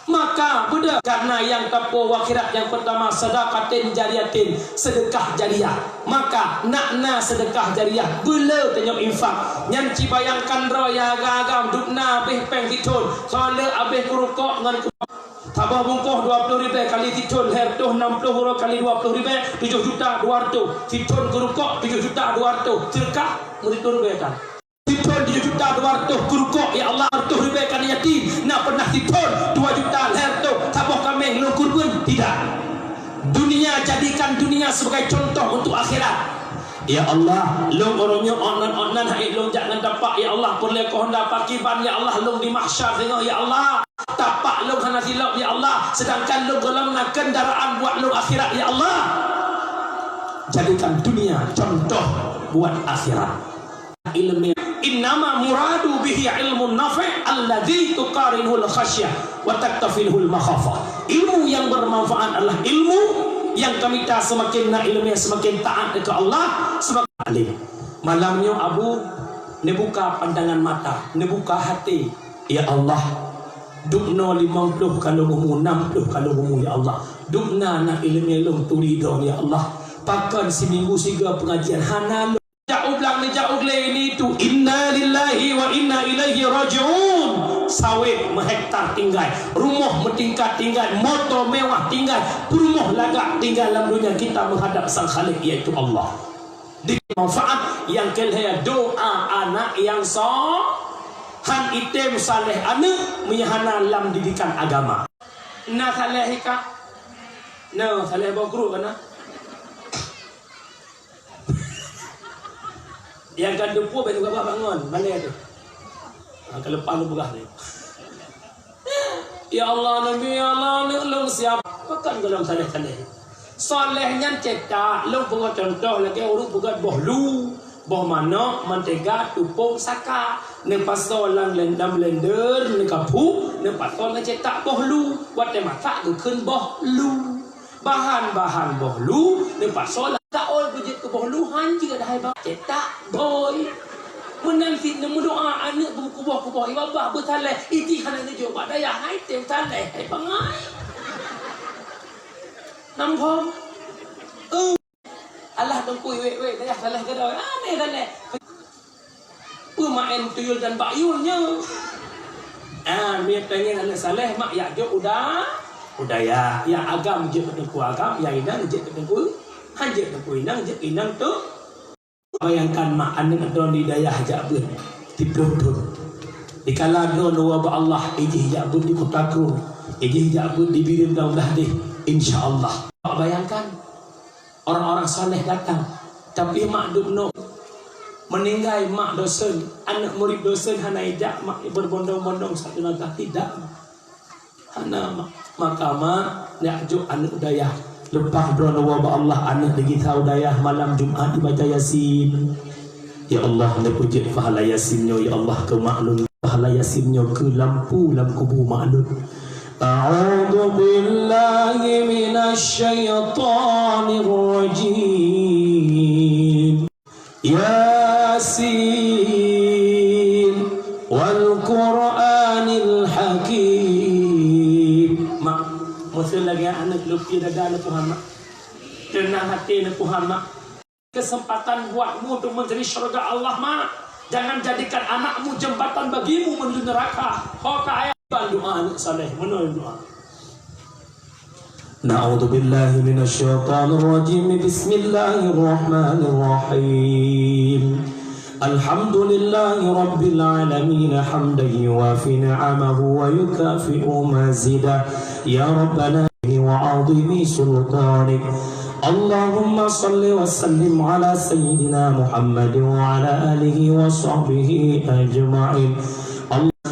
Maka beudôh, karena nyang tapuwoe u akhirat nyang peurtama sadaqatin jariyatin, sedekah jariah. Maka nak na sedekah jariah, beuleu tanyoe infak. Nyan ci bayangkan droe nyang agam-agam, dub na abéh péng sithon, soe le abéh keurukok ngon ke-, saboh bungkôh dua ploh ribèe kali sithon, lhèe reutôh nam ploh uroe kali dua ploh ribèe, tujoh juta dua reutôh. Sithon keurukok tujoh juta dua reutôh. Sedekah meureutoh ribèe tan. Sithon tujoh juta dua reutôh keurukok, ya Allah, reutôh ribèe keu yatim. Na peunah sithon dua juta lhèe reutôh, saboh kaméng lôn kurban? Tidak. Dunia, jadikan dunia sebagai contoh untuk akhirat. Ya Allah, lôn uroe nyoe ôn nan, ôn nan hai lôn jak ngon tapak, ya Allah, peureulèe keu honda pakiban, ya Allah, lôn di mahsyar singoh, ya Allah. Tapak lôn hana silop, ya Allah, sedangkan lôn gohlom na kendaraan buat lôn akhirat, ya Allah. Jadikan dunia contoh buat akhirat. Ilmu. Innama muradu bihi ilmun nafi' alladzi tuqarinuhul khasyah wa taktafiluhul makhafah. Ilmu yang bermanfaat adalah ilmu yang kami ta semakin na ilmu yang semakin taat ke Allah, semakin alim. Malam nyoe Abu neubuka pandangan mata, neubuka hati. Ya Allah, dubnoe limong ploh ka lôn umu, nam ploh ka lôn umu, ya Allah. Dubna na ilmu lôn turi droe, ya Allah. Pakon siminggu sigoe pengajian hana lôn jak u blang, neujak u glé ini tu. Inna lillahi wa inna ilaihi raji'un. Sawét meuhektar tinggai, rumoh meutingkat tinggai, moto mewah tinggai, peurumoh lagak tinggai lam dunia kita menghadap Sang Khalik, yaitu Allah. Di manfaat nyang keulhèe doa anak nyang so-, han item saleh aneuk meunyoe hana lam didikan agama. Na saleh hika? Na saleh boh gru kana? Nyang ka dupo bèk gabah bangon, balèe tu. Ha, ka leupah lôn peugah ni. Ya Allah, Nabi, ya Allah, aneuk lôn siapa? Pakon gohlom saleh-saleh. Saleh nyan cetak, lôn peugah contoh lagèe ureueng peugah boh lu, boh manok, mantega, tupông, saka. Neupasoe lam len-, lam blender, neukaphu, neupasoe neucetak boh lu. Watèe masak geukheun boh lu. Bahan-bahan boh lu neupasoe lam taol beujeuet keu boh lu, han jeuet hai bang cetak boy. Meunan cit neumeudoa aneuk beukuboh-kuboh, "Ya Allah, beusaleh, iji hana neujok bak dayah, hai tem saleh, hai bangai." Nam phom. Eh. Alah teungku wék-wék dayah saleh keudroe. Aneh saleh. Peumaén tuyul dan bakyul nyoe. Ah, mie pengen aneuk saleh, mak yak jok uda-, udaya. Yak agam jok keu teungku agam, yak inong jok keu teungku, han jok teungku inong, jok inong tu. Bayangkan mak aneuk droe di dayah jak beuet, siploh thon. Dikala droe neuwoe bak Allah, ijih jak beuet di Kuta Krueng, ijih jak beuet di Bireuen dan udah deh, insya Allah. Bayangkan. Orang-orang saleh datang, tapi mak dubnoe Meuninggai mak dosen, aneuk murit dosen hana ijak mak berbondong-bondong saat jenazah, tidak. Hana mak. Maka mak, jak jok aneuk dayah. Leupah droeneuh woe bak Allah, aneuk digisa u dayah malam Jumat dibaca Yasin. Ya Allah, neupeujeuet pahala Yasin nyoe, ya Allah, keu mak lôn. Pahala Yasin nyoe keu lampu lam kubu mak lôn. A'udzu billahi minasy syaithanir rajim. Yasin wal Qur'anil Hakim. Mak, meuseu lagèe aneuk lôn pié dada lôn Tuhan, mak. Teunang até lôn Tuhan, mak. Kesempatan buatmu untuk mencari syurga Allah, mak. Jangan jadikan anakmu jembatan bagimu menuju neraka. Ho ka ayat ban doa aneuk saleh, meunoe doa. Na'udzubillahi minasy syaithanir rajim. Bismillahirrahmanirrahim. Alhamdulillahi rabbil alamin, hamdan yuwafi ni'amahu wa yukafi'u mazidah. Ya Rabbana wa 'azimi sultanik. Allahumma shalli wa sallim ala sayyidina Muhammad wa ala alihi wa sahbihi ajma'in.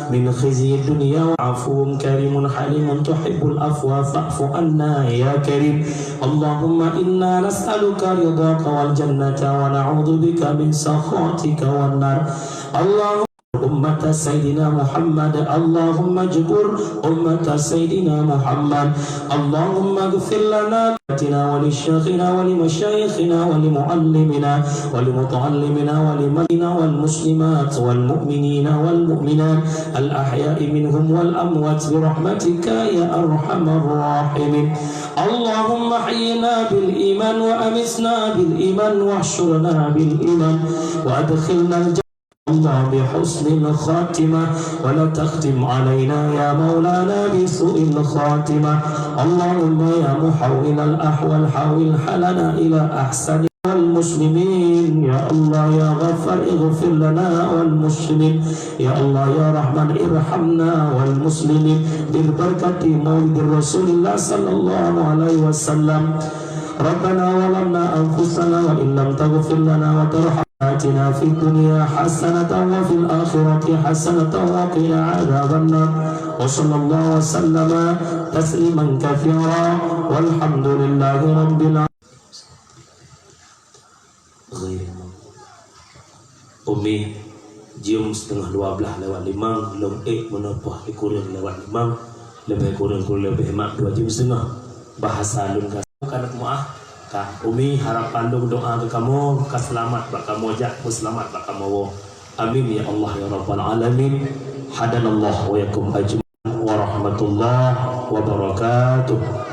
من خزي الدنيا. عفو كريم حليم تحب العفو فاعف عنا يا كريم. اللهم إنا نسألك رضاك والجنة ونعوذ بك من سخطك والنار. اللهم أمة سيدنا محمد، اللهم اجبر أمة سيدنا محمد. اللهم اغفر لنا ولشيخنا ولمشايخنا ولمعلمنا ولمتعلمنا ولمن والمسلمات والمؤمنين والمؤمنات الأحياء منهم والأموات برحمتك يا أرحم الراحمين. اللهم أحينا بالإيمان وأمتنا بالإيمان واحشرنا بالإيمان وأدخلنا الجنة الله بحسن الخاتمة، ولا تختم علينا يا مولانا بسوء الخاتمة. اللهم يا محول الأحوال حول حالنا إلى أحسن. والمسلمين، يا الله يا غفار اغفر لنا والمسلمين. يا الله يا رحمن ارحمنا والمسلمين ببركة مولد رسول الله صلى الله عليه وسلم. ربنا ظلمنا أنفسنا وإن لم تغفر لنا وترحمنا آتنا في الدنيا حسنة وفي الآخرة حسنة وقنا عذاب النار. وصلى الله وسلم تسليما كثيرا. والحمد لله رب العالمين. Umi, jeuem siteungoh dua blaih lewat limong, lôn ék meunoe poh kureueng lewat limong, leubeh kureueng, kureueng leubeh mak dua jeuem siteungoh. Bahasa lôn ka, ka neuk meu'ah, ka. Umi, harapan lôn doa keu kamoe, ka seulamat bak kamoe, jak beuseulamat bak kamoe woe. Amin ya Allah ya Rabbal Alamin. Hadanallah wa iyyakum ajmain. Warahmatullahi wabarakatuh.